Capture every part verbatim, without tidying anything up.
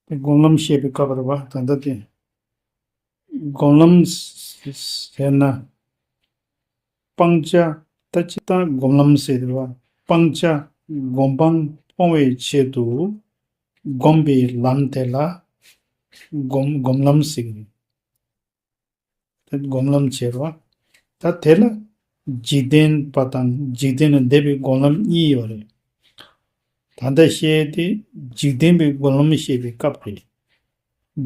དེ་སྒོམ་ལམ་བཤད་པའི་སྐབས་རེད་བ། ད་ལྟ་དེ་སྒོམ་ལམ་ཟེར་ན། སྤང་བྱ། ད་སྤྱིར་བཏང་སྒོམ་ལམ་ཟེར་དེ་བ། སྤང་བྱ། སྒོམ་སྤང་སྤོང་བའི་ཆེད་དུ་སྒོམ་པའི་ལམ་དེ་ལ་སྒོམ་སྒོམ་ལམ་ཟེར་གི་རེད། དེ་སྒོམ་ལམ་བྱེད་རོགས། ད་དེ་ལ་འཇིག་རྟེན་པ་དང་འཇིག་རྟེན་ལས་འདས་པའི་སྒོམ་ལམ་གཉིས་ཡོད་རེད། ད་ལྟ་བཤད་དེ་འཇིག་རྟེན་པའི་སྒོམ་ལམ་བཤད་པའི་སྐབས་རེད།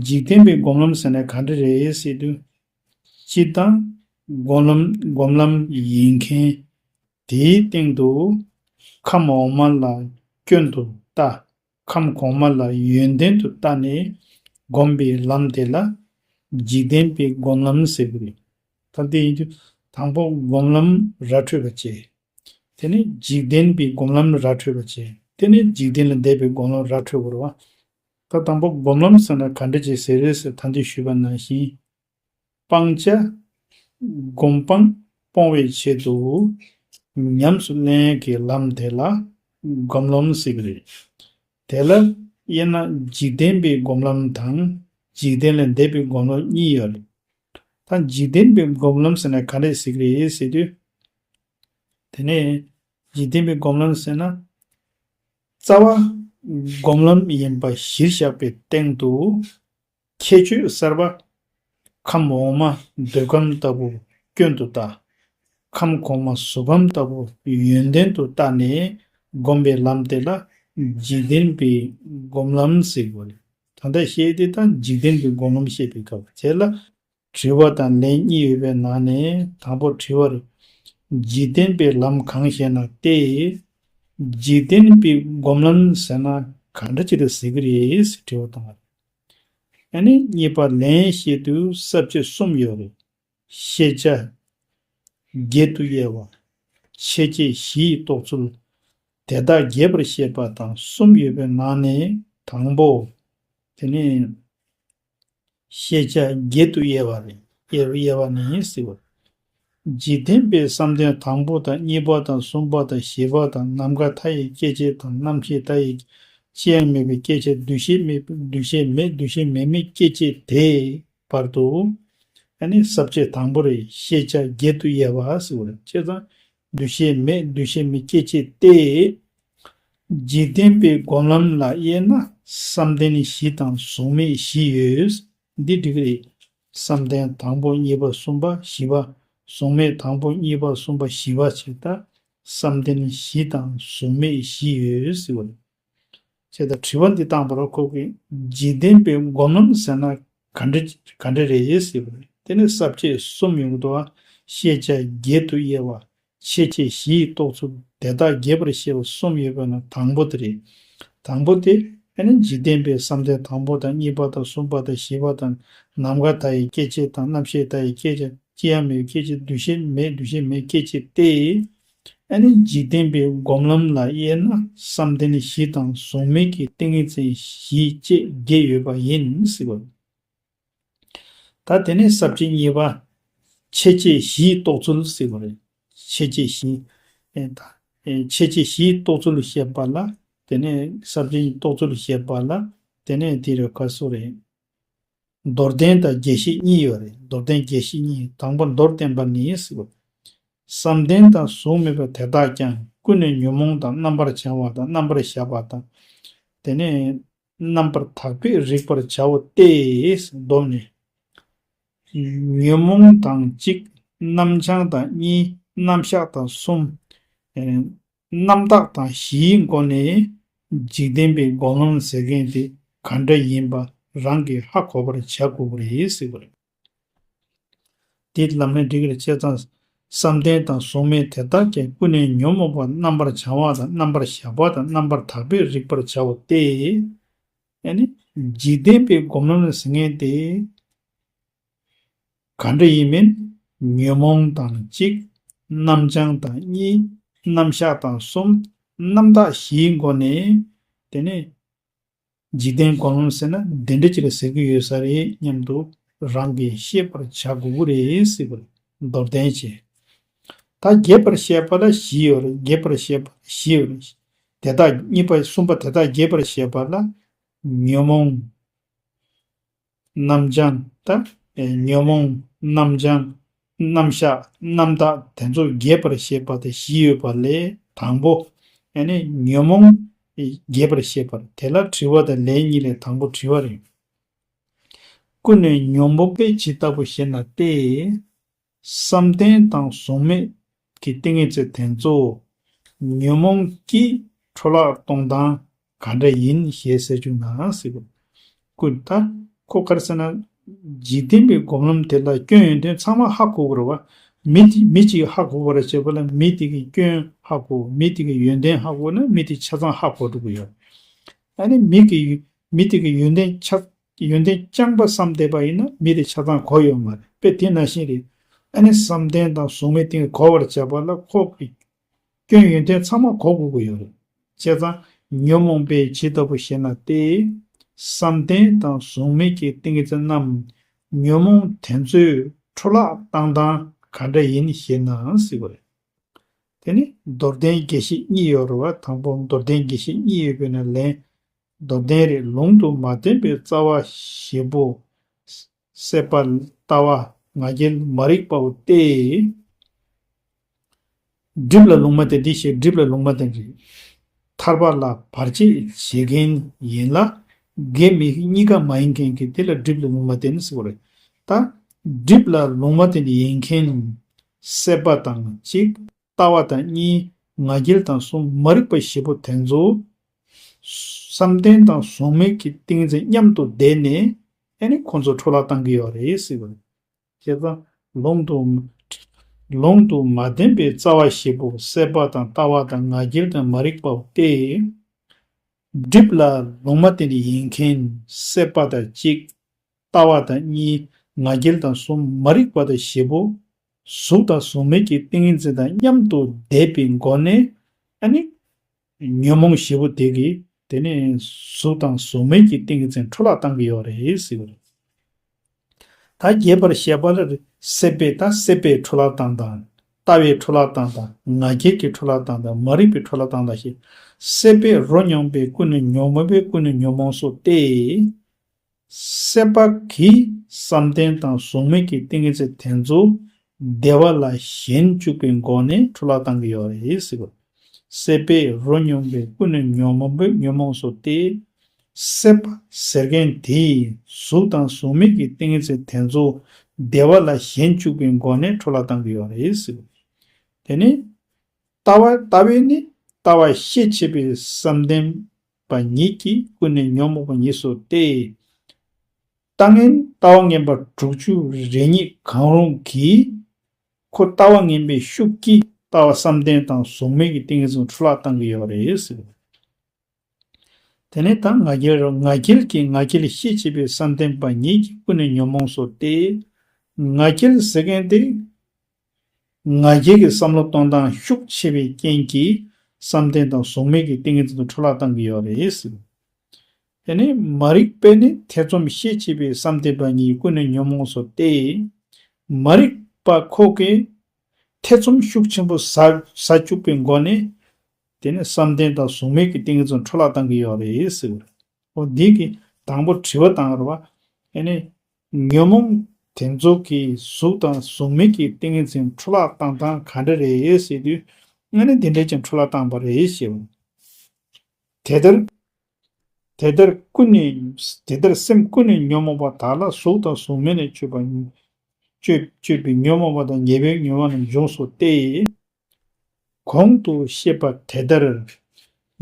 འཇིག་རྟེན་པའི་སྒོམ་ལམ་ཟེར་ན་ག་འདྲ་རེད་ཟེར་དུས། སྤྱིར་བཏང་སྒོམ་ལམ་སྒོམ་ལམ་ཡིན་མཁན་དེའི་སྟེང་དུ་ཁམས་འོག་མ་ལ་སྐྱོན་དུ་ལྟ། ཁམས་གོང་མ་ལ་ཡོན་ཏན་དུ་བལྟ་ནས་སྒོམ་པའི་ལམ་དེ་ལ་འཇིག་རྟེན་པའི་སྒོམ་ལམ་ཟེར་གྱི་རེད། ད་དེ་ཡིན་དུས་དང་པོ་སྒོམ་ལམ་ར་འཕྲོད་པ་བྱས། དེ་ནས་འཇིག་རྟེན་པའི་སྒོམ་ལམ་ར་འཕྲོད་པ་བྱས། དེ་ནས་འཇིག་རྟེན་ལས་འདས་པའི་སྒོམ་ལམ་ར་འཕྲོད་དགོས་རེད་བ། ད་དང་པོ་སྒོམ་ལམ་ཟེར་ན་ག་འདྲ་ཅིག་ཟེར་རེད་ཟེར། ད་འདི་ཞུས་པ་ནང་བཞིན། སྤང་བྱ། སྒོམ་སྤང་སྤོང་བའི་ཆེད་དུ་ཉམས་སུ་ལེན་གྱི་ལམ་དེ་ལ་སྒོམ་ལམ་ཟེར་གྱི་རེད། དེ་ལ་དབྱེ་ན་འཇིག་རྟེན་པའི་སྒོམ་ལམ་དང་འཇིག་རྟེན་ལས་འདས་པའི་སྒོམ་ལམ་གཉིས་ཡོད་རེད། ད་འཇིག་རྟེན་པའི་སྒོམ་ལམ་ཟེར་ན་ག་འདྲ་ཟེར་གྱི་རེད་ཟེར་དུས། དེ་ནས་འཇིག་རྟེན་པའི་སྒོམ་ལམ་ཟེར་ན། རྩ་བ་སྒོམ་ལམ་ཡིན་པ་གཞིར་བཞག་པའི་སྟེང་དུ། ཁྱད་ཆོས་གསར་པ། ཁམས་འོག་མ་འདོད་ཁམས་ལྟ་བུ་སྐྱོན་དུ་ལྟ། ཁམས་གོང་མ་གཟུགས་ཁམས་ལྟ་བུ་ཡོན་ཏན་དུ་བལྟ་ནས་སྒོམ་པའི་ལམ་དེ་ལ་འཇིག་རྟེན་པའི་སྒོམ་ལམ་ཟེར་དགོས་རེད། ད་ལྟ་བཤད་དེ་དང་འཇིག་རྟེན་པའི་སྒོམ་ལམ་བཤད་པའི་སྐབས་དེ་ལ། དྲི་བ་དང་ལན་གཉིས་ཡོད་པའི་ནང་ནས་དང་པོ་དྲི་བ་རེད། འཇིག་རྟེན་པའི་ལམ་གང་ཞེ་ན་སྟེ། འཇིག་རྟེན་པའི་སྒོམ་ལམ་ཟེར་ན་ག་འདྲ་ཅིག་རེད་ཟེར་གི་རེད་ཟེར་དྲི་བ་བཏང་བ་རེད། ཨ་ནི་གཉིས་པ་ལན་བཤད་དུས་ས་བཅད་གསུམ་ཡོད་རེད། ཤེས་བྱ་བརྒྱད་དུ་དབྱེ་བ། ཆོས་བྱེད་བཞི་ཡི་རྟོགས་ཚུལ། དེ་དག་རྒྱས་པར་བཤད་པ་དང་གསུམ་ཡོད་པའི་ནང་ནས་དང་པོ། དེ་ནི། ཤེས་བྱ་བརྒྱད་དུ་དབྱེ་བ་རེད། དབྱེ་དབྱེ་བ་ནི་ཟེར་བ། འཇིག་རྟེན་པའི་བསམ་གཏན་དང་པོ་དང་གཉིས་པ་དང་གསུམ་པ་དང་བཞི་པ་དང་ནམ་མཁའ་མཐའ་ཡི་སྐྱེ་མཆེད་དང་རྣམ་ཤེས་མཐའ་ཡི་ཅི་ཡང་མེད་པའི་སྐྱེ་མཆེད་འདུ་ཤེས་མེད་འདུ་ཤེས་མེད་འདུ་ཤེས་མེད་མེད་སྐྱེ་མཆེད་དེ་བར་དུ། ཨ་ནི་ས་བཅད་དང་པོ་རེད། ཤེས་བྱ་བརྒྱད་དུ་དབྱེ་བ་ཟེར་བ་རེད། བྱས་ཙང་འདུ་ཤེས་མེད་འདུ་ཤེས་མེད་སྐྱེ་མཆེད་དེ། འཇིག་རྟེན་པའི་སྒོམ་ལམ་ལ་དབྱེ་ན་བསམ་གཏན་བཞི་དང་གཟུགས་མེད་བཞི་ཡོད། འདི་འགྲིག་གི་རེད། བསམ་གཏན་དང་པོ་གཉིས་པ་གསུམ་པ་བཞི་པ། གཟུགས་མེད་དང་པོ་གཉིས་པ་གསུམ་པ་བཞི་པ་བྱས་ད་བསམ་གཏན་བཞི་དང་གཟུགས་མེད་བཞི་ཡོད་ཟེར་བ་རེད། བྱས་ད་དྲི་བ་འདི་བཏང་བ་རེད། ཁོ་གིས་འཇིག་རྟེན་པའི་སྒོམ་ལམ་ཟེར་ན་ག་འདྲ་ག་འདྲ་རེད་ཟེར་བ་རེད། དེ་ནི་ས་བཅད་གསུམ་ཡོང་གི་འདུག་ཤེས་བྱ་བརྒྱད་དུ་དབྱེ་བ། ཆོས་བྱེད་བཞི་ཡི་རྟོགས་ཚུལ། དེ་དག་རྒྱས་པར་བཤད་པ་གསུམ་ཡོད་པའི་ནང་དང་པོ་དེ་རེད། དང་པོ་དེ་ཨ་ནི་འཇིག་རྟེན་པའི་བསམ་གཏན་དང་པོ་དང་གཉིས་པ་དང་གསུམ་པ་དང་བཞི་པ་དང་ནམ་མཁའ་མཐའ་ཡི་སྐྱེ་མཆེད་དང་རྣམ་ཤེས་མཐའ་ཡི་སྐྱེ་མཆེད་ཅི་ཡང་མེད་སྐྱེ་མཆེད་འདུ་ཤེས་མེད་འདུ་ཤེས་མེད་སྐྱེ་མཆེད་དེ། ཨ་ནི་འཇིག་རྟེན་པའི་སྒོམ་ལམ་ལ་དབྱེ་ན་བསམ་གཏན་བཞི་དང་གཟུགས་མེད་ཀྱི་ཏིང་ངེ་འཛིན་བཞི་བཅས་བརྒྱད་ཡོད་པ་ཡིན་ཟེར་བ། ད་དེ་ནས་ས་བཅད་གཉིས་པ། ཆོས་བྱེད་བཞིའི་རྟོགས་ཚུལ་ཟེར་བ་རེད། ཆོས་བྱེད་བཞི། ཨེ་ད། ཨེ་ཆོས་བྱེད་བཞིའི་རྟོགས་ཚུལ་བཤད་པ་ལ། དེ་ནས་ས་བཅད་གཉིས་རྟོགས་ཚུལ་བཤད་པ་ལ། དེ་ནས་དེ་རུ་ག་སོ་རེད། མདོར་བསྟན་དང་རྒྱས་བཤད་གཉིས་ཡོད་རེད། མདོར་བསྟན་རྒྱས་བཤད་གཉིས། དང་པོ་མདོར་བསྟན་པ་ནི་ཟེར་བ། བསམ་གཏན་དང་གཟུགས་མེད་པ་དེ་དག་ཀྱང་ཀུན་ནས་ཉོན་མོངས་དང་རྣམ་པར་བྱང་བ་དང་རྣམ་པར་གཞག་པ་དང་། དེ་ནས་རྣམ་པར་དག་པས་རིག་པར་བྱའོ་སྟེ། བསྡོམས་ནས། ཉོན་མོངས་དང་གཅིག་རྣམ་བྱང་དང་གཉིས། རྣམ་གཞག་དང་གསུམ། རྣམ་དག་དང་བཞིའི་སྒོ་ནས་འཇིག་རྟེན་པའི་སྒོམ་ལམ་ཟེར་མཁན་དེ་ག་འདྲ་ཡིན་པ་རང་གིས་ཧ་གོ་བར་བྱ་དགོས་པ་རེད་ཟེར་བ་རེད། དེ་ལམ་ནས་འགྲིག་གི་རེད། བྱས་ཙང་བསམ་གཏན་དང་གཟུགས་མེད་དེ་དག་ཀྱང་ཀུན་ནས་ཉོན་མོངས་པ་རྣམ་པར་བྱང་བ་དང་རྣམ་པར་གཞག་པ་དང་རྣམ་པར་དག་པས་རིག་པར་བྱའོ་སྟེ། ཨ་ནི་འཇིག་རྟེན་པའི་སྒོམ་ལམ་ཟེར་མཁན་དེ། ག་འདྲ་ཡིན་མིན། ཉོན་མོངས་དང་གཅིག་རྣམ་བྱང་དང་གཉིས། རྣམ་གཞག་དང་གསུམ། རྣམ་དག་བཞིའི་སྒོ་ནས། དེ་ནས་འཇིག་རྟེན་སྒོམ་ལམ་ཟེར་ན་འདི་འདྲ་ཅིག་ལ་ཟེར་གྱི་ཡོད་ས་རེད་སྙམ་དུ་རང་གིས་ཤེས་པར་བྱ་དགོས་ཀྱི་རེད་ཟེར་བ་རེད། མདོར་བསྟན་བྱས། ད་རྒྱས་པར་བཤད་པ་ལ་བཞི་ཡོད་རེད། རྒྱས་པར་བཤད་པ་ལ་བཞི་ཡོད་རེད། དེ་དག་གཉིས་པ་གསུམ་པ་དེ་དག་རྒྱས་པར་བཤད་པ་ལ། ཉོན་མོངས། རྣམ་བྱང་ད་ཉོན་མོངས་རྣམ་བྱང་རྣམ་གཞག་རྣམ་དག་དེ་ཚོ་རྒྱས་པར་བཤད་པ་དེ་བཞི་ཡོད་པ་ལས་དང་པོ་ཨ་ནི་ཉོན་མོངས་རྒྱས་པར་བཤད་པར་དེ་ལ་དྲི་བ་དང་ལན་གཉིས་ལས་དང་པོ་དྲི་བ་རེད། ཀུན་ནས་ཉོན་མོངས་པས་ཇི་ལྟ་བུ་ཞེ་ན་སྟེ། བསམ་གཏན་དང་གཟུགས་མེད་ཀྱི་ཏིང་ངེ་འཛིན་དེ་ཚོ་ཉོན་མོངས་ཀྱིས་འཕྲོ་བརླག་གཏོང་སྟངས་ག་འདྲ་ཡིན་ཞེས་ཟེར་བྱུང་ན་ཟེར་གོ། ཀུན་ད་ཁོ་ག་རེ་ཟེར་ན། འཇིག་རྟེན་པའི་སྒོམ་ལམ་དེ་ལ་སྐྱོན་ཡོན་ཏན་ཚང་མ་ཧ་གོ་དགོས་རེད་བ། མི་དེ་མི་གཅིག་ཧ་གོ་བར་བྱེད་པ་ལ་མི་དེ་གི་སྐྱོན་ཧ་གོ། མི་དེ་གི་ཡོན་ཏན་ཧ་གོ་ན་མི་དེ་ཆ་ཚང་ཧ་གོ་འགྲོ་གི་ཡོད། ཨ་ནི་མི་གི་མི་དེ་གི་ཡོན་ཏན་ཆ་ཡོན་ཏན་རྐྱང་པ་བསམ་བསྡད་པ་ཡིན་ན་མི་དེ་ཆ་ཚང་གོ་ཡོད་མ་རེད་པས། དེ་ནང་བཞིན་རེད། ཨ་ནི་བསམ་གཏན་དང་གཟུགས་མེད་དེ་གོ་བར་བྱ་བ་ལ་ཁོ་གི་སྐྱོན་ཡོན་ཏན་ཚང་མ་གོ་དགོས་ཀྱི་ཡོད་རེད། བྱས་ཙང་ཉོན་མོངས་པས་ཇི་ལྟ་བུ་ཞེ་ན་སྟེ། བསམ་གཏན་དང་གཟུགས་མེད་ཀྱི་ཏིང་ངེ་འཛིན་རྣམས་ཉོན་མོངས་དེ་ཚོས་འཕྲོ་བརླག་བཏང་སྟངས་ག་འདྲ་ཡིན་ཞེ་ན་ཟེར་བ་རེད། དེ་ནི་མདོར་བསྟན་དགེ་བཤེས་གཉིས་ཡོད་རེད་བ། དང་པོ་མདོར་བསྟན་དགེ་བཤེས་གཉིས་ཡོད་པས་ན་ལན། མདོར་བསྟན་རེད། ལུང་དུ་མ་བསྟན་པའི་རྩ་བ་བཞི་པོ། སྲེད་པ་ལྟ་བ་ང་རྒྱལ་མ་རིག་པའོ་སྟེ། སྒྲིབ་ལ་ལུང་མ་བསྟན་དེ་ཞེས་སྒྲིབ་ལ་ལུང་མ་བསྟན་རེད། ཐར་པ་ལ་བར་ཆད་བྱེད་མཁན་ཡིན་ལ། དགེ་མི་དགེ་གཉིས་ཀ་མ་ཡིན་མཁན་གྱི་དེ་ལ་སྒྲིབ་ལ་ལུང་མ་བསྟན་ཟེར་བ་རེད། ད་སྒྲིབ་ལ་ལུང་མ་བསྟན་ཡིན་མཁན་སྲེད་པ་དང་གཅིག་ལྟ་བ་དང་གཉིས། ང་རྒྱལ་དང་གསུམ། མ་རིག་པ་བཞི་པོ་དེ་ཚོ་བསམ་གཏན་དང་གཟུགས་མེད་ཀྱི་ཏིང་འཛིན་མཉམ་དུ་བསྡད་ནས་ཨ་ནི་ཁོང་ཚོ་འཕྲོ་བརླག་བཏང་གི་ཡོད་རེད་ཟེར་བ་རེད། བྱས་ཙང་ལུང་དུ་ལུང་དུ་མ་བསྟན་པའི་རྩ་བ་བཞི་པོ་སྲེད་པ་དང་ལྟ་བ་དང་ང་རྒྱལ་དང་མ་རིག་པའོ་སྟེ། སྒྲིབ་ལ་ལུང་མ་བསྟན་ཡིན་མཁན་སྲེད་པ་དང་གཅིག་ལྟ་བ་དང་གཉིས། ང་རྒྱལ་དང་གསུམ། མ་རིག་པ་དང་བཞི་པོ། གཟུགས་དང་གཟུགས་མེད་ཀྱི་ཏིང་ངེ་འཛིན་དང་མཉམ་དུ་བསྡེབས་པའི་སྒོ་ནས་ཨ་ནི་ཉོན་མོངས་བཞི་པོ་དེ་གིས་དེ་ནས་གཟུགས་དང་གཟུགས་མེད་ཀྱི་ཏིང་ངེ་འཛིན་འཕྲོ་བརླག་བཏང་གི་ཡོད་རེད་ཟེར་བ་རེད། ད་རྒྱས་པར་བཤད་པ་ལ་སྲེད་པས་ད་སྲེད་པས་འཕྲོ་བརླག་བཏང་དང་། ལྟ་བས་འཕྲོ་བརླག་བཏང་དང་། ང་རྒྱལ་གྱིས་འཕྲོ་བརླག་བཏང་དང་། མ་རིག་པས་འཕྲོ་བརླག་བཏང་དང་ཞེས། སྲེད་པས་རོ་མྱོང་པས་ཀུན་ནས་ཉོན་མོངས་པས་ཀུན་ནས་ཉོན་མོངས་སོ་སྟེ། སྲེད་པ་གིས་བསམ་གཏན་དང་གཟུགས་མེད་ཀྱི་ཏིང་ངེ་འཛིན་དེ་ཚོ་བདེ་བ་ལ་ཞེན་བཅུག་པའི་སྒོ་ནས་འཕྲོ་བརླག་བཏང་གི་ཡོད་རེད་ཟེར་བ། སྲེད་པས་རོ་མྱོང་པས་ཀུན་ནས་ཉོན་མོངས་པས་ཉོན་མོངས་སོ་སྟེ། སྲེད་པ་ཟེར་མཁན་དེས་གཟུགས་དང་གཟུགས་མེད་ཀྱི་ཏིང་ངེ་འཛིན་དེ་ཚོ་བདེ་བ་ལ་ཞེན་བཅུག་པའི་སྒོ་ནས་འཕྲོ་བརླག་བཏང་གི་ཡོད་རེད་ཟེར་བ། དེ་ནི་ལྟ་བ་ལྟ་བས་ནི་ལྟ་བ་ཤེས་བྱེད་པའི་བསམ་གཏན་པ་ཉིད་ཀྱིས་ཀུན་ནས་ཉོན་མོངས་པ་ཉིད་སོ་སྟེ། ལྟ་ངན་ལྟ་བ་ངན་པ་དྲུག་ཅུ་རེ་གཉིས་གང་རུང་གིས་ཁོ་ལྟ་བ་ངན་པའི་ཤུགས་ཀྱིས་ལྟ་བ་བསམ་གཏན་དང་གཟུགས་མེད་ཀྱི་ཏིང་ངེ་འཛིན་འཕྲོ་བརླག་བཏང་གི་ཡོད་རེད་ཟེར། དེ་ནས་ད་ང་རྒྱལ་རོ། ང་རྒྱལ་གྱིས་ང་རྒྱལ་ཤེས་བྱེད་པའི་བསམ་གཏན་པ་ཉིད་ཀྱིས་ཀུན་ནས་ཉོན་མོངས་སོ་སྟེ། ང་རྒྱལ་ཟེར་མཁན་དེ། ང་རྒྱལ་གྱི་བསམ་བློ་གཏོང་སྟངས་ཤུགས་ཆེ་བའི་རྐྱེན་གྱིས་བསམ་གཏན་དང་གཟུགས་མེད་ཀྱི་ཏིང་ངེ་འཛིན་དུ་འཕྲོ་བརླག་བཏང་གི་ཡོད་རེད་ཟེར། དེ་ནས་མ་རིག་པས་ནི་ཐེ་ཚོམ་ཤེས་བྱེད་པའི་བསམ་གཏན་པ་ཉིད་ཀུན་ནས་ཉོན་མོངས་སོ་སྟེ། མ་རིག་པ་ཁོ་གིས་ཐེ་ཚོམ་ཤུགས་ཆེན་པོ་ཟ་ཟ་བཅུག་པའི་སྒོ་ནས། དེ་ནས་བསམ་གཏན་དང་གཟུགས་མེད་ཀྱི་ཏིང་ངེ་འཛིན་འཕྲོ་བརླག་བཏང་གི་ཡོད་རེད་ཟེར་བ་རེད། འོ་འདི་གི་དང་པོ་དྲི་བ་བཏང་རེད་བ། ཨ་ནི་ཉོན་མོངས་དེ་ཚོ་གིས་གཟུགས་དང་གཟུགས་མེད་ཀྱི་ཏིང་ངེ་འཛིན་འཕྲོ་བརླག་བཏང་སྟངས་ག་འདྲ་རེད་ཟེར་དུས། ཨ་ནི་འདི་འདྲ་ཅིག་འཕྲོ་བརླག་བཏང་པ་རེད་ཞེས་པ། དེ་ལྟར། དེ་ལྟར་ཀུན་ནས་དེ་ལྟར་སེམས་ཀུན་ནས་ཉོན་མོངས་པ་དག་ལ་གཟུགས་དང་གཟུགས་མེད་ལ་སྤྱོད་པ་སྤྱོད་སྤྱོད་པའི་ཉོན་མོངས་པ་དང་ཉེས་པའི་ཉོན་མོངས་རྣམས་འབྱུང་སོ་སྟེ། གོང་དུ་བཤད་པ་དེ་ལྟར་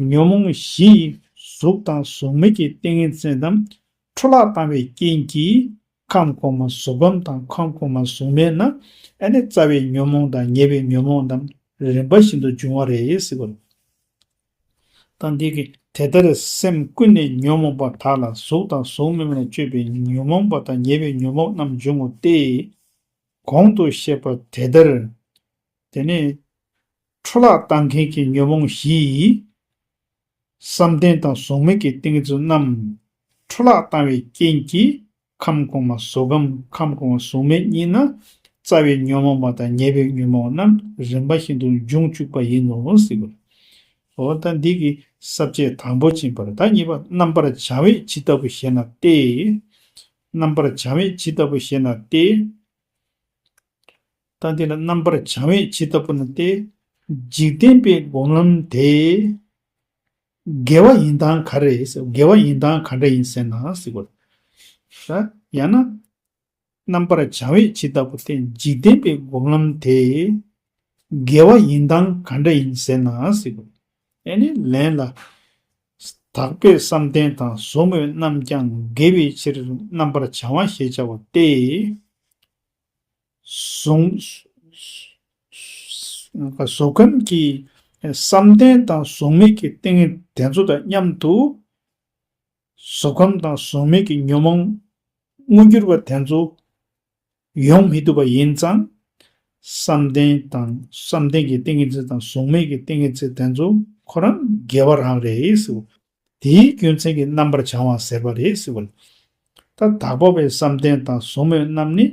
ཉོན་མོངས་བཞི་ཡིས་གཟུགས་དང་གཟུགས་མེད་ཀྱི་ཏིང་ངེ་འཛིན་རྣམས་འཕྲོ་བརླག་བཏང་བའི་རྐྱེན་གྱིས་ཁམས་གོང་མ་གཟུགས་ཁམས་དང་ཁམས་གོང་མ་གཟུགས་མེད་ན་ཨ་ནི་རྩ་བའི་ཉོན་མོངས་དང་ཉེས་པའི་ཉོན་མོངས་རྣམས་རིམ་པ་བཞིན་དུ་འབྱུང་བ་རེད་ཟེར་བ་རེད། ད་འདི་གི་དེ་ལྟར་སེམས་ཀུན་ནས་ཉོན་མོངས་པ་དག་ལ་གཟུགས་དང་གཟུགས་མེད་པ་ལ་སྤྱོད་པའི་ཉོན་མོངས་པ་དང་ཉེས་པའི་ཉོན་མོངས་རྣམས་འབྱུང་ངོ་སྟེ། གོང་དུ་བཤད་པ་དེ་ལྟར། དེ་ནས་འཕྲོ་བརླག་བཏང་མཁན་གྱི་ཉོན་མོངས་བཞི་ཡིས། བསམ་གཏན་དང་གཟུགས་མེད་ཀྱི་ཏིང་འཛིན་རྣམས་འཕྲོ་བརླག་བཏང་བའི་རྐྱེན་གྱིས་ཁམས་གོང་མ་གཟུགས་ཁམས་ཁམས་གོང་མ་གཟུགས་མེད་གཉིས་ན་རྩ་བའི་ཉོན་མོངས་པ་དང་ཉེས་པའི་ཉོན་མོངས་རྣམས་རིམ་པ་བཞིན་དུ་འབྱུང་བཅུག་པ་ཡིན་ནོ་ཟེར་བ། འོ་ད་འདི་གི་ས་བཅད་དང་པོ་ཕྱིན་པ་རེད། ད་གཉིས་པ་རྣམ་པར་བྱང་བས་ཇི་ལྟ་བུ་ཞེ་ན་སྟེ། རྣམ་པར་བྱང་བས་ཇི་ལྟ་བུ་ཞེ་ན་སྟེ། ད་འདི་ལ་རྣམ་པར་བྱང་བས་ཇི་ལྟ་བུ་ན་སྟེ། འཇིག་རྟེན་པའི་སྒོམ་ལམ་དེ། དགེ་བ་ཡིན་སྟངས་ག་རེ་ཟེར། དགེ་བ་ཡིན་སྟངས་ག་འདྲ་ཡིན་ཟེར་ན་ཟེར་བ། ད་ཡང་ན། རྣམ་པར་བྱང་བས་ཇི་ལྟ་བུ་སྟེ། འཇིག་རྟེན་པའི་སྒོམ་ལམ་དེ། དགེ་བ་ཡིན་སྟངས་ག་འདྲ་ཡིན་ཟེར་ན་ཟེར་བ། ཨེ་ནི་ལན་ལ། དག་པའི་བསམ་གཏན་དང་བཟུང་བའི་རྣམས་ཀྱང་དགེ་བའི་ཕྱིར་རྣམ་པར་བྱང་བ་ཞེས་བྱ་བ་སྟེ། གཟུང་། གཟུགས་ཁམས་ཀྱི་བསམ་གཏན་དང་གཟུགས་མེད་ཀྱི་ཏིང་ངེ་འཛིན་དེ་ཚོ་དང་མཉམ་དུ། གཟུགས་ཁམས་དང་གཟུགས་མེད་ཀྱི་ཉོན་མོངས་མངོན་གྱུར་བ་དེ་ཚོ་ཡོང་མི་ཐུབ་པ་ཡིན་ཙང་། བསམ་གཏན་དང་བསམ་གཏན་གྱི་ཏིང་ངེ་འཛིན་དང་གཟུགས་མེད་ཀྱི་ཏིང་ངེ་འཛིན་དེ་ཚོ་ཁོ་རང་དགེ་བ་རང་རེད་ཟེར། དེའི་རྒྱུ་མཚན་གྱིས་རྣམ་པར་བྱང་བ་ཟེར་བ་རེད་ཟེར་བ། ད་དག་པ་བའི་བསམ་གཏན་དང་གཟུགས་མེད་རྣམས་ནི།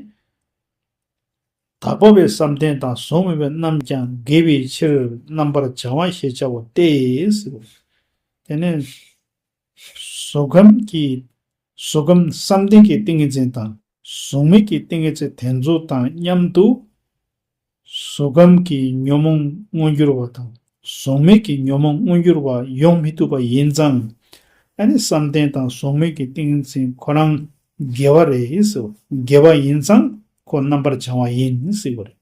དག་པ་བའི་བསམ་གཏན་དང་གཟུགས་མེད་པའི་རྣམས་ཀྱང་དགེ་བའི་ཕྱིར་རྣམ་པར་བྱང་བ་ཞེས་བྱ་བ་སྟེ་ཟེར། དེ་ནས་གཟུགས་ཁམས་ཀྱི། གཟུགས་ཁམས་བསམ་གཏན་གྱི་ཏིང་ངེ་འཛིན་དང་གཟུགས་མེད་ཀྱི་ཏིང་ངེ་འཛིན་དེ་ཚོ་དང་མཉམ་དུ། གཟུགས་ཁམས་ཀྱི་ཉོན་མོངས་མངོན་གྱུར་བ་དང་གཟུགས་མེད་ཀྱི་ཉོན་མོངས་མངོན་གྱུར་བ་ཡོང་མི་ཐུབ་པ་ཡིན་ཙང་། ཨ་ནི་བསམ་གཏན་དང་གཟུགས་མེད་ཀྱི་ཏིང་ངེ་འཛིན་ཁོ་རང་དགེ་བ་རེད་ཟེར། དགེ་བ་ཡིན་ཙང་ཁོ་རྣམ་པར་བྱང་བ་ཡིན་ཟེར་བ་རེད།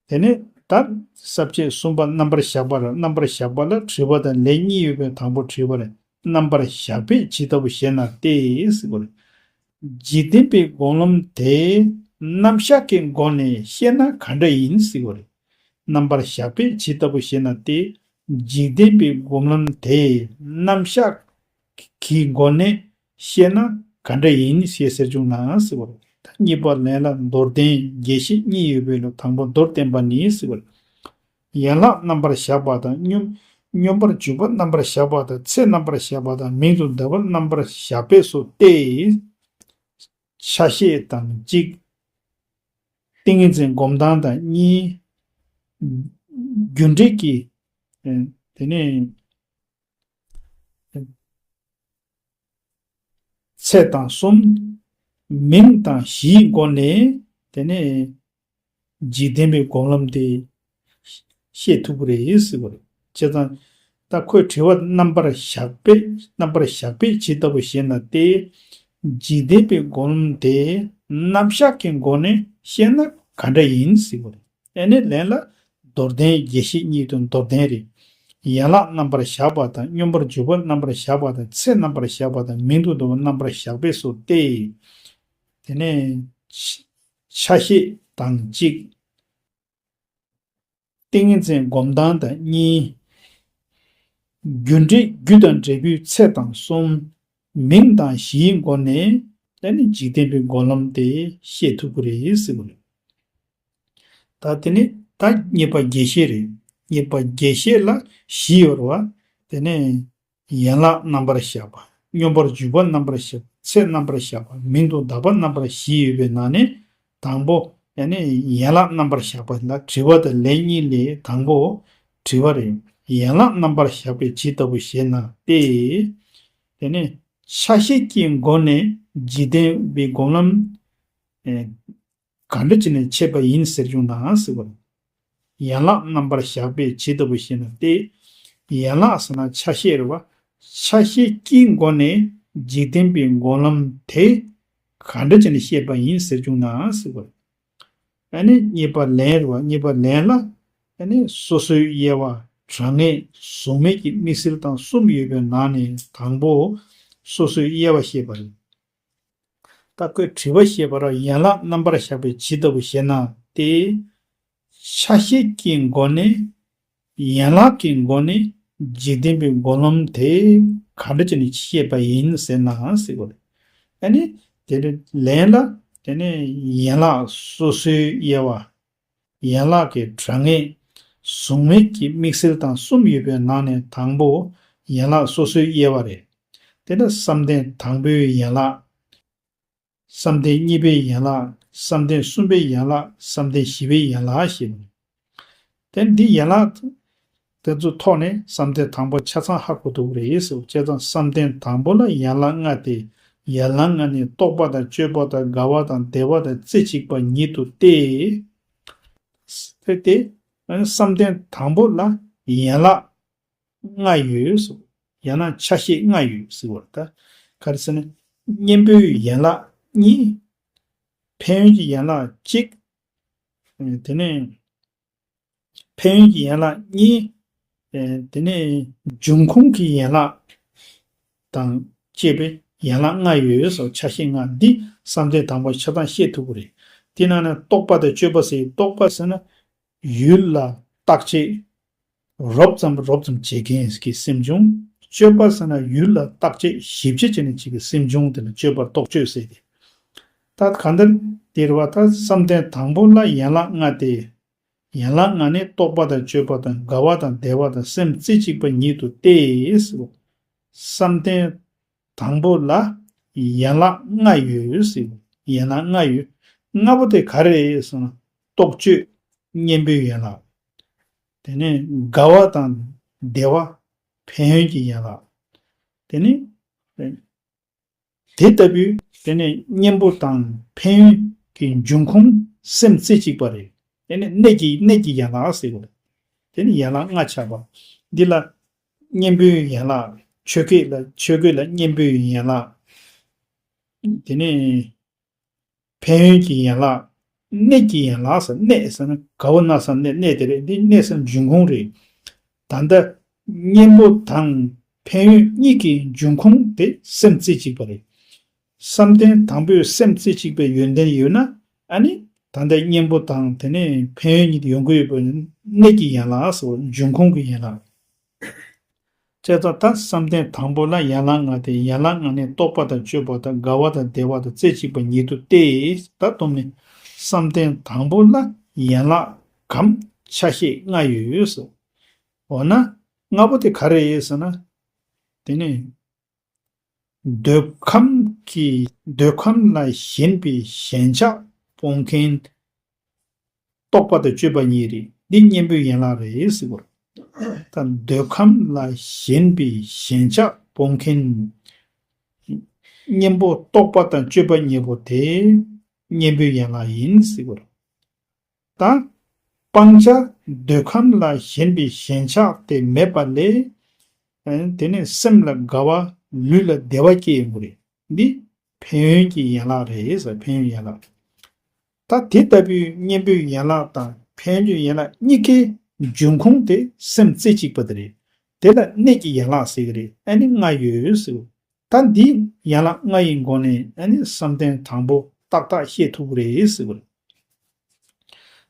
དེ་ནས་ད་ས་བཅད་གསུམ་པ་རྣམ་པར་གཞག་པ་ལ། རྣམ་པར་གཞག་པ་ལ་དྲི་བ་དང་ལན་གཉིས་ཡོད་པའི་དང་པོ་དྲི་བ་ལ། རྣམ་པར་གཞག་པས་ཇི་ལྟ་བུ་ཞེ་ན་སྟེ་ཟེར་བ་རེད། འཇིག་རྟེན་པའི་སྒོམ་ལམ་དེ་རྣམ་གཞག་གི་སྒོ་ནས་བཤད་ན་ག་འདྲ་ཡིན་ཟེར་བ་རེད། རྣམ་པར་གཞག་པས་ཇི་ལྟ་བུ་ཞེ་ན་སྟེ། འཇིག་རྟེན་པའི་སྒོམ་ལམ་དེ་རྣམ་གཞག་གི་སྒོ་ནས་བཤད་ན་ག་འདྲ་ཡིན་ཞེས་ཟེར་བྱུང་ན་ཟེར་བ་རེད། ད་གཉིས་པ་ལན་ལ་མདོར་བསྟན་རྒྱས་བཤད་གཉིས་ཡོད་པའི་ལུགས། དང་པོ་མདོར་བསྟན་པ་ནི་ཟེར་བ་རེད། ཡན་ལག་རྣམ་པར་གཞག་པ་དང་། སྙོམས། སྙོམས་པར་འཇུག་པ་རྣམ་པར་གཞག་པ་དང་། ཚེ་རྣམ་པར་གཞག་པ་དང་། མིང་དུ་འདོགས་པ་རྣམ་པར་གཞག་པས་སོ་སྟེ། ཆ་ཤས་དང་གཅིག། ཏིང་ངེ་འཛིན་སྒོམ་སྟངས་དང་གཉིས། རྒྱུ་འབྲས་ཀྱི། ཨ། དེ་ནས་ཚད་དང་གསུམ། མིང་དང་བཞིའི་སྒོ་ནས་དེ་ནས་འཇིག་རྟེན་པའི་སྒོམ་ལམ་དེ་ཤེས་ཐུབ་ཀྱི་རེད་ཟེར་བ་རེད། བྱས་ཙང་ད་ཁོས་དྲི་བ་རྣམ་པར་གཞག་པས། རྣམ་པར་གཞག་པས་ཇི་ལྟ་བུ་ཞེ་ན་སྟེ། འཇིག་རྟེན་པའི་སྒོམ་ལམ་དེ་རྣམ་གཞག་གི་སྒོ་ནས་བཤད་ན་ག་འདྲ་ཡིན་ཟེར་བ་རེད། ཨ་ནི་ལན་ལ་མདོར་བསྟན་རྒྱས་བཤད་གཉིས་དང་མདོར་བསྟན་རེད། ཡན་ལག་རྣམ་པར་གཞག་པ་དང་། སྙོམས་པར་འཇུག་པ་རྣམ་པར་གཞག་པ་དང་། ཚེ་རྣམ་པར་གཞག་པ་དང་། མིང་དུ་འདོགས་པ་རྣམ་པར་གཞག་པས་སོ་སྟེ། དེ་ནས་ཆ། ཆ་ཤས་དང་གཅིག། ཏིང་ངེ་འཛིན་སྒོམ་སྟངས་དང་གཉིས། རྒྱུ་འབྲས། རྒྱུ་དང་འབྲས་བུའི་ཚད་དང་གསུམ། མིང་དང་བཞིའི་སྒོ་ནས་ཨ་ནི་འཇིག་རྟེན་པའི་སྒོམ་ལམ་དེ་ཤེས་ཐུབ་ཀྱི་རེད་ཟེར་བ་རེད། ད་དེ་ནི་ད་གཉིས་པ་རྒྱས་བཤད་རེད། གཉིས་པ་རྒྱས་བཤད་ལ་བཞི་ཡོད་རེད་བ། དེ་ནས་ཡན་ལག་རྣམ་པར་གཞག་པ། སྙོམས་པར་འཇུག་པ་རྣམ་པར་གཞག་པ། ཚད་རྣམ་པར་གཞག་པ། མིང་དུ་གདགས་པ་རྣམ་པར་བཞི་ཡོད་པའི་ནང་ནས་དང་པོ་ཡང་ནི་ཡན་ལག་རྣམ་པར་གཞག་པ་ལ་དྲི་བ་དང་ལན་གཉིས་ལས་དང་པོ་དྲི་བ་རེད། ཡན་ལག་རྣམ་པར་གཞག་པས་ཇི་ལྟ་བུ་ཞེ་ན་སྟེ། དེ་ནས་ཆ་ཤས་ཀྱི་སྒོ་ནས་འཇིག་རྟེན་པའི་སྒོམ་ལམ། ཨེ། ག་འདྲ་བྱས་ནས་འཆད་པ་ཡིན་ཟེར་བྱུང་ན་ཟེར་བ་རེད། ཡན་ལག་རྣམ་པར་གཞག་པས་ཇི་ལྟ་བུ་ཞེ་ན་སྟེ། ཡན་ལག་ཟེར་ན་ཆ་ཤས་རེད་བ། ཆ་ཤས་ཀྱི་སྒོ་ནས་འཇིག་རྟེན་པའི་སྒོམ་ལམ་དེ་ག་འདྲ་བྱས་ནས་བཤད་པ་ཡིན་ཟེར་བྱུང་ན་ཟེར་བ་རེད། ཨ་ནི་གཉིས་པ་ལན་རེད་བ། གཉིས་པ་ལན་ལ་ཨ་ནི་སོ་སོའི་དབྱེ་བ། གྲངས་ངེས། གཟུགས་མེད་ཀྱི་དམིགས་བསལ་དང་གསུམ་ཡོད་པའི་ནང་ནས་དང་པོ་སོ་སོའི་དབྱེ་བ་བཤད་པ་རེད། ད་ཁོས་དྲི་བ་བཤད་པར་ཡན་ལག་རྣམ་པར་གཞག་པས་ཇི་ལྟ་བུ་ཞེ་ན་སྟེ། ཆ་ཤས་ཀྱི་སྒོ་ནས། ཡན་ལག་གི་སྒོ་ནས་འཇིག་རྟེན་པའི་སྒོམ་ལམ་དེ་ག་འདྲ་བྱས་ནས་བཤད་པ་ཡིན་ཟེར་ན་ཟེར་བ་རེད། ཨ་ནི་དེ་ནི་ལན་ལ་དེ་ནི་ཡན་ལག་སོ་སོའི་དབྱེ་བ། ཡན་ལག་གི་གྲངས་ངེས། གཟུགས་མེད་ཀྱི་དམིགས་བསལ་དང་གསུམ་ཡོད་པའི་ནང་ནས་དང་པོ་ཡན་ལག་སོ་སོའི་དབྱེ་བ་རེད། དེ་ནི་བསམ་གཏན་དང་པོའི་ཡན་ལག། བསམ་གཏན་གཉིས་པའི་ཡན་ལག། བསམ་གཏན་གསུམ་པའི་ཡན་ལག། བསམ་གཏན་བཞི་པའི་ཡན་ལག་ཞེས། དེ་འདི་ཡན་ལག་དེ་ཚོ་ཐོག་ནས་བསམ་གཏན་དང་པོ་ཆ་ཚང་ཧ་གོ་ཐུབ་ཀྱི་རེད་ཟེར། བྱས་ཙང་བསམ་གཏན་དང་པོ་ལ་ཡན་ལག་ལྔ་སྟེ། ཡན་ལག་ལྔ་ནི་རྟོག་པ་དང་དཔྱོད་པ་དང་དགའ་བ་དང་བདེ་བ་དང་རྩེ་གཅིག་པ་ཉིད་དུ་སྟེ། དེ་སྟེ། བསམ་གཏན་དང་པོ་ལ་ཡན་ལག་ལྔ་ཡོད་ཟེར། ཡང་ན་ཆ་ཤས་ལྔ་ཡོད་ཟེར་བ་ད། ག་རེ་ཟེར་ན། གཉེན་པོའི་ཡན་ལག་གཉིས། ཕན་ཡོན་གྱི་ཡན་ལག་གཅིག། དེ་ནས། ཕན་ཡོན་གྱི་ཡན་ལག་གཉིས། དེ་ནས་འབྱུང་ཁུངས་ཀྱི་ཡན་ལག་དང་བཅས་པའི་ཡན་ལག་ལྔ་ཡོད་སོགས་ཆ་ཤས་ལྔ་འདི་བསམ་གཏན་དང་པོ་ཆ་ཚང་ཤེས་ཐུབ་ཀྱི་རེད། དེ་ནང་ནས་རྟོག་པ་དང་དཔྱོད་པ་ཟེར། རྟོག་པ་ཟེར་ན་ཡུལ་ལ་བརྟག་དཔྱད་རོབ་ཙམ་རོབ་ཙམ་བྱེད་མཁན་གྱི་སེམས་བྱུང་། དཔྱོད་པ་ཟེར་ན་ཡུལ་ལ་བརྟག་དཔྱད་ཞིབ་དཔྱད་བྱེད་མཁན་གཅིག་གི་སེམས་བྱུང་དེ་ལ་དཔྱོད་པ་རྟོག་དཔྱོད་ཟེར་ཏེ། ད་གང་ལྟར་དེ་རེད་བ། ད་བསམ་གཏན་དང་པོ་ལ་ཡན་ལག་ལྔ་སྟེ། ཡན་ལག་ལྔ་ནི་རྟོག་པ་དང་དཔྱོད་པ་དང་དགའ་བ་དང་བདེ་བ་དང་སེམས་རྩེ་གཅིག་པ་ཉིད་དུ་སྟེ། བསམ་གཏན་དང་པོ་ལ་ཡན་ལག་ལྔ་ཡོད་ཟེར། ཡན་ལག་ལྔ་ཡོད། ལྔ་པོ་དེ་ག་རེ་རེད་ཟེར་ན། རྟོག་དཔྱོད་གཉེན་པོའི་ཡན་ལག་དེ་ནས་དགའ་བ་དང་བདེ་བ་ཕན་ཡོན་གྱི་ཡན་ལག་དེ་ནས། དེ་ལྟ་བུའི་དེ་ནས་གཉེན་པོ་དང་ཕན་ཡོན་གྱི་འབྱུང་ཁུངས་སེམས་རྩེ་གཅིག་པ་རེད། དེ་ནས་གནས་ཀྱི་གནས་ཀྱི་ཡན་ལག་ཟེར་བ། དེ་ནི་ཡན་ལག་ལྔ་ཆགས་པ། འདི་ལ་གཉེན་པོའི་ཡན་ལག་ཆོས་སྐད་ལ་ཆོས་སྐད་ལ་གཉེན་པོའི་ཡན་ལག་དེ་ནས་ཕན་ཡོན་གྱི་ཡན་ལག་གནས་ཀྱི་ཡན་ལག་ཟེར། གནས་ཟེར་ན་ག་བ་ན་ས་གནས་གནས་དེ་རེད། འདི་གནས་ཟེར་འབྱུང་ཁུངས་རེད། ད་ལྟ་གཉེན་པོ་དང་ཕན་ཡོན་གཉིས་ཀྱི་འབྱུང་ཁུངས་དེ་སེམས་རྩེ་གཅིག་པ་རེད། བསམ་གཏན་དང་པོའི་སེམས་རྩེ་གཅིག་པའི་ཡོན་ཏན་ཡོད་ན། ཨ་ནི་ད་ལྟ་གཉེན་པོ་དང་དེ་ནས་ཕན་ཡོན་གཉིས་དེ་ཡོང་གི་ཡོད་པ་ཡིན། གནས་ཀྱི་ཡན་ལག་ཟེར་བ་འབྱུང་ཁུངས་ཀྱི་ཡན་ལག་བྱས་ཙང་ད་བསམ་གཏན་དང་པོ་ལ་ཡན་ལག་ལྔ་སྟེ། ཡན་ལག་ལྔ་ནི་རྟོག་པ་དང་དཔྱོད་པ་དང་དགའ་བ་དང་བདེ་བ་དང་རྩེ་གཅིག་པ་ཉིད་དུ་སྟེ། ད་གཏོང་ནི་བསམ་གཏན་དང་པོ་ལ་ཡན་ལག་གམ་ཆ་ཤས་ལྔ་ཡོད་ཟེར། འོ་ན་ལྔ་པོ་དེ་ག་རེ་རེད་ཟེར་ན། དེ་ནི་འདོད་ཁམས་ཀྱི་འདོད་ཁམས་ལ་ཞེན་པའི་ཞེན་ཆགས་སྤོང་མཁན། རྟོག་པ་དང་དཔྱོད་པ་གཉིས་རེད། འདི་གཉེན་པོའི་ཡན་ལག་རེད་ཟེར་བ། ད་འདོད་ཁམས་ལ་ཞེན་པའི་ཞེན་ཆགས་སྤོང་མཁན། གཉེན་པོ་རྟོག་པ་དང་དཔྱོད་པ་གཉིས་པོ་དེ་གཉེན་པོའི་ཡན་ལག་ཡིན་ཟེར་བ། ད་སྤང་བྱ་འདོད་ཁམས་ལ་ཞེན་པའི་ཞེན་ཆགས་དེ་མེད་པ་ལས། དེ་ནས་སེམས་ལ་དགའ་བ་ལུས་ལ་བདེ་བ་སྐྱེ་ཡོང་གི་རེད། འདི་ཕན་ཡོན་གྱི་ཡན་ལག་རེད་ཟེར། ཕན་ཡོན་ཡན་ལག་ད་དེ་ལྟ་བུའི་གཉེན་པོའི་ཡན་ལག་དང་ཕན་ཡོན་གྱི་ཡན་ལག་གཉིས་ཀའི་འབྱུང་ཁུངས་དེ་སེམས་རྩེ་གཅིག་པ་དེ་རེད། དེ་ལ་གནས་ཀྱི་ཡན་ལག་ཟེར་གྱི་རེད། ཨ་ནི་ལྔ་ཡོད་ཟེར། ད་འདི་ཡན་ལག་ལྔ་ཡི་སྒོ་ནས་ཨ་ནི་བསམ་གཏན་དང་པོ་ཏག་ཏག་ཤེས་ཐུབ་ཀྱི་རེད་ཟེར་བ་རེད།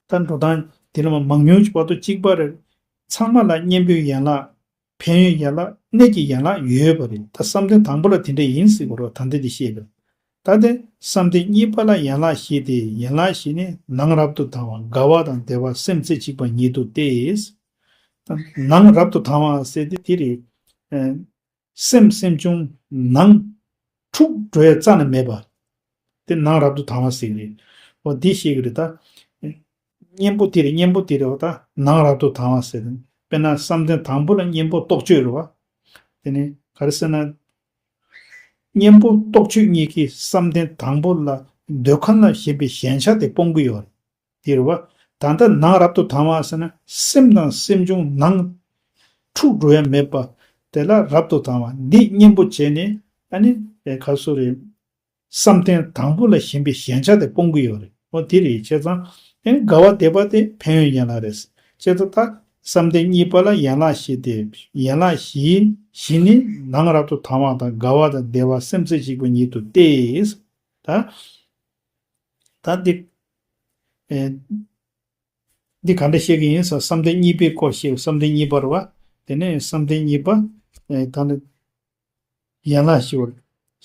ད་འགྲོ་སྟངས་དེ་ལ་མ་མང་ཉུང་གི་བར་དུ་གཅིག་པ་རེད། ཚང་མ་ལ་གཉེན་པོའི་ཡན་ལག་ཕན་ཡོན་ཡན་ལག་གནས་ཀྱི་ཡན་ལག་ཡོད་པ་རེད། ད་བསམ་གཏན་དང་པོ་ལ་དེ་འདྲ་ཡིན་ཟེར་གྱི་རེད། ད་འདི་དེ་ཤེས་དགོས། ད་དེ་བསམ་གཏན་གཉིས་པ་ལ་ཡན་ལག་བཞི་སྟེ། ཡན་ལག་བཞི་ནི་ནང་རབ་ཏུ་དང་བ། དགའ་བ་དང་བདེ་བ་སེམས་རྩེ་གཅིག་པ་ཉིད་དུ་སྟེ། ད་ནང་རབ་ཏུ་དང་བ་ཟེར་དེ་དེ་རེད། ཨ། སེམས་སེམས་བྱུང་ནང་འཁྲུག་འགྲོ་ཡ་རྩ་ནས་མེད་པ། དེ་ནང་རབ་ཏུ་དང་བ་ཟེར་གྱི་རེད། འོ་འདི་ཤེས་ཀྱི་རེད་ད། གཉེན་པོ་དེ་རེད། གཉེན་པོ་དེ་རེད་བ། ད་ནང་རབ་ཏུ་དང་བ་ཟེར་དེ། དཔེར་ན་བསམ་གཏན་དང་པོ་ལ་གཉེན་པོ་རྟོག་དཔྱོད་རེད་བ། དེ་ནི་ག་རེ་ཟེར་ན། གཉེན་པོ་རྟོག་དཔྱོད་གཉིས་ཀྱིས་བསམ་གཏན་དང་པོ་ལ་འདོད་ཁམས་ལ་ཞེན་པའི་ཞེན་ཆགས་དེ་སྤོང་གི་ཡོད་རེད། དེ་རེད་བ། ད་ལྟ་ནང་རབ་ཏུ་དང་བ་ཟེར་ན་སེམས་དང་སེམས་བྱུང་ནང་འཁྲུག་འགྲོ་ཡ་མེད་པ། དེ་ལ་རབ་ཏུ་དང་བ་འདི་གཉེན་པོ་བྱས་ནས། ཨ་ནི་ཨེ་ག་སོ་རེད། བསམ་གཏན་དང་པོ་ལ་ཞེན་པའི་ཞེན་ཆགས་དེ་སྤོང་གི་ཡོད་རེད། འོ་དེ་རེད། བྱས་ཙང་ཨ་ནི་དགའ་བ་བདེ་བ་དེ་ཕན་ཡོན་ཡན་ལག་རེད། བྱས་ཙང་ད་བསམ་གཏན་གཉིས་པ་ལ་ཡན་ལག་བཞི་སྟེ། ཡན་ལག་བཞི་བཞི་ནི་ནང་རབ་ཏུ་དང་བ་དང་དགའ་བ་དང་བདེ་བ་སེམས་རྩེ་གཅིག་པ་ཉིད་དུ་སྟེ། ད། ད་འདི། ཨེ། འདི་ག་འདྲ་བཤད་ཀྱི་ཡིན་ཟེར། བསམ་གཏན་གཉིས་པའི་སྐོར་བཤད། བསམ་གཏན་གཉིས་པ་རེད་བ། དེ་ནས་བསམ་གཏན་གཉིས་པ། ཨེ། ད་ནི་ཡན་ལག་བཞི་བར།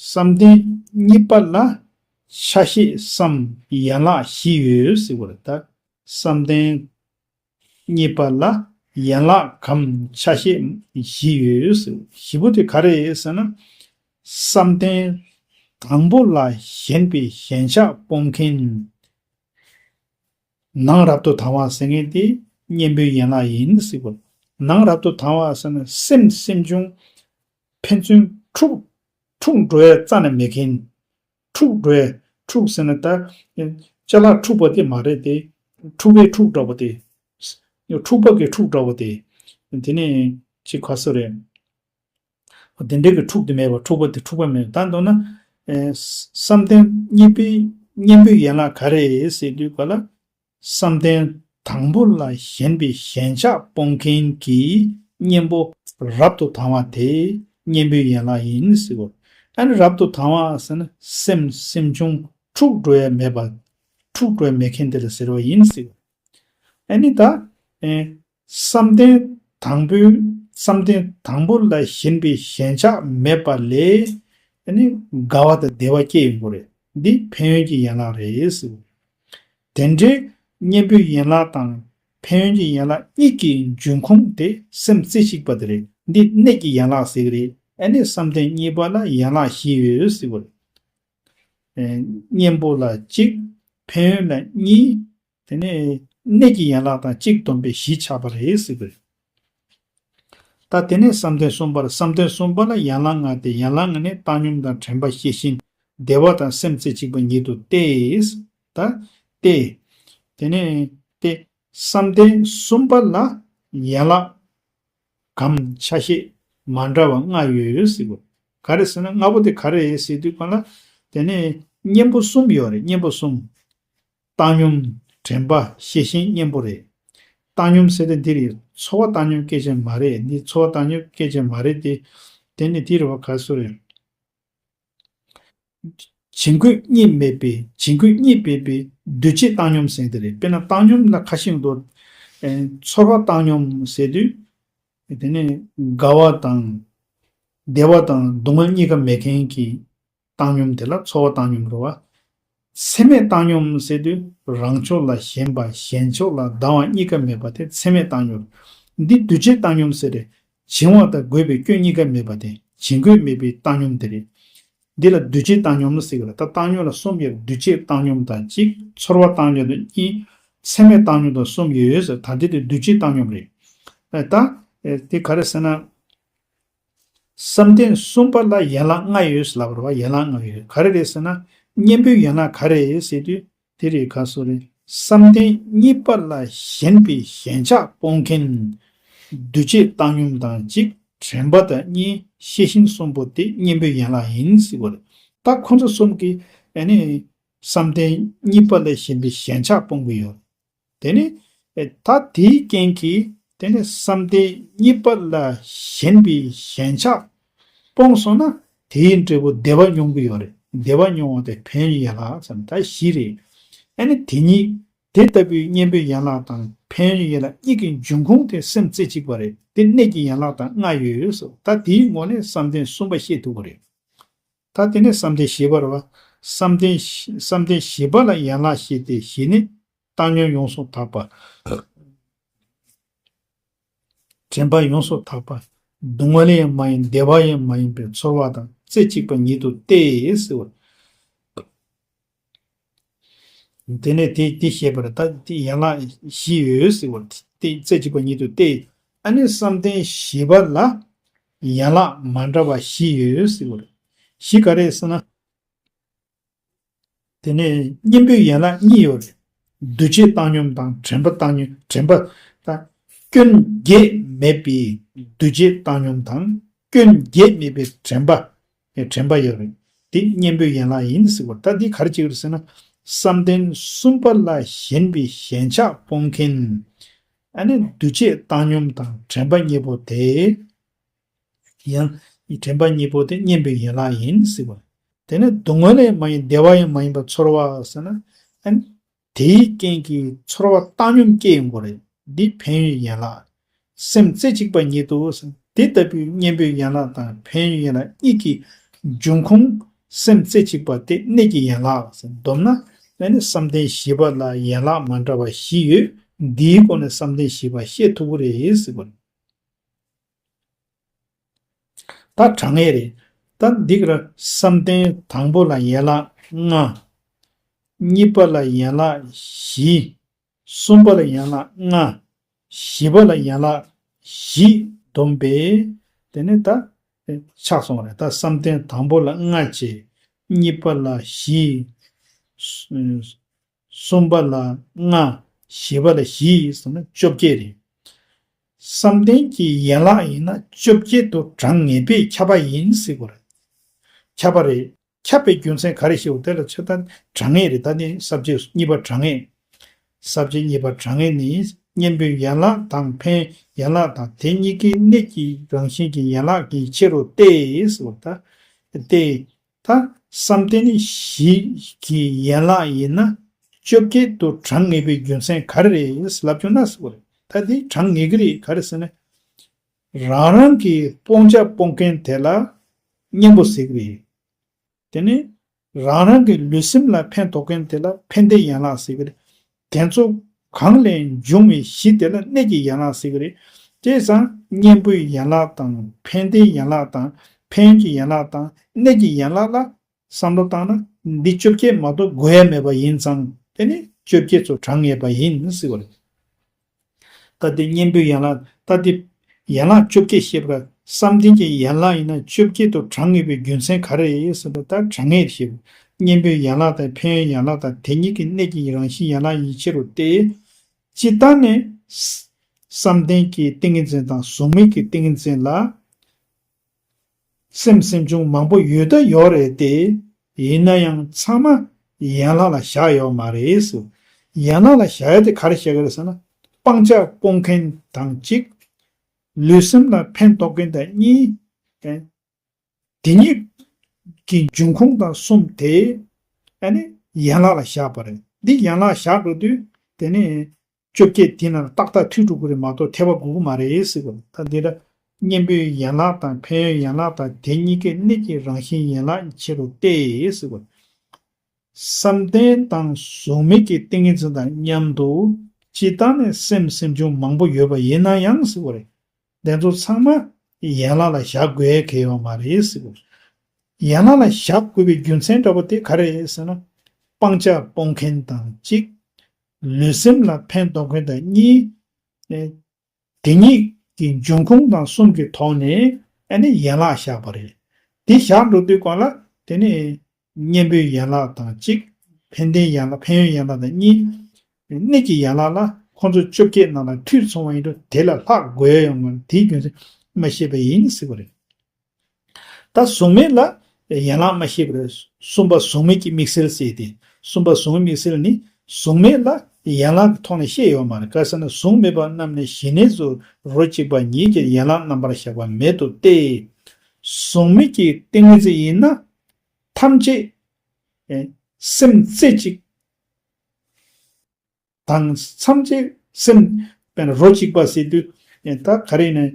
བསམ་གཏན་གཉིས་པ་ལ་ཆ་ཤས་སམ་ཡན་ལག་བཞི་ཡོད་ཟེར་བ་རེད་ད། བསམ་གཏན་གཉིས་པ་ལ་ཡན་ལག་གམ་ཆ་ཤས་བཞི་ཡོད་ཟེར། བཞི་པོ་དེ་ག་རེ་ཟེར་ན། བསམ་གཏན་དང་པོ་ལ་ཞེན་པའི་ཞེན་ཆགས་སྤོང་མཁན། ནང་རབ་ཏུ་དང་བ་ཟེར་མཁན་དེ་གཉེན་པོའི་ཡན་ལག་ཡིན་ཟེར་བ། ནང་རབ་ཏུ་དང་བ་ཟེར་ན་སེམས་སེམས་བྱུང་ཕན་ཚུན་འཁྲུག་ འཁྲུག་འགྲོ་ཡ་རྩ་ནས་མེད་མཁན། འཁྲུག་འགྲོ་ཡ། འཁྲུག་ཟེར་ན་ད་ཅ་ལག་འཁྲུག་པ་དེ་མ་རེད་དེ། འཁྲུག་པའི་འཁྲུག་འདྲ་པོ་དེ། འཁྲུག་པ་གི་འཁྲུག་འདྲ་པོ་དེ། དེ་ནས་ཅི་ག་སོ་རེད། དེ་འདྲའི་གི་འཁྲུག་དེ་མེད་པ། འཁྲུག་པ་དེ་འཁྲུག་པ་མེད། ད་མདོར་ན། ཨེ། བསམ་གཏན་གཉིས་པའི་གཉེན་པོའི་ཡན་ལག་ག་རེ་ཟེར་དུས་ག་ལ། བསམ་གཏན་དང་པོ་ལ་ཞེན་པའི་ཞེན་ཆགས་སྤོང་མཁན་གྱི་གཉེན་པོ་རབ་ཏུ་དང་བ་དེ་གཉེན་པོའི་ཡན་ལག་ཡིན་ཟེར་བ། ཨ་ནི་རབ་ཏུ་དང་བ་ཟེར་ན་སེམས་སེམས་བྱུང་འཁྲུག་འགྲོ་ཡ་མེད་པ། འཁྲུག་འགྲོ་ཡ་མེད་མཁན་དེ་ལ་ཟེར་བ་ཡིན་ཟེར་བ། ཨ་ནི་ད། ཨེ། བསམ་གཏན་དང་པོའི། བསམ་གཏན་དང་པོ་ལ་ཞེན་པའི་ཞེན་ཆགས་མེད་པ་ལས། ཨ་ནི་དགའ་བ་དང་བདེ་བ་སྐྱེ་ཡོང་གི་རེད། འདི་ཕན་ཡོན་གྱི་ཡན་ལག་རེད་ཟེར། དེ་འདྲའི་གཉེན་པོའི་ཡན་ལག་དང་ཕན་ཡོན་གྱི་ཡན་ལག་གཉིས་ཀྱི་འབྱུང་ཁུངས་དེ་སེམས་རྩེ་གཅིག་པ་དེ་རེད། འདི་གནད་ཀྱི་ཡན་ལག་ཟེར་གི་རེད། ཨ་ནི་བསམ་གཏན་གཉིས་པ་ལ་ཡན་ལག་བཞི་ཡོད་ཟེར་གི་རེད། ཨེ། གཉེན་པོ་ལ་གཅིག་ཕན་ཡོན་ལ་གཉིས། དེ་ནས་གནད་ཀྱི་ཡན་ལག་དང་གཅིག་བསྡོམས་པས་བཞི་ཆགས་པ་རེད་ཟེར་གི་རེད། ད་དེ་ནས་བསམ་གཏན་གསུམ་པར། བསམ་གཏན་གསུམ་པ་ལ་ཡན་ལག་ལྔ་སྟེ། ཡན་ལག་ལྔ་ནི་བཏང་སྙོམས་དང་དྲན་པ་ཤེས་བཞིན་བདེ་བ་དང་སེམས་རྩེ་གཅིག་པ་ཉིད་དུ་སྟེ། ད་སྟེ། དེ་ནས་སྟེ། བསམ་གཏན་གསུམ་པ་ལ་ཡན་ལག་གམ་ཆ་ཤས་མ་འདྲ་བ་ལྔ་ཡོད་ཟེར་གི་རེད། ག་རེ་ཟེར་ན་ལྔ་པོ་དེ་ག་རེ་རེད་ཟེར་དུས་གང་ལ། དེ་ནས་གཉེན་པོ་གསུམ་ཡོད་རེད། གཉེན་པོ་གསུམ། བཏང་སྙོམས། དྲན་པ། ཤེས་བཞིན་གཉེན་པོ་རེད། བཏང་སྙོམས་ཟེར་དེ་འདི་རེད། ཚོར་བ་བཏང་སྙོམས་སྐད་ཆ་མ་རེད། འདི་ཚོར་བ་བཏང་སྙོམས་སྐད་ཆ་མ་རེད་དེ། དེ་ནི་འདི་རེད་བ། ག་སུ་རེད། བྱིང་རྒོད་གཉིས་མེད་པའི། བྱིང་རྒོད་གཉིས་མེད་པའི་འདུ་བྱེད་བཏང་སྙོམས་ཟེར་དེ་རེད། དཔེར་ན་བཏང་སྙོམས་ལ་ཁ་ཤས་འདུག་ཨེ། ཚོར་བ་བཏང་སྙོམས་ཟེར་དུས། དེ་ནི་དགའ་བ་དང་། བདེ་བ་དང་སྡུག་བསྔལ་གཉིས་ཀ་མེད་མཁན་གྱི་བཏང་སྙོམས་དེ་ལ་ཚོར་བ་བཏང་སྙོམས་རེད་བ། ཚད་མེད་བཏང་སྙོམས་ཟེར་དུས་རང་ཕྱོགས་ལ་ཞེན་པ། གཞན་ཕྱོགས་ལ་སྡང་བ་གཉིས་ཀ་མེད་པ་དེ་ཚད་མེད་བཏང་སྙོམས། འདི་འདུ་བྱེད་བཏང་སྙོམས་ཟེར་རེད། བྱིང་བ་དང་རྒོད་པའི་སྐྱོན་གཉིས་ཀ་མེད་པ་དེ་བྱིང་རྒོད་མེད་པའི་བཏང་སྙོམས་དེ་རེད། འདི་ལ་འདུ་བྱེད་བཏང་སྙོམས་ཟེར་གི་ལ། ད་བཏང་སྙོམས་ལ་གསུམ་ཡོད། འདུ་བྱེད་བཏང་སྙོམས་དང་གཅིག་ཚོར་བ་བཏང་སྙོམས་དང་གཉིས། ཚད་མེད་བཏང་སྙོམས་དང་གསུམ་ཡོད་ཟེར། ད་འདི་དེ་འདུ་བྱེད་བཏང་སྙོམས་རེད། ཨ། ད་དེ་ག་རེ་ཟེར་ན། བསམ་གཏན་གསུམ་པ་ལ་ཡན་ལག་ལྔ་ཡོད་ལབ་རེད་བ། ཡན་ལག་ལྔ་ཡོད། ག་རེ་རེད་ཟེར་ན། གཉེན་པོའི་ཡན་ལག་ག་རེ་རེད་ཟེར་དུས། དེ་རེད། ག་སོ་རེད། བསམ་གཏན་གཉིས་པ་ལ་ཞེན་པའི་ཞེན་ཆགས་སྤོང་མཁན། འདུ་བྱེད་བཏང་སྙོམས་དང་གཅིག་དྲན་པ་དང་གཉིས། ཤེས་བཞིན་གསུམ་པོ་དེ་གཉེན་པོའི་ཡན་ལག་ཡིན་ཟེར་བ་རེད། ད་ཁོ་ཚོ་གསུམ་གྱིས་ཨ་ནི་བསམ་གཏན་གཉིས་པ་ལ་ཞེན་པའི་ཞེན་ཆགས་སྤོང་གི་ཡོད། དེ་ནི། ཨེ། ད་དེའི་རྐྱེན་གྱིས་དེ་ནི་བསམ་གཏན་གཉིས་པ་ལ་ཞེན་པའི་ཞེན་ཆགས་སྤོང་སོང་ན། དེའི་འབྲས་བུ་བདེ་བ་མྱོང་གི་ཡོད་རེད། བདེ་བ་མྱོང་བ་དེ་ཕན་ཡོན་ཡན་ལག་ཙམ་ད་བཞི་རེད། ཨ་ནི་དེ་ཉིད་དེ་ལྟ་བུའི་གཉེན་པོའི་ཡན་ལག་དང་ཕན་ཡོན་ཡན་ལག་གཉིས་ཀྱི་འབྱུང་ཁུངས་དེ་སེམས་རྩེ་གཅིག་པ་རེད། དེ་གནད་ཀྱི་ཡན་ལག་དང་ལྔ་ཡོད་སོ། ད་དེའི་ངོས་ནས་བསམ་གཏན་གསུམ་པ་བཤད་ཐུབ་ཀྱི་རེད། ད་དེ་ནས་བསམ་གཏན་བཞི་པ་རེད་བ། བསམ་གཏན་བཞི། བསམ་གཏན་བཞི་པ་ལ་ཡན་ལག་བཞི་སྟེ། བཞི་ནི། བཏང་སྙོམས་ཡོངས་སུ་དག་པ། དྲན་པ་ཡོངས་སུ་དག་པ། སྡུག་བསྔལ་ཡང་མ་ཡིན་བདེ་བ་ཡང་མ་ཡིན་པའི་ཚོར་བ་དང་རྩེ་གཅིག་པ་ཉིད་དུ་སྟེ་ཟེར་བ། དེ་ནས་དེ་དེ་བཤད་པར་ད་དེ་ཡན་ལག་བཞི་ཡོད་ཟེར་བ། དེ་རྩེ་གཅིག་པ་ཉིད་དུ་སྟེ། ཨ་ནི་བསམ་གཏན་བཞི་པ་ལ་ཡན་ལག་མ་འདྲ་བ་བཞི་ཡོད་ཟེར་བ། བཞི་ག་རེ་ཟེར་ན། དེ་ནས་གཉེན་པོའི་ཡན་ལག་གཉིས་ཡོད་རེད། འདུ་བྱེད་བཏང་སྙོམས་དང་དྲན་པ་བཏང་སྙོམས། དྲན་པ་དང་། སྐྱོན་བརྒྱད་མེད་པའི་འདུ་བྱེད་བཏང་སྙོམས་དང་། སྐྱོན་བརྒྱད་མེད་པའི་དྲན་པ། དྲན་པ་ཡོད་རེད། དེ་གཉེན་པོའི་ཡན་ལག་ཡིན་ཟེར་བ། ད་འདི་ག་རེ་བྱེད་ཀྱི་རེད་ཟེར་ན། བསམ་གཏན་གསུམ་པ་ལ་ཞེན་པའི་ཞེན་ཆགས་སྤོང་མཁན། ཨ་ནི་འདུ་བྱེད་བཏང་སྙོམས་དང་དྲན་པ་གཉིས་པོ་དེ། ཡང་དྲན་པ་གཉིས་པོ་དེ་གཉེན་པོའི་ཡན་ལག་ཡིན་ཟེར་བ། དེ་ནི་སྡུག་བསྔལ་ཡང་མ་ཡིན་བདེ་བ་ཡང་མ་ཡིན་པ་ཚོར་བ་ཟེར་ན། ཨ་ནི་དེའི་རྐྱེན་གྱིས་ཚོར་བ་བཏང་སྙོམས་སྐྱེ་ཡོང་གི་རེད། འདི་ཕན་ཡོན་ཡན་ལག་སེམས་རྩེ་གཅིག་པ་ཉིད་དུ་ཟེར། དེ་ལྟ་བུའི་གཉེན་པོའི་ཡན་ལག་དང་ཕན་ཡོན་ཡན་ལག་གཉིས་ཀྱི་འབྱུང་ཁུངས་སེམས་རྩེ་གཅིག་པ་དེ་གནད་ཀྱི་ཡན་ལག་ཟེར། མདོར་ན་ཨ་ནི་བསམ་གཏན་བཞི་པ་ལ་ཡན་ལག་མ་འདྲ་བ་བཞི་ཡོད། འདིའི་སྒོ་ནས་བསམ་གཏན་བཞི་པ་བཤད་ཐུབ་ཀྱི་རེད་ཟེར་བ། ད་དྲང་ངེས་རེད། ད་འདི་ག་ར་བསམ་གཏན་དང་པོ་ལ་ཡན་ལག་ལྔ། གཉིས་པ་ལ་ཡན་ལག་བཞི། གསུམ་པ་ལ་ཡན་ལག་ལྔ། བཞི་པ་ལ་ཡན་ལག་བཞི་བསྡོམས་པས། དེ་ནས་ད་ ཆགས་སོང་བ་རེད། ད་བསམ་གཏན་དང་པོ་ལ་ལྔ་བྱས། གཉིས་པ་ལ་བཞི། གསུམ་པ་ལ་ལྔ། བཞི་པ་ལ་བཞི་ཟེར་ན་བཅོ་བརྒྱད་རེད། བསམ་གཏན་གྱི་ཡན་ལག་ཡིན་ན་བཅོ་བརྒྱད་དུ་གྲངས་ངེས་པས་ཁྱབ་པ་ཡིན་ཟེར་དགོས་རེད། ཁྱབ་པ་རེད། ཁྱབ་པའི་རྒྱུ་མཚན་ག་རེ་ཞེས་པ་དེ་ལ་ཆ་ད་གྲངས་ངེས་རེད། ད་ནི་ས་བཅད་གཉིས་པ་གྲངས་ངེས། ས་བཅད་གཉིས་པ་གྲངས་ངེས་ནི་གཉེན་པོའི་ཡན་ལག་དང་ཕན་ཡན་ལག་དང་དེ་གཉིས་ཀའི་གནས་ཀྱི་རང་བཞིན་གྱི་ཡན་ལག་གི་ཕྱིར་རོ་སྟེ་ཟེར་བ་ད། སྟེ། ད་བསམ་གཏན་བཞི་གི་ཡན་ལག་ཡིན་ན་བཅོ་བརྒྱད་དུ་གྲངས་ངེས་པའི་རྒྱུ་མཚན་ག་རེ་རེད་ལབ་བྱུང་ན་ཟེར་བ་རེད། ད་དེ་གྲངས་ངེས་ཀྱི་རེད། ག་རེ་ཟེར་ན། རང་རང་གི་སྤོང་བྱ་སྤོང་མཁན་དེ་ལ་གཉེན་པོ་ཟེར་གྱི་རེད། དེ་ནི་རང་རང་གི་ལུས་སེམས་ལ་ཕན་ཐོགས་མཁན་དེ་ལ་ཕན་བདེའི་ཡན་ལག་ཟེར་གྱི་རེད། དེ་ཚོ་གང་ལས་འབྱུང་བའི་གཞི་དེ་ལ་གནས་ཀྱི་ཡན་ལག་ཟེར་གྱི་རེད། བྱས་ཙང་གཉེན་པོའི་ཡན་ལག་དང་ཕན་བདེའི་ཡན་ལག་དང་ཕན་ཡོན་གྱི་ཡན་ལག་དང་གནས་ཀྱི་ཡན་ལག་ལ་བསམ་བློ་བཏང་ན་འདི་བཅོ་བརྒྱད་མ་གཏོགས་དགོས་ཡ་མེད་པ་ཡིན་ཙང་དེ་ནི་བཅོ་བརྒྱད་ཚོ་གྲངས་ངེས་པ་ཡིན་ཟེར་གྱི་རེད། ད་དེ་གཉེན་པོའི་ཡན་ལག་ད་དེ་ཡན་ལག་བཅོ་བརྒྱད་བཤད་པ་བསམ་གཏན་གྱི་ཡན་ལག་ཡིན་ན་བཅོ་བརྒྱད་དུ་གྲངས་ངེས་པའི་རྒྱུ་མཚན་ག་རེ་ཡིན་ཟེར་ན་ད་གྲངས་ངེས་བཤད་པ། གཉེན་པོའི་ཡན་ལག་དང་ཕན་ཡོན་ཡན་ལག་དང་དེ་གཉིས་ཀྱི་གནས་ཀྱི་རང་བཞིན་ཡན་ལག་ཡིན་ཕྱིར་རོ་སྟེ། སྤྱིར་བཏང་ནས་བསམ་གཏན་གྱི་ཏིང་ངེ་འཛིན་དང་གཟུགས་མེད་ཀྱི་ཏིང་ངེ་འཛིན་ལ། སེམས་སེམས་བྱུང་མང་པོ་ཡོད་ད་ཡོད་རེད་དེ། ཡིན་ན་ཡང་ཚང་མ་ཡན་ལག་ལ་བཞག་ཡོད་མ་རེད་ཟེར། ཡན་ལག་ལ་བཞག་ཡ་དེ་ག་རེ་བཞག་གི་རེད་ཟེར་ན། སྤང་བྱ་སྤོང་མཁན་དང་གཅིག་ལུས་སེམས་ལ་ཕན་ཐོགས་མཁན་དང་གཉིས། དེ་གཉིས་ཀྱི་འབྱུང་ཁུངས་དང་གསུམ་དེ་ཨ་ནི་ཡན་ལག་ལ་བཞག་པ་རེད། འདི་ཡན་ལག་བཞག་འགྲོ་དུས་དེ་ནི། བཅོ་བརྒྱད་དེ་ནང་ཏག་ཏག་ཐུག་འགྲོ་གི་རེད་མ་གཏོགས་ཐེ་བ་དགོས་ཀྱི་མ་རེད་ཟེར་གོ། ད་འདི་ལ་གཉེན་པོའི་ཡན་ལག་དང་ཕན་ཡོན་ཡན་ལག་དང་དེ་གཉིས་ཀའི་གནས་ཀྱི་རང་བཞིན་ཡན་ལག་ཕྱིར་རོ་སྟེ་ཟེར་གོ། བསམ་གཏན་དང་གཟུགས་མེད་ཀྱི་ཏིང་ངེ་འཛིན་དང་མཉམ་དུ་སྤྱིར་བཏང་ནས་སེམས་སེམས་བྱུང་མང་པོ་ཡོད་པ་ཡིན་ན་ཡང་ཟེར་གོ་རེད། དེ་ཚོ་ཚང་མ་ཡན་ལག་ལ་བཞག་དགོས་ཡ་གལ་ཡོད་མ་རེད་ཟེར་གོ། ཡན་ལག་ལ་བཞག་དགོས་པའི་རྒྱུ་མཚན་འདྲ་པོ་དེ་ག་རེ་རེད་ཟེར་ན། སྤང་བྱ་སྤོང་མཁན་དང་གཅིག་ལུས་སེམས་ལ་ཕན་ཐོགས་མཁན་དང་གཉིས། ཨེ། དེ་གཉིས་ཀྱི་འབྱུང་ཁུངས་དང་གསུམ་གྱི་ཐོག་ནས་ཨ་ནི་ཡན་ལག་བཞག་པ་རེད། དེ་བཞག་འགྲོ་དུས་གང་ལ་དེ་ནི་གཉེན་པོའི་ཡན་ལག་དང་གཅིག་ཕན་བདེའི་ཡན་ལག་ཕན་ཡོན་ཡན་ལག་དང་གཉིས། གནས་ཀྱི་ཡན་ལག་ལ་ཁོང་ཚོ་བཅོ་བརྒྱད་ནང་ལ་འཐུས་སོང་བ་ཡིན་དུས་དེ་ལ་ལྷག་དགོས་ཡ་ཡོང་གི་རེད། དེའི་རྒྱུ་མཚན་མ་ཤེས་པ་ཡིན་ཟེར་བ་རེད། ད་གཟུགས་མེད་ལ་ཡན་ལག་མ་ཤེས་པར་གསུམ་པ་གཟུགས་མེད་ཀྱི་དམིགས་བསལ་ཟེར་ཏེ། གསུམ་པ་གཟུགས་མེད་དམིགས་བསལ་ནི་གཟུགས་མེད་ལ་ཡན་ལག་གི་ཐོག་ནས་བཤད་ཡོད་མ་རེད། ག་ཟེར་ན་གཟུགས་མེད་པ་རྣམས་ནི་ཞི་གནས་སུ་རོ་གཅིག་པ་ཉིད་ཀྱི་ཡན་ལག་རྣམ་པར་གཞག་པ་མེད་དོ་སྟེ། གཟུགས་མེད་ཀྱི་ཏིང་ངེ་འཛིན་ཡིན་ན་ཐམས་ཅད་སེམས་རྩེ་གཅིག་དང་ཐམས་ཅད་སེམས་དཔེར་ན་རོ་གཅིག་པ་ཟེར་དུས་ད་ག་རེ་ནས་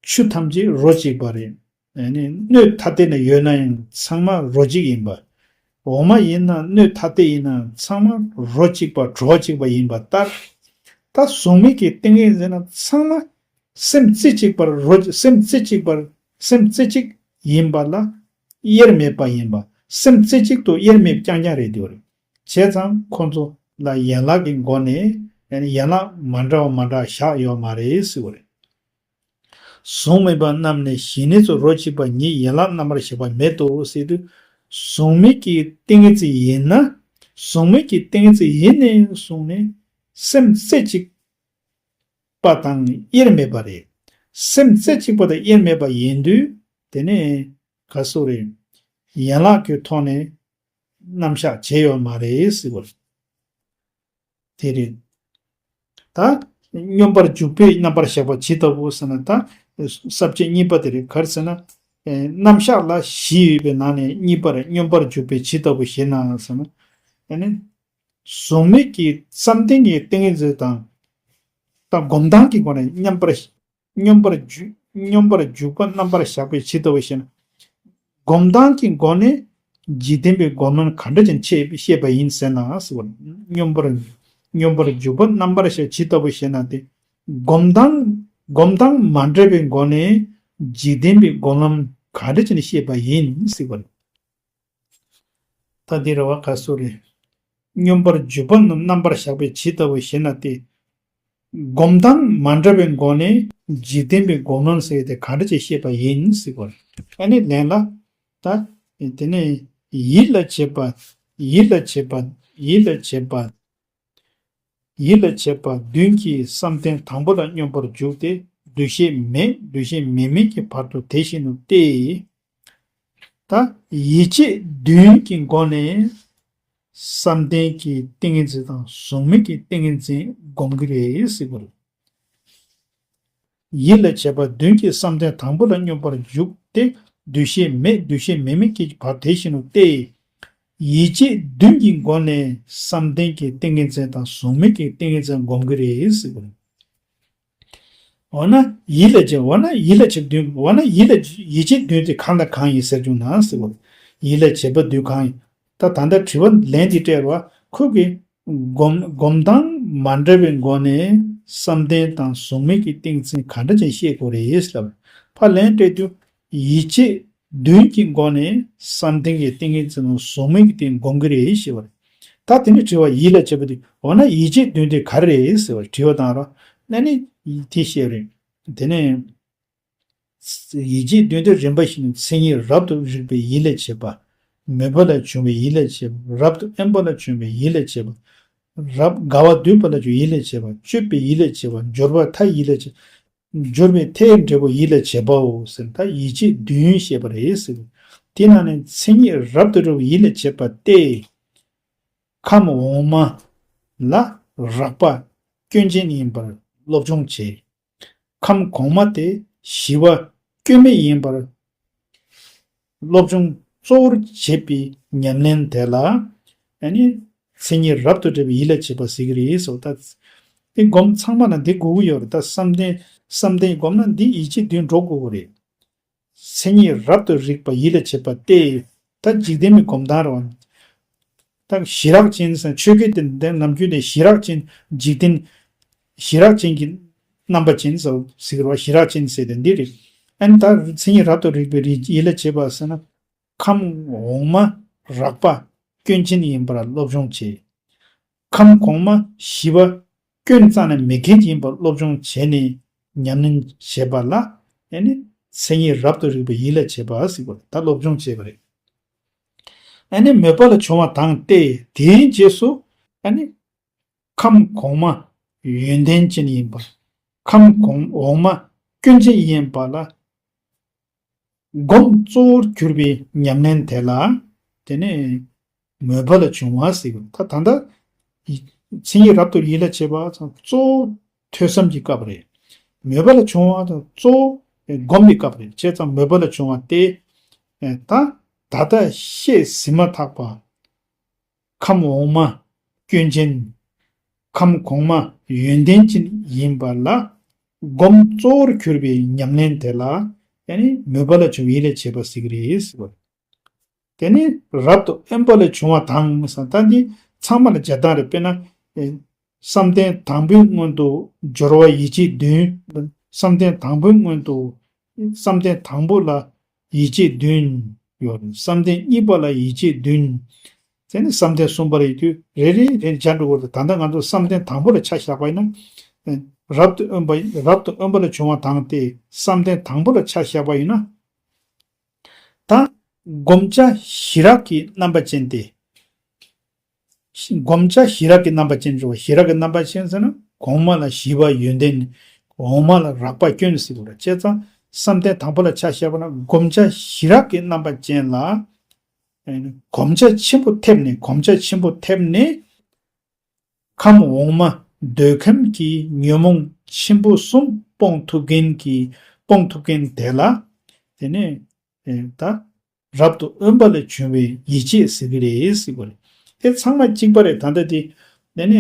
ཆུ་ཐམས་ཅད་རོ་གཅིག་པ་རེད། ཨ་ནི་སྣོད་ཐ་དད་ན་ཡོད་ན་ཡང་ཚང་མ་རོ་གཅིག་ཡིན་པ། འོ་མ་ཡིན་ན་སྣོད་ཐ་དད་ཡིན་ན་ཚང་མ་རོ་གཅིག་པ་གྲོགས་གཅིག་པ་ཡིན་པ་ལྟར། ད་གཟུགས་མེད་ཀྱི་ཏིང་ངེ་འཛིན་ན་ཚང་མ་སེམས་རྩེ་གཅིག་པར་རོ་སེམས་རྩེ་གཅིག་པར་སེམས་རྩེ་གཅིག་ཡིན་པ་ལ་དབྱེར་མེད་པ་ཡིན་པ། སེམས་རྩེ་གཅིག་ཏུ་དབྱེར་མེད་རྐྱང་རྐྱང་རེད་འདུག་རེད། བྱས་ཙང་ཁོང་ཚོ་ལ་ཡན་ལག་གི་སྒོ་ནས་ཡན་ལག་མ་འདྲ་བ་མ་འདྲ་བཞག་ཡོད་མ་རེད་ཟེར་བ་རེད། གཟུགས་མེད་པ་རྣམས་ནི་ཞི་གནས་སུ་རོ་གཅིག་པ་ཉིད་ཡན་ལག་རྣམ་པར་གཞག་པ་མེད་དོ་ཟེར་དུས། གཟུགས་མེད་ཀྱི་ཏིང་ངེ་འཛིན་ཡིན་ན། གཟུགས་མེད་ཀྱི་ཏིང་ངེ་འཛིན་ཡིན་ནས་བཟུང་ནས་སེམས་རྩེ་གཅིག་པ་དང་དབྱེར་མེད་པ་རེད། སེམས་རྩེ་གཅིག་པ་དང་དབྱེར་མེད་པ་ཡིན་དུས་དེ་ནས་ག་སོ་རེད། ཡན་ལག་གི་ཐོག་ནས་རྣམ་གཞག་བྱས་ཡོད་མ་རེད་ཟེར་བ་རེད། དེ་རེད། ད་སྙོམས་པར་འཇུག་པའི་རྣམ་པར་གཞག་པ་ཇི་ལྟ་བུ་ཟེར་ན་ད་ས་བཅད་གཉིས་པ་དེ་རེད། ག་རེ་ཟེར་ན། རྣམ་གཞག་ལ་བཞི་ཡོད་པའི་ནང་ནས་གཉིས་པར་སྙོམས་པར་འཇུག་པའི་ཇི་ལྟ་བུ་ཞེ་ན་ཟེར་ན། ཨ་ནི། གཟུགས་མེད་ཀྱི་བསམ་གཏན་གྱི་ཏིང་ངེ་འཛིན་དང་། ད་སྒོམ་སྟངས་ཀྱི་སྒོ་ནས་མཉམ་པར། སྙོམས་པར་འཇུག་སྙོམས་པར་འཇུག་པ་རྣམ་པར་གཞག་པའི་ཇི་ལྟ་བུ་ཞེ་ན། སྒོམ་སྟངས་ཀྱི་སྒོ་ནས་འཇིག་རྟེན་པའི་སྒོམ་ལམ་ག་འདྲ་ཅན་ཆེ་བཤད་པ་ཡིན་ཟེར་ན་ཟེར་བ། སྙོམས་པར་སྙོམས་པར་འཇུག་པ་རྣམ་པར་གཞག་ཇི་ལྟ་བུ་ཞེ་ན་སྟེ། སྒོམ་སྟངས་སྒོམ་སྟངས་མ་འདྲ་བའི་སྒོ་ནས་འཇིག་རྟེན་པའི་སྒོམ་ལམ་ག་འདྲ་ཅན་བཤད་པ་ཡིན་ཟེར་བ། ད་འདི་རེད་བ། ག་སོ་རེད། སྙོམས་པར་འཇུག་པ་རྣམས་རྣམ་པར་གཞག་པའི་ཇི་ལྟ་བུ་ཞེ་ན་སྟེ། སྒོམ་སྟངས་མ་འདྲ་བའི་སྒོ་ནས་འཇིག་རྟེན་པའི་སྒོམ་ལམ་ཟེར་དེ་ག་འདྲ་ཅིག་ཤེས་པ་ཡིན་ཟེར་བ་རེད། ཨ་ནི་ལན་ལ། ད། དེ་ནས་ཡིད་ལ་བྱེད་པ། ཡིད་ལ་བྱེད་པ། ཡིད་ལ་བྱེད་པ། ཡིད་ལ་བྱེད་པ་བདུན་གྱིས་བསམ་གཏན་དང་པོ་ལ་སྙོམས་པར་འཇུག་སྟེ། འདུ་ཤེས་མེད། འདུ་ཤེས་མེད་མིན་གྱི་བར་དུ་དེ་བཞིན་ནོ་སྟེ། ད་ཡིད་བྱེད་བདུན་གྱི་སྒོ་ནས་བསམ་གཏན་གྱི་ཏིང་ངེ་འཛིན་དང་གཟུགས་མེད་ཀྱི་ཏིང་ངེ་འཛིན་སྒོམ་གྱི་རེད་ཟེར་བ་རེད། ཡིད་ལ་བྱེད་པ་བདུན་གྱིས་བསམ་གཏན་དང་པོ་ལ་སྙོམས་པར་འཇུག་སྟེ། འདུ་ཤེས་མེད། འདུ་ཤེས་མེད་མིན་གྱི་བར་དེ་བཞིན་ནོ་སྟེ། ཡིད་བྱེད་བདུན་གྱི་སྒོ་ནས་བསམ་གཏན་གྱི་ཏིང་ངེ་འཛིན་དང་གཟུགས་མེད་ཀྱི་ཏིང་ངེ་འཛིན་སྒོམ་གྱི་རེད་ཟེར་བ་རེད། འོ་ན་ཡིད་ལ་བྱེད། འོ་ན་ཡིད་ལ་བྱེད་བདུན། འོ་ན་ཡིད་ལ་ཡིད་བྱེད་བདུན་དེ་གང་དང་གང་ཡིན་ཟེར་བྱུང་ན་ཟེར་བ། ཡིད་ལ་བྱེད་པ་བདུན་གང་ཡིན། ད་ད་ལྟ་དྲི་བ་ལན་འདི་སྤྲད་པ་ཁོ་གི་སྒོམ་སྒོམ་སྟངས་མ་འདྲ་བའི་སྒོ་ནས་བསམ་གཏན་དང་གཟུགས་མེད་ཀྱི་ཏིང་འཛིན་ག་འདྲ་ཅིག་ཤེས་དགོས་རེད་ཟེར་ལབ། ཕར་ལན་སྤྲད་དུས་ཡིད་བྱེད་བདུན་གྱི་སྒོ་ནས་བསམ་གཏན་གྱི་ཏིང་ངེ་འཛིན་དང་གཟུགས་མེད་ཀྱི་ཏིང་སྒོམ་གྱི་རེད་ཞེས་པ་རེད། ད་དེ་ནས་དྲི་བ་ཡིད་ལ་བྱེད་པ་དེ་འོ་ན་ཡིད་བྱེད་བདུན་དེ་ག་རེ་རེད་ཟེར་བ་དྲི་བ་བཏང་རོགས། ཨ་ནི་དེ་བཤད་རེད། དེ་ནས་ཡིད་བྱེད་བདུན་དེ་རིམ་པ་བཞིན་དུ་མཚན་ཉིད་རབ་ཏུ་རིག་པའི་ཡིད་ལ་བྱེད་པ། མོས་པ་ལ་བྱུང་བའི་ཡིད་ལ་བྱེད་པ། རབ་ཏུ་དབེན་པ་ལ་བྱུང་བའི་ཡིད་ལ་བྱེད་པ། རབ་དགའ་བ་སྡུད་པ་ལ་བྱུང་ཡིད་ལ་བྱེད་པ། སྤྱོད་པའི་ཡིད་ལ་བྱེད་པ། སྦྱོར་བ་མཐའ་ཡིད་ལ་བྱེད། སྦྱོར་བའི་མཐའི་འབྲས་བུ་ཡིད་ལ་བྱེད་པའོ་ཟེར། ད་ཡིད་བྱེད་བདུན་བཤད་པ་རེད་ཟེར། དེ་ནང་ནས་མཚན་ཉིད་རབ་ཏུ་རིག་པའི་ཡིད་ལ་བྱེད་པ་སྟེ། ཁམས་འོག་མ་ལ་རགས་པ་སྐྱོན་ཅན་ཡིན་པར་སློབ་སྦྱོང་བྱེད། ཁམས་གོང་མ་དེ་ཞི་བ་སྐྱོན་མེད་ཡིན་པར་སློབ་སྦྱོང་གཙོ་བོར་བྱེད་པའི་ཉམས་ལེན་དེ་ལ་ཨ་ནི་མཚན་ཉིད་རབ་ཏུ་རིག་པའི་ཡིད་ལ་བྱེད་པ་ཟེར་གྱི་རེད་ཟེར། ད་དེ་སྒོམ་ཚང་མ་ལ་འདི་དགོས་ཀྱི་ཡོད་རེད། ད་བསམ་གཏན་བསམ་གཏན་སྒོམ་ན་འདི་ཡིད་བྱེད་བདུན་འགྲོ་དགོས་ཀྱི་རེད། མཚན་ཉིད་རབ་ཏུ་རིག་པ་ཡིད་ལ་བྱེད་པ་སྟེ། ད་འཇིག་རྟེན་མི་སྒོམ་སྟངས་རེད་བ། ད་ཞི་རགས་ཅན་ཟེར་ཆོས་སྐད་དེ་འདི་ནམ་རྒྱུན་ནས་ཞི་རགས་ཅན་འཇིག་རྟེན། ཞི་རགས་ཅན་གྱི་རྣམ་པ་ཅན་ཟེར་ཟེར་གི་རེད་བ། ཞི་རགས་ཅན་ཟེར་དེ་འདི་རེད། ཨ་ནི་ད་མཚན་ཉིད་རབ་ཏུ་རིག་པའི་རིག་ཡིད་ལ་བྱེད་པ་ཟེར་ན། ཁམས་འོག་མ་རགས་པ་སྐྱོན་ཅན་ཡིན་པར་སློབ་སྦྱོང་བྱེད། ཁམས་གོང་མ་ཞི་བ་སྐྱོན་རྩ་ནས་མེད་མཁན་ཡིན་པར་སློབ་སྦྱོང་བྱས་ནས་ཉམས་ལེན་བྱེད་པ་ལ་ཨ་ནི་མཚན་ཉིད་རབ་ཏུ་རིག་པའི་ཡིད་ལ་བྱེད་པ་ཟེར་བ་ད་སློབ་སྦྱོང་བྱེད་པ་རེད། ཨ་ནི་མོས་པ་ལ་བྱུང་བ་དང་སྟེ། དེའི་རྗེས་སུ་ཨ་ནི་ཁམས་གོང་མ་ཡོན་ཏན་ཅན་ཡིན་པ། ཁམས་གོང་འོག་མ་སྐྱོན་ཅན་ཡིན་པ་ལ་སྒོམ་གཙོ་བོར་གྱུར་པའི་ཉམས་ལེན་དེ་ལ་དེ་ནས་མོས་པ་ལ་བྱུང་བ་ཟེར་གྱི་ད་ད་ལྟ་མཚན་ཉིད་རབ་ཏུ་ཡིད་ལ་བྱེད་པ་གཙོ་བོ་ཐོས་བསམ་གྱི་སྐབས་རེད། མོས་པ་ལ་བྱུང་བ་དང་གཙོ་བོ་སྒོམ་པའི་སྐབས་རེད། བྱས་ཙང་མོས་པ་ལ་བྱུང་བ་སྟེ། ད་ད་ལྟ་བཤད་ཟིན་མ་ཐག་པ། ཁམས་འོག་མ་སྐྱོན་ཅན། ཁམས་གོང་མ་ཡོན་ཏན་ཅན་ཡིན་པ་ལ་སྒོམ་གཙོ་བོར་གྱུར་པའི་ཉམས་ལེན་དེ་ལ་ཡང་ནི་མོས་པ་ལ་བྱུང་ཡིད་ལ་བྱེད་པ་ཟེར་གྱི་རེད་ཟེར་བ། དེ་ནི་རབ་ཏུ་དབེན་པ་ལ་བྱུང་བ་དང་ཟེར། ད་འདི་ཚང་མ་ལ་སྦྱར་སྟངས་རེད། དཔེར་ན། བསམ་གཏན་དང་པོའི་སྔོན་དུ་སྦྱོར་བ་ཡིད་བྱེད་བདུན། བསམ་གཏན་དང་པོའི་སྔོན་དུ། བསམ་གཏན་དང་པོ་ལ་ཡིད་བྱེད་བདུན་ཡོད། བསམ་གཏན་གཉིས་པ་ལ་ཡིད་བྱེད་བདུན། དེ་ནས་བསམ་གཏན་གསུམ་པ་ལ་ཡོད་དུས་རེ་རེ་རེ་སྦྱར་འགྲོ་དགོས་རེད། ད་ལྟ་ང་ཚོ་བསམ་གཏན་དང་པོ་ལ་ཆ་བཞག་པ་ཡིན་ན། རབ་ཏུ་དབེན་པ་རབ་ཏུ་དབེན་པ་ལ་བྱུང་བ་དང་སྟེ་བསམ་གཏན་དང་པོ་ལ་ཆ་བཞག་པ་ཡིན་ན། ད་བསྒོམ་བྱ་ཞི་རགས་ཀྱི་རྣམ་པ་ཅན་ཏེ། བསྒོམ་བྱ་ཞི་རགས་ཀྱི་རྣམ་པ་ཅན་འགྲོ་བ། ཞི་རགས་ཀྱི་རྣམ་པ་ཅན་ཟེར་ན་གོང་མ་ལ་ཞི་བ་ཡོན་ཏན། འོག་མ་ལ་རགས་པ་སྐྱོན་ཟེར་བ་རེད། བྱས་ཙང་བསམ་གཏན་དང་པོ་ལ་ཆ་བཞག་པ་ན་བསྒོམ་བྱ་ཞི་རགས་ཀྱི་རྣམ་པ་ཅན་ལ། བསྒོམ་བྱ་ཆེན་པོ་ཐེབས་ནས་བསྒོམ་བྱ་ཆེན་པོ་ཐེབས་ནས། ཁམས་འོག་མ་འདོད་ཁམས་ཀྱི་ཉོན་མོངས་ཆེན་པོ་གསུམ་སྤོང་ཐུབ་མཁན་གྱི་སྤོང་ཐུབ་མཁན་དེ་ལ། དེ་ནས་ད་རབ་ཏུ་དབེན་པ་ལས་བྱུང་བའི་ཡིད་བྱེད་ཟེར་གྱི་རེད་ཟེར་བ་རེད། དེ་ཚང་མ་གཅིག་པ་རེད། ད་ལྟ་དེ་དེ་ནས་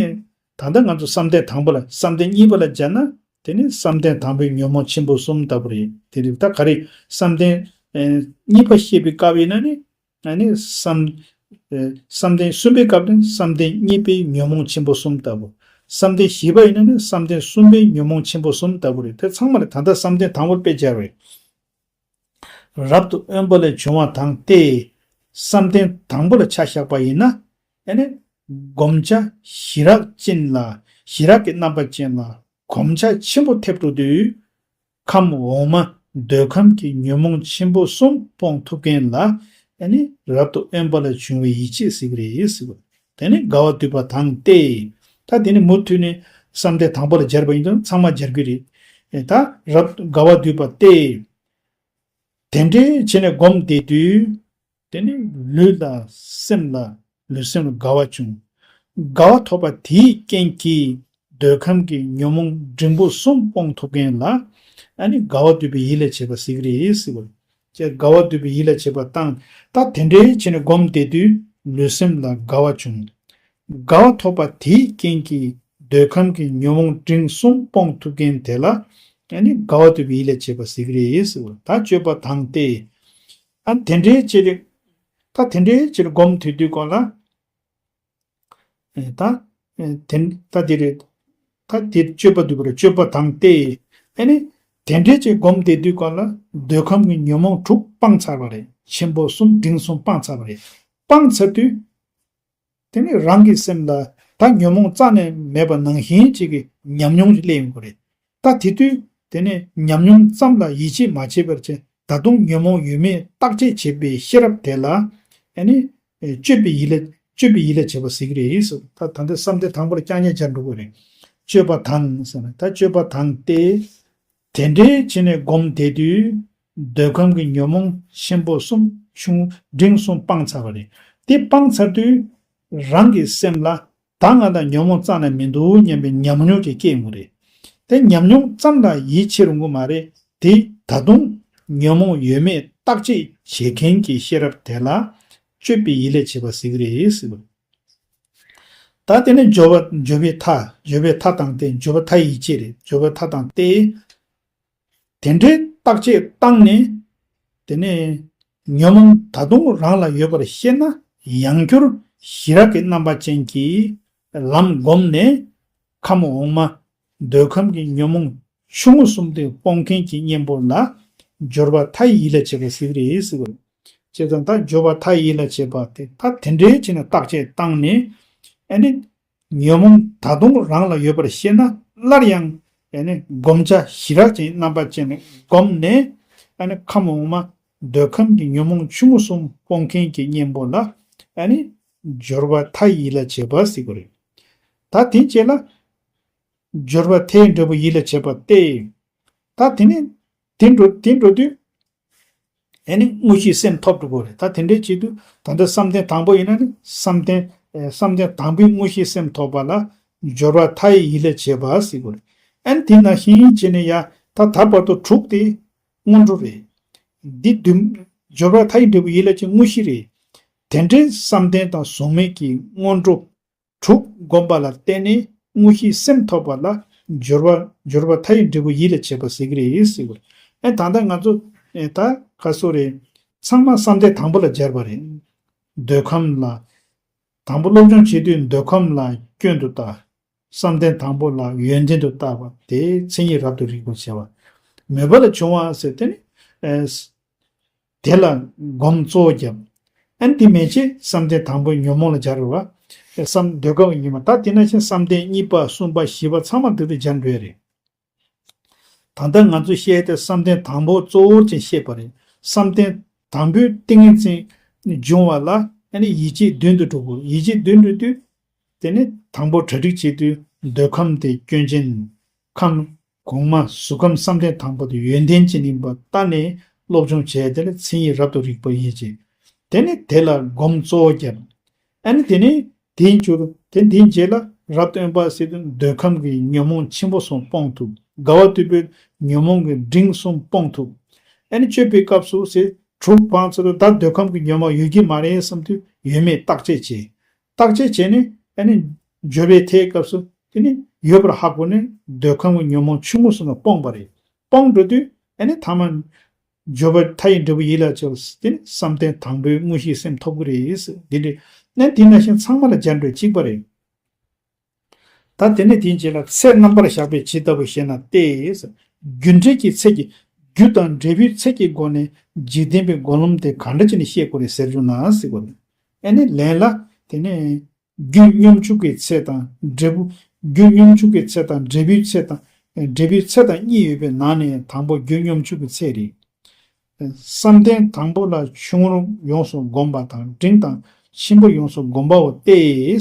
ད་ལྟ་ང་ཚོ་བསམ་གཏན་དང་པོ་ལ་བསམ་གཏན་གཉིས་པ་ལ་སྦྱར་ན། དེ་ནི་བསམ་གཏན་དང་པོའི་ཉོན་མོངས་ཆེན་པོ་གསུམ་ལྟ་བུ་རེད། དེ་རེད། ད་ག་རེ་བསམ་གཏན་གཉིས་པ་བཤད་པའི་སྐབས་ཡིན་ན་ནི། ཨ་ནི་བསམ། ཨེ། བསམ་གཏན་གསུམ་པའི་སྐབས་ནི་བསམ་གཏན་གཉིས་པའི་ཉོན་མོངས་ཆེན་པོ་གསུམ་ལྟ་བུ། བསམ་གཏན་བཞི་པ་ཡིན་ན་ནི་བསམ་གཏན་གསུམ་པའི་ཉོན་མོངས་ཆེན་པོ་གསུམ་ལྟ་བུ་རེད། དེ་ཚང་མ་ལ་ད་ལྟ་བསམ་གཏན་དང་པོར་དཔེ་སྦྱར་བས། རབ་ཏུ་དབེན་པ་ལས་བྱུང་བ་དང་སྟེ། བསམ་གཏན་དང་པོ་ལ་ཆ་བཞག་པ་ཡིན་ན། ཨ་ནི་བསྒོམ་བྱ་ཞི་རགས་ཅན་ལ། ཞི་རགས་ཀྱི་རྣམ་པ་ཅན་ལ། གོམས་ཆ་ཆེན་པོ་ཐེབས་འགྲོ་དུས། ཁམས་འོག་མ་འདོད་ཁམས་ཀྱི་ཉོན་མོངས་ཆེན་པོ་གསུམ་སྤོང་ཐུབ་མཁན་ལ་ཨ་ནི་རབ་ཏུ་དབེན་པ་ལ་བྱུང་བའི་ཡིད་ཆེས་ཟེར་གི་རེད་ཟེར་གི་རེད། དེ་ནི་དགའ་བ་འདུས་པ་དང་སྟེ། ད་དེ་ནི་མུ་མཐུད་ནས་བསམ་གཏན་དང་པོ་ལ་སྦྱར་བ་ཡིན་ཙང་ཚང་མ་སྦྱར་གི་རེད། ད་རབ་དགའ་བ་འདུས་པ་སྟེ། དེ་འདྲའི་བྱས་ནས་བསྒོམས་བསྡད་དུས། དེ་ནི་ལུས་ལ་སེམས་ལ་ལུས་སེམས་ལ་དགའ་བ་བྱུང་། དགའ་བ་ཐོབ་པ་དེའི་རྐྱེན་གྱིས་འདོད་ཁམས་ཀྱི་ཉོན་མོངས་འབྲིང་པོ་གསུམ་སྤོང་ཐུབ་མཁན་ལ་ཨ་ནི་དགའ་བ་འདུས་པའི་ཡིད་ལ་བྱེད་པ་ཟེར་གི་རེད་ཟེར་བ། ཅེས་དགའ་བ་འདུས་པའི་ཡིད་ལ་བྱེད་པ་དང་། ད་དེ་འདྲའི་བྱས་ནས་བསྒོམས་བསྡད་དུས་ལུས་སེམས་ལ་དགའ་བ་བྱུང་། དགའ་བ་ཐོབ་པ་དེའི་རྐྱེན་གྱིས་འདོད་ཁམས་ཀྱི་ཉོན་མོངས་འབྲིང་གསུམ་སྤོང་ཐུབ་མཁན་དེ་ལ་ཨ་ནི་དགའ་བ་འདུས་པའི་ཡིད་ལ་བྱེད་པ་ཟེར་གི་རེད་ཟེར་བ། ད་སྤྱོད་པ་དང་སྟེ། ཨ་དེ་འདྲའི་ཕྱིར། ད་དེ་འདྲའི་ཕྱིར་སྒོམ་དུས་དུས་སྐོར་ལ། ཨེ་ད། ཨེ་དེ་ད་དེ་རེད། ད་དེ་སྤྱོད་པ་འདུས་པར་སྤྱོད་པ་དང་སྟེ། ཨ་ནི། དེ་འདྲའི་ཕྱིར་སྒོམ་དུས་དུས་སྐོར་ལ་འདོད་ཁམས་ཀྱི་ཉོན་མོངས་དྲུག་སྤངས་ཚར་བ་རེད། ཆེན་པོ་གསུམ་འབྲིང་གསུམ་སྤངས་ཚར་བ་རེད། སྤངས་ཚར་དུས། དེ་ནི་རང་གི་སེམས་ལ་ད་ཉོན་མོངས་རྩ་ནས་མེད་པ་ནང་བཞིན་ཅིག་གི་ཉམས་མྱོང་ཞིག་སླེབས་ཡོང་གི་རེད། ད་དེ་དུས་དེ་ནི་ཉམས་མྱོང་ཙམ་ལ་ཡིད་ཆེས་མ་བྱས་པར་བྱས། ད་དུང་ཉོན་མོངས་ཡོད་མེད་བརྟག་དཔྱད་བྱེད་པའི་ཤེས་རབ་དེ་ལ་ཨ་ནི་སྤྱོད་པའི་ཡིད་ལ་སྤྱོད་པའི་ཡིད་ལ་བྱེད་པ་ཟེར་གི་རེད་ཟེར། ད་ད་ལྟ་བསམ་གཏན་དང་པོ་ལ་རྐྱང་རྐྱང་སྦྱར་འགྲོ་གི་རེད། སྤྱོད་པ་དང་ཟེར་ན། ད་སྤྱོད་པ་དང་སྟེ། དེ་འདྲའི་བྱས་ནས་བསྒོམས་བསྡད་དུས། འདོད་ཁམས་ཀྱི་ཉོན་མོངས་ཆེན་པོ་གསུམ་ཆུང་འབྲིང་གསུམ་སྤངས་ཚར་བ་རེད། དེ་སྤངས་ཚར་དུས། རང་གི་སེམས་ལ་ད་ང་ལ་ཉོན་མོངས་རྩ་ནས་མི་འདུག་སྙམ་པའི་ཉམས་མྱོང་ཅིག་སྐྱེ་ཡོང་གི་རེད། དེ་ཉམས་མྱོང་ཙམ་ལ་ཡིད་ཆེས་རུང་གི་མ་རེད། དེ་ད་དུང་ཉོན་མོངས་ཡོད་མེད་བརྟག་དཔྱད་བྱེད་མཁན་གྱི་ཤེས་རབ་དེ་ལ་སྤྱོད་པའི་ཡིད་ལ་བྱེད་པ་ཟེར་གི་རེད་ཟེར་བ། ད་དེ་ནི་སྦྱོར་བ་སྦྱོར་བའི་མཐའ། སྦྱོར་བའི་མཐའ་དང་སྟེ། སྦྱོར་བ་མཐའ་ཡི་ཡིད་ཆེས་རེད། སྦྱོར་བའི་མཐའ་དང་སྟེ། དེ་འདྲའི་བརྟག་དཔྱད་བཏང་ནས། དེ་ནས་ཉོན་མོངས་ད་དུང་རང་ལ་ཡོད་པར་ཤེས་ན། ཡང་བསྐྱར་ཞི་རགས་ཀྱི་རྣམ་པ་ཅན་གྱི་ལམ་བསྒོམས་ནས། ཁམས་འོག་མ་འདོད་ཁམས་ཀྱི་ཉོན་མོངས་ཆུང་ངུ་གསུམ་དེ་སྤོང་མཁན་གྱི་གཉེན་པོ་ལ་སྦྱོར་བ་མཐའ་ཡི་ཡིད་ལ་བྱེད་པ་ཟེར་གི་རེད་ཟེར་བ། བྱས་ཙང་ད་སྦྱོར་བ་མཐའ་ཡི་ཡིད་ལ་བྱེད་པ་དེ་ད་དེ་འདྲའི་བྱས་ནས་བརྟག་དཔྱད་བཏང་ནས། ཨ་ནི། ཉོན་མོངས་ད་དུང་རང་ལ་ཡོད་པར་ཤེས་ན། སླར་ཡང་ཨ་ནི་བསྒོམ་བྱ་ཞི་རགས་ཀྱི་རྣམ་པ་ཅན་བསྒོམས་ནས། ཨ་ནི་ཁམས་འོག་མ་འདོད་ཁམས་ཀྱི་ཉོན་མོངས་ཆུང་ངུ་གསུམ་སྤོང་མཁན་གྱི་གཉེན་པོ་ལ་ཨ་ནི་སྦྱོར་བ་མཐའ་ཡི་ཡིད་ལ་བྱེད་པ་ཟེར་གྱི་རེད། ད་དེའི་རྗེས་ལ་སྦྱོར་བ་མཐའི་འབྲས་བུ་ཡིད་ལ་བྱེད་པ་སྟེ། ད་དེ་ནི་དེ་འགྲོ་དེ་འགྲོ་དུས། ཨེ་ནི་དངོས་གཞིའི་སེམས་ཐོབ་འགྲོ་གི་རེད། ད་དེ་འདྲའི་བྱེད་དུས་ད་ལྟ་བསམ་གཏན་དང་པོ་ཡིན་ན་ནི་བསམ་གཏན། ཨེ་བསམ་གཏན་དང་པོའི་དངོས་གཞིའི་སེམས་ཐོབ་པ་ལ་སྦྱོར་བ་མཐའ་ཡི་ཡིད་ལ་བྱེད་པ་ཟེར་གྱི་རེད། ཨེ་ནི་དེ་ནང་བཞིན་བྱས་ནས་ཡ་ད་ད་བར་དུ་དྲུག་དེ་སྔོན་འགྲོ་རེད། འདི་བདུན། སྦྱོར་བ་མཐའ་ཡི་འབྲས་བུ་ཡིད་ལ་བྱེད་དངོས་གཞི་རེད། དེ་འདྲའི་བསམ་གཏན་དང་གཟུགས་མེད་ཀྱི་སྔོན་འགྲོ། དྲུག་བསྒོམ་པ་ལ་བརྟེན་ནས་དངོས་གཞིའི་སེམས་ཐོབ་པ་ལ་སྦྱོར་བ། སྦྱོར་བ་མཐའ་ཡི་འབྲས་བུ་ཡིད་ལ་བྱེད་པ་ཟེར་གྱི་རེད་ཟེར་བ། ཨེ་ད་ལྟ་ང་ཚོ་ཨེ་ད་ག་སོ་རེད། ཚང་མ་བསམ་གཏན་དང་པོ་ལ་སྦྱར་བ་རེད། འདོད་ཁམས་ལ། དང་པོ་སློབ་སྦྱོང་བྱེད་དུས་འདོད་ཁམས་ལ་སྐྱོན་དུ་བལྟ། བསམ་གཏན་དང་པོ་ལ་ཡོན་ཏན་དུ་བལྟ་བ་དེ་མཚན་ཉིད་རབ་ཏུ་རིག་པར་བྱ་བ། མོས་པ་ལ་བྱུང་བ་ཟེར་དེ་ནི། ཨེ། དེ་ལ་སྒོམ་གཙོ་བོ་བརྒྱབ། ཨ་ནི་དེ་མན་ཆད་བསམ་གཏན་དང་པོའི་ཉོན་མོངས་ལ་སྦྱར་བ། བསམ་འདོད་ཁམས་ཉོན་མོངས། ད་དེ་ནང་བཞིན་བསམ་གཏན་གཉིས་པ་གསུམ་པ་བཞི་པ་ཚང་མ་འདི་ལྟར་སྦྱར་འགྲོ་ཡ་རེད། ད་ལྟ་ང་ཚོས་བཤད་དེ་བསམ་གཏན་དང་པོ་གཙོ་བོ་ཅན་བཤད་པ་རེད། བསམ་གཏན་དང་པོའི་ཏིང་ངེ་འཛིན་འབྱུང་བ་ལ་ཨ་ནི་ཡིད་ཆེས་བདུན་དུ་གྲུབ་དགོས། ཡིད་ཆེས་བདུན་གྲུབ་དུས། དེ་ནི་དང་པོ་གྲ་སྒྲིག་བྱེད་དུས་འདོད་ཁམས་དེ་སྐྱོན་ཅན། ཁམས། གོང་མ་གཟུགས་ཁམས་བསམ་གཏན་དང་པོ་དེ་ཡོན་ཏན་ཅན་ཡིན་པ་ལྟ་ནས་སློབ་སྦྱོང་བྱས། དེ་ལ་མཚན་ཉིད་རབ་ཏུ་རིག་པ་ཡིན་ཅིང་། དེ་ནི་དེ་ལ་སྒོམ་གཙོ་བོ་བརྒྱབ། ཨ་ནི་དེ་ནི་དེའི་མཇུག་དེ་དེའི་རྗེས་ལ་རབ་ཏུ་དབེན་པ་ཟེར་དུས་འདོད་ཁམས་ཀྱི་ཉོན་མོངས་ཆེན་པོ་གསུམ་སྤོང་ཐུབ། དགའ་བ་འདུས་པའི་ཉོན་མོངས་ཀྱི་འབྲིང་གསུམ་སྤོང་ཐུབ། ཨ་ནི་སྤྱོད་པའི་སྐབས་སུ་ཟེར་དྲུག་སྤངས་ཚར་དུས་ད་འདོད་ཁམས་ཀྱི་ཉོན་མོངས་ཡོད་ཀྱི་མ་རེད་བསམ་དུས་ཡོད་མེད་བརྟག་དཔྱད་བྱེད། བརྟག་དཔྱད་བྱས་ནས་ཨ་ནི་སྦྱོར་བའི་མཐའི་སྐབས་སུ་དེ་ནི་ཡོད་པར་ཧ་གོ་ནས་འདོད་ཁམས་ཀྱི་ཉོན་མོངས་ཆུང་ངུ་སོང་ན་སྤོང་བ་རེད། སྤོང་འགྲོ་དུས་ཨ་ནི་ཐ་མ་སྦྱོར་བ་མཐའ་ཡི་འབྲས་བུ་ཡིད་ལ་བྱེད་པ་དེ་ནི་བསམ་གཏན་དང་པོའི་དངོས་གཞིའི་སེམས་ཐོབ་ཀྱི་རེད། འདི་འདྲ་ནི་དེ་ནང་བཞིན་ཚང་མ་ལ་སྦྱར་འགྲོ་གཅིག་པ་རེད། ད་དེ་ནས་དེའི་རྗེས་ལ་ཚད་རྣམ་པར་གཞག་པས་ཇི་ལྟ་བུ་ཞེ་ན་སྟེ། རྒྱུ་འབྲས་ཀྱི་ཚད་ཀྱི། རྒྱུ་དང་འབྲས་བུའི་ཚད་ཀྱི་སྒོ་ནས་འཇིག་རྟེན་པའི་སྒོམ་ལམ་དེ་ག་འདྲ་བྱས་ནས་བཤད་དགོས་རེད་ཟེར་བྱུང་ན་ཟེར་བ་ནི། ཨ་ནི་ལན་ལ་དེ་ནས་རྒྱུ་སྙོམས་འཇུག་གི་ཚད་དང་འབྲས་བུ། རྒྱུ་སྙོམས་འཇུག་གི་ཚད་དང་འབྲས་བུའི་ཚད་དང་ འབྲས་བུའི་ཚད་དང་གཉིས་ཡོད་པའི་ནང་ནས་དང་པོ་རྒྱུ་སྙོམས་འཇུག་གི་ཚད་རེད། བསམ་གཏན་དང་པོ་ལ་ཆུང་ངུར་ཡོངས་སུ་བསྒོམ་པ་དང་འབྲིང་དང་ཆེན་པོར་ཡོངས་སུ་བསྒོམ་པའོ་སྟེ་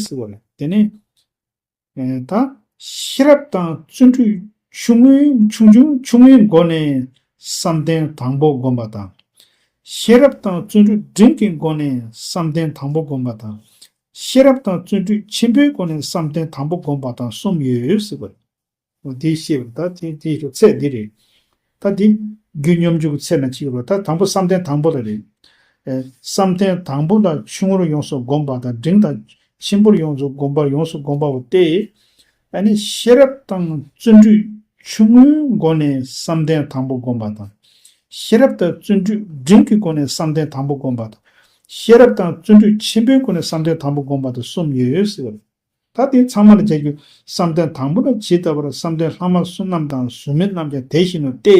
ཟེར་བ་རེད། དེ་ནས། ད་ཤེས་རབ་དང་བརྩོན་འགྲུས་ཆུང་ངུའི་ཆུང་ཆུང་ཆུང་ངུའི་སྒོ་ནས་བསམ་གཏན་དང་པོ་བསྒོམ་པ་དང་། ཤེས་རབ་དང་བརྩོན་འགྲུས་འབྲིང་གི་སྒོ་ནས་བསམ་གཏན་དང་པོ་བསྒོམ་པ་དང་། ཤེས་རབ་དང་བརྩོན་འགྲུས་ཆེན་པོའི་སྒོ་ནས་བསམ་གཏན་དང་པོ་བསྒོམ་པ་དང་གསུམ་ཡོད་ཟེར་བ་རེད། འདི་ཤེས་པར་ད་དེ་དེའི་ཚད་འདི་རེད། ད་འདི་རྒྱུ་སྙོམས་འཇུག་གི་ཚད་ན་གཅིག་རེད། ད་དང་པོ་བསམ་གཏན་དང་པོ་ལ་རེད། ཨེ། བསམ་གཏན་དང་པོ་ལ་ཆུང་ངུར་ཡོངས་སུ་བསྒོམ་པ་དང་འབྲིང་དང་ཆེན་པོར་ཡོངས་སུ་བསྒོམ་པར་ཡོངས་སུ་བསྒོམ་པའོ་སྟེ། ཨ་ནི་ཤེས་རབ་དང་བརྩོན་འགྲུས་ཆུང་ངུའི་སྒོ་ནས་བསམ་གཏན་དང་པོ་བསྒོམ་པ་དང་། ཤེས་རབ་དང་བརྩོན་འགྲུས་འབྲིང་གི་སྒོ་ནས་བསམ་གཏན་དང་པོ་བསྒོམ་པ་དང་། ཤེས་རབ་དང་བརྩོན་འགྲུས་ཆེན་པོའི་སྒོ་ནས་བསམ་གཏན་དང་པོ་བསྒོམ་པ་དང་གསུམ་ཡོད་ཟེར་བ་རེད། ད་དེ་ཚང་མ་ལ་བྱ་རྒྱུ། བསམ་གཏན་དང་པོ་ལ་ཇི་ལྟ་བར་བསམ་གཏན་ལྷག་མ་གསུམ་རྣམས་དང་གཟུགས་མེད་རྣམས་ཀྱང་དེ་བཞིན་ནོ་སྟེ།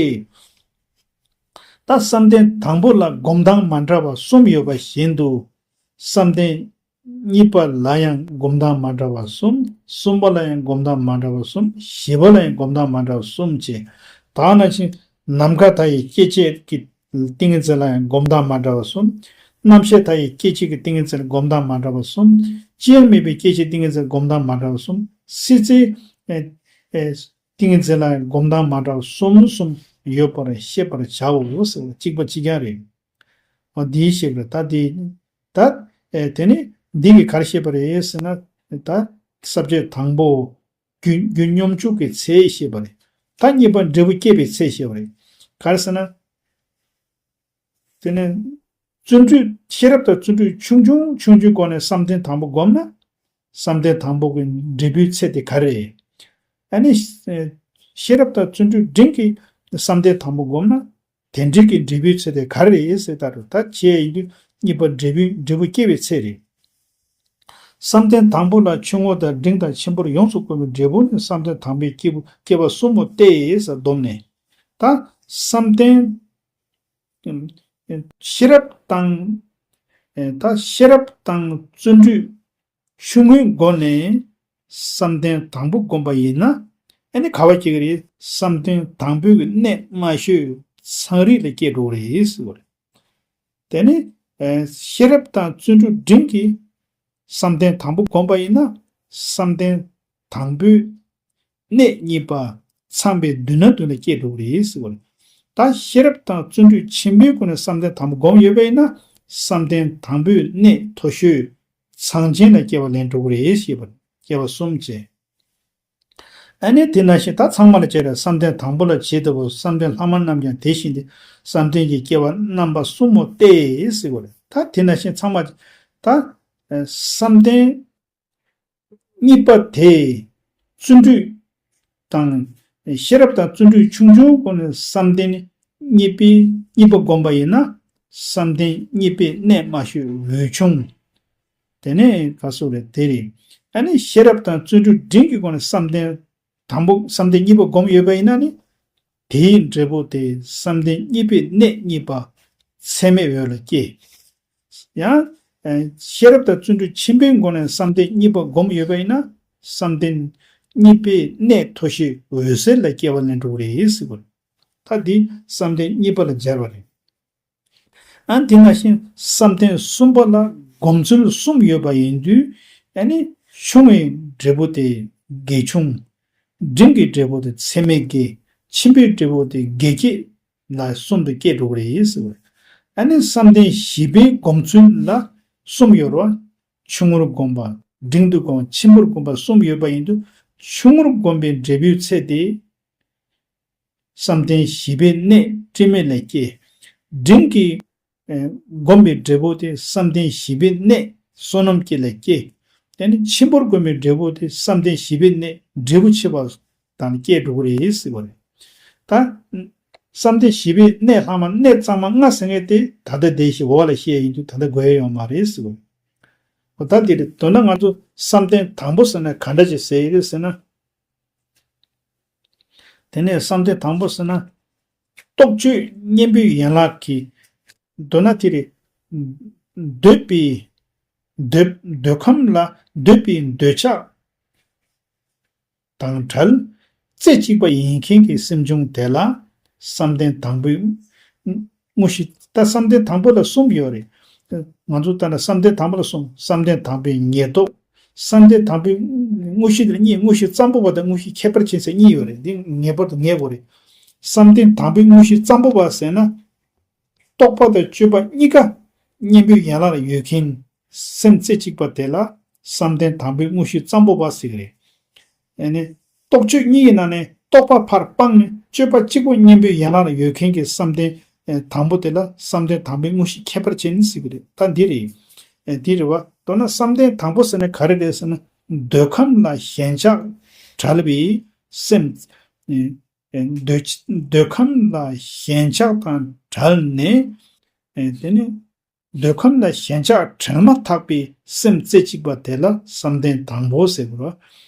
ད་བསམ་གཏན་དང་པོ་ལ་སྒོམ་སྟངས་མ་འདྲ་བ་གསུམ་ཡོད་པ་བཞིན་དུ། བསམ་གཏན་གཉིས་པ་ལ་ཡང་སྒོམ་སྟངས་མ་འདྲ་བ་གསུམ། གསུམ་པ་ལ་ཡང་སྒོམ་སྟངས་མ་འདྲ་བ་གསུམ། བཞི་པ་ལ་ཡང་སྒོམ་སྟངས་མ་འདྲ་བ་གསུམ་བཅས། ད་ནང་བཞིན་ནམ་མཁའ་མཐའ་ཡས་སྐྱེ་མཆེད་ཀྱི་ཏིང་ངེ་འཛིན་ལ་ཡང་སྒོམ་སྟངས་མ་འདྲ་བ་གསུམ། རྣམ་ཤེས་མཐའ་ཡས་སྐྱེ་མཆེད་ཀྱི་ཏིང་ངེ་འཛིན་ལ་སྒོམ་སྟངས་མ་འདྲ་བ་གསུམ། སྐྱེ་བ་མེད་པའི་སྐྱེ་མཆེད་ཏིང་ངེ་འཛིན་ལ་སྒོམ་སྟངས་མ་འདྲ་བ་གསུམ། སྲིད་རྩེའི་ཨེ་ཨེ་ཏིང་ངེ་འཛིན་ལ་ཡང་སྒོམ་སྟངས་མ་འདྲ་བ་གསུམ་གསུམ་ཡོད་པར་ཤེས་པར་བྱའོ་ཟེར་བ་གཅིག་པ་གཅིག་རྐྱང་རེད། འོ་འདིའི་ཤེས་པར་ད་དེ། ད་ཨེ་དེ་ནི་འདི་གིས་ག་རེ་ཤེས་པ་རེད་ཟེར་ན། ད་ས་བཅད་དང་པོ། རྒྱུ་རྒྱུ་སྙོམས་འཇུག་གི་ཚད་ཤེས་པ་རེད། ད་གཉིས་པ་འབྲས་བུ་སྐྱེད་པའི་ཚད་ཤེས་པ་རེད། ག་རེ་ཟེར་ན། དེ་ནས་བརྩོན་འགྲུས། ཤེས་རབ་དང་བརྩོན་འགྲུས་ཆུང་ཆུང་ཆུང་ཆུང་སྒོ་ནས་བསམ་གཏན་དང་པོ་བསྒོམས་ན། བསམ་གཏན་དང་པོ་གི་འབྲས་བུའི་ཚད་དེ་ག་རེ་རེད། ཨ་ནི་ཤེས་རབ་དང་བརྩོན་འགྲུས་འབྲིང་གིས་བསམ་གཏན་དང་པོ་བསྒོམས་ན། དེ་འབྲིང་གི་འབྲས་བུའི་ཚད་དེ་ག་རེ་རེད་ཟེར་ལྟར་དུ་ད་བྱས་ཡིན་དུས་གཉིས་པ་འབྲས་བུའི་འབྲས་བུ་སྐྱེ་བའི་ཚད་རེད། བསམ་གཏན་དང་པོ་ལ་ཆུང་ངུ་དང་འབྲིང་དང་ཆེན་པོར་ཡོངས་སུ་བསྒོམས་པའི་འབྲས་བུ་ནི་བསམ་གཏན་དང་པོའི་སྐྱེས་བུ་སྐྱེ་བ་གསུམ་མོ་སྟེ་ཟེར་བསྡོམས་ནས། ད་བསམ་གཏན། ཤེས་རབ་དང་། ད་ཤེས་རབ་དང་བརྩོན་འགྲུས་ཆུང་ངུའི་སྒོ་ནས་བསམ་གཏན་དང་པོ་བསྒོམས་པ་ཡིན་ན། ཨ་ནི་ག་བ་སྐྱེ་གི་རེད། བསམ་གཏན་དང་པོའི་གནད་དམའ་ཤོས་ཚངས་རིས་ལ་སྐྱེ་འགྲོ་གི་རེད་ཟེར་བ་རེད། དེ་ནི་ཤེས་རབ་དང་བརྩོན་འགྲུས་འབྲིང་གིས་བསམ་གཏན་དང་པོ་བསྒོམས་པ་ཡིན་ན། བསམ་གཏན་དང་པོའི་གནད་གཉིས་པ་ཚངས་པའི་མདུན་ན་མདུན་ལ་སྐྱེ་འགྲོ་གི་རེད་ཟེར་བ་རེད། ད་ཤེས་རབ་དང་བརྩོན་འགྲུས་ཆེན་པོའི་སྒོ་ནས་བསམ་གཏན་དང་པོ་བསྒོམས་ཡོད་པ་ཡིན་ན། བསམ་གཏན་དང་པོའི་གནད་མཐོ་ཤོས་ཚངས་ཆེན་ལ་སྐྱེ་བ་ལེན་འགྲོ་གི་རེད་ཞེས་པ། སྐྱེ་བ་གསུམ་བཅས། ཨ་ནི་དེ་ནང་བཞིན་ད་ཚང་མ་ལ་བྱས་རེད། བསམ་གཏན་དང་པོ་ལ་བྱེད་ལྟ་བུ་བསམ་གཏན་ལྷག་མ་རྣམས་ཀྱང་དེ་བཞིན་ཏེ། བསམ་གཏན་གྱི་སྐྱེ་བ་རྣམ་པ་གསུམ་མོ་སྟེ་ཟེར་བ་རེད། ད་དེ་ནང་བཞིན་ཚང་མ་ད་བསམ་གཏན་གཉིས་པ་དེ་བརྩོན་འགྲུས་དང་། ཤེས་རབ་དང་བརྩོན་འགྲུས་ཆུང་ཆུང་སྒོ་ནས་བསམ་གཏན་གཉིས་པའི་གཉིས་པ་བསྒོམས་པ་ཡིན་ན། བསམ་གཏན་གཉིས་པའི་གནད་དམའ་ཤོས་འོད་ཆུང་། དེ་ནས་ག་སོགས་རེད་དེ་རེད། ཨ་ནི་ཤེས་རབ་དང་བརྩོན་འགྲུས་འབྲིང་གི་སྒོ་ནས་བསམ་གཏན་དང་པོ་བསམ་གཏན་གཉིས་པ་བསྒོམས་ཡོད་པ་ཡིན་ན་ནི། དེའི་འབྲས་བུ་དེ་བསམ་གཏན་གཉིས་པའི་གནད་གཉིས་པ་ཚད་མེད་འོད་ལ་སྐྱེ། ཡང་། ཤེས་རབ་དང་བརྩོན་འགྲུས་ཆེན་པོའི་སྒོ་ནས་བསམ་གཏན་གཉིས་པ་བསྒོམས་ཡོད་པ་ཡིན་ན། བསམ་གཏན་གཉིས་པའི་གནད་མཐོ་ཤོས་འོད་གསལ་ལ་སྐྱེ་བ་ལེན་འགྲོ་གི་རེད་ཟེར་བ་རེད། ད་འདི་བསམ་གཏན་གཉིས་པ་ལ་སྦྱར་བ་རེད། ཨ་དེ་ནང་བཞིན་བསམ་གཏན་གསུམ་པ་ལ་སྒོམ་ཚུལ་གསུམ་ཡོད་པ་ཡིན་དུས། ཨ་ནི་ཆུང་བའི་འབྲས་བུ་དེ་དགེ་ཆུང་། འབྲིང་གི་འབྲས་བུ་དེ་ཚད་མེད་དགེ། ཆེན་པོའི་འབྲས་བུ་དེ་དགེ་བསྐྱེད་ལ་གསུམ་དུ་སྐྱེ་འགྲོ་གི་རེད་ཟེར་བ། ཨ་ནི་བསམ་གཏན་བཞི་པའི་སྒོམ་ཚུལ་ལ་གསུམ་ཡོད་རེད་བ། ཆུང་ངུར་བསྒོམ་པ། འབྲིང་དུ་བསྒོམ་པ། ཆེན་པོར་བསྒོམ་པ་གསུམ་ཡོད་པ་ཡིན་དུས། ཆུང་ངུར་བསྒོམ་པའི་འབྲས་བུའི་ཚད་དེ། བསམ་གཏན་བཞི་པའི་གནད་དྲི་མེད་ལ་སྐྱེ། འབྲིང་གི་ཨེ་བསྒོམ་པའི་འབྲས་བུ་དེ་བསམ་གཏན་བཞི་པའི་གནད་བསོད་ནམས་སྐྱེ་ལ་སྐྱེ། དེ་ནི་ཆེན་པོར་བསྒོམ་པའི་འབྲས་བུ་དེ་བསམ་གཏན་བཞི་པའི་གནད་འབྲས་བུ་ཆེ་བ་དང་སྐྱེ་འགྲོ་གི་རེད་ཟེར་བ་རེད། ད་བསམ་གཏན་བཞི་པའི་གནད་ལྷག་མ་གནད་གཙང་མ་ལྔ་ཟེར་མཁན་དེ་ད་ལྟ་དེ་བཞིན་འོག་ལ་བཤད་ཡིན་དུས་ད་ལྟ་དགོས་ཡ་ཡོད་མ་རེད་ཟེར་བ་རེད། འོ་ད་དེ་རེད། མདོར་ན་ང་ཚོ་བསམ་གཏན་དང་པོ་ཟེར་ན་ག་འདྲ་ཅིག་ཟེར་ཡི་རེད་ཟེར་ན། དེ་ནས་བསམ་གཏན་དང་པོ་ཟེར་ན། རྟོག་དཔྱོད་གཉེན་པོའི་ཡན་ལག་གིས། མདོར་ན་དེ་རེད། འདོད་པའི། འདོད་འདོད་ཁམས་ལ་འདོད་པའི་འདོད་ཆགས་དང་བྲལ། རྩེ་གཅིག་པ་ཡིན་མཁན་གྱི་སེམས་བྱུང་དེ་ལ་བསམ་གཏན་དང་པོའི་དངོས་གཞི། ད་བསམ་གཏན་དང་པོ་ལ་གསུམ་ཡོད་རེད། ང་ཚོ་ལྟར་ན་བསམ་གཏན་དང་པོ་ལ་གསུམ། བསམ་གཏན་དང་པོའི་ཉེར་ཐོབ། བསམ་གཏན་དང་པོའི་དངོས་གཞི་དེ་ལ་གཉིས། དངོས་གཞི་ཙམ་པོ་པ་དང་དངོས་གཞི་ཁྱད་པར་ཅན་ཟེར་གཉིས་ཡོད་རེད། འདི་ངེས་པར་དུ་ངེས་དགོས་རེད། བསམ་གཏན་དང་པོའི་དངོས་གཞི་ཙམ་པོ་པ་ཟེར་ན། རྟོག་པ་དང་དཔྱོད་པ་གཉིས་ཀ་གཉེན་པོའི་ཡན་ལག་ལ་ཡོད་མཁན་སེམས་རྩེ་གཅིག་པ་དེ་ལ་བསམ་གཏན་དང་པོའི་དངོས་གཞི་ཙམ་པོ་པ་ཟེར་གྱི་རེད། ཨ་ནི་རྟོག་དཔྱོད་གཉིས་ཀྱི་ནང་ནས་རྟོག་པ་ཕར་སྤངས་ནས་དཔྱོད་པ་གཅིག་པོ་གཉེན་པོའི་ཡན་ལག་ལ་ཡོད་མཁན་གྱི་བསམ་གཏན་དང་པོ་དེ་ལ་བསམ་གཏན་དང་པོའི་དངོས་གཞི་ཁྱད་པར་ཅན་ཟེར་གྱི་རེད། ད་འདི་རེད། འདི་རེད་བ། མདོར་ན་བསམ་གཏན་དང་པོ་ཟེར་ན་ག་རེ་རེད་ཟེར་ན། འདོད་ཁམས་ལ་ཞེན་ཆགས་བྲལ་བའི་སེམས། འདོད་འདོད་ཁམས་ལ་ཞེན་ཆགས་དང་བྲལ་ནས། དེ་ནི་འདོད་ཁམས་ལ་ཞེན་ཆགས་བྲལ་མ་ཐག་པའི་སེམས་རྩེ་གཅིག་པ་དེ་ལ་བསམ་གཏན་དང་པོ་ཟེར་དགོས།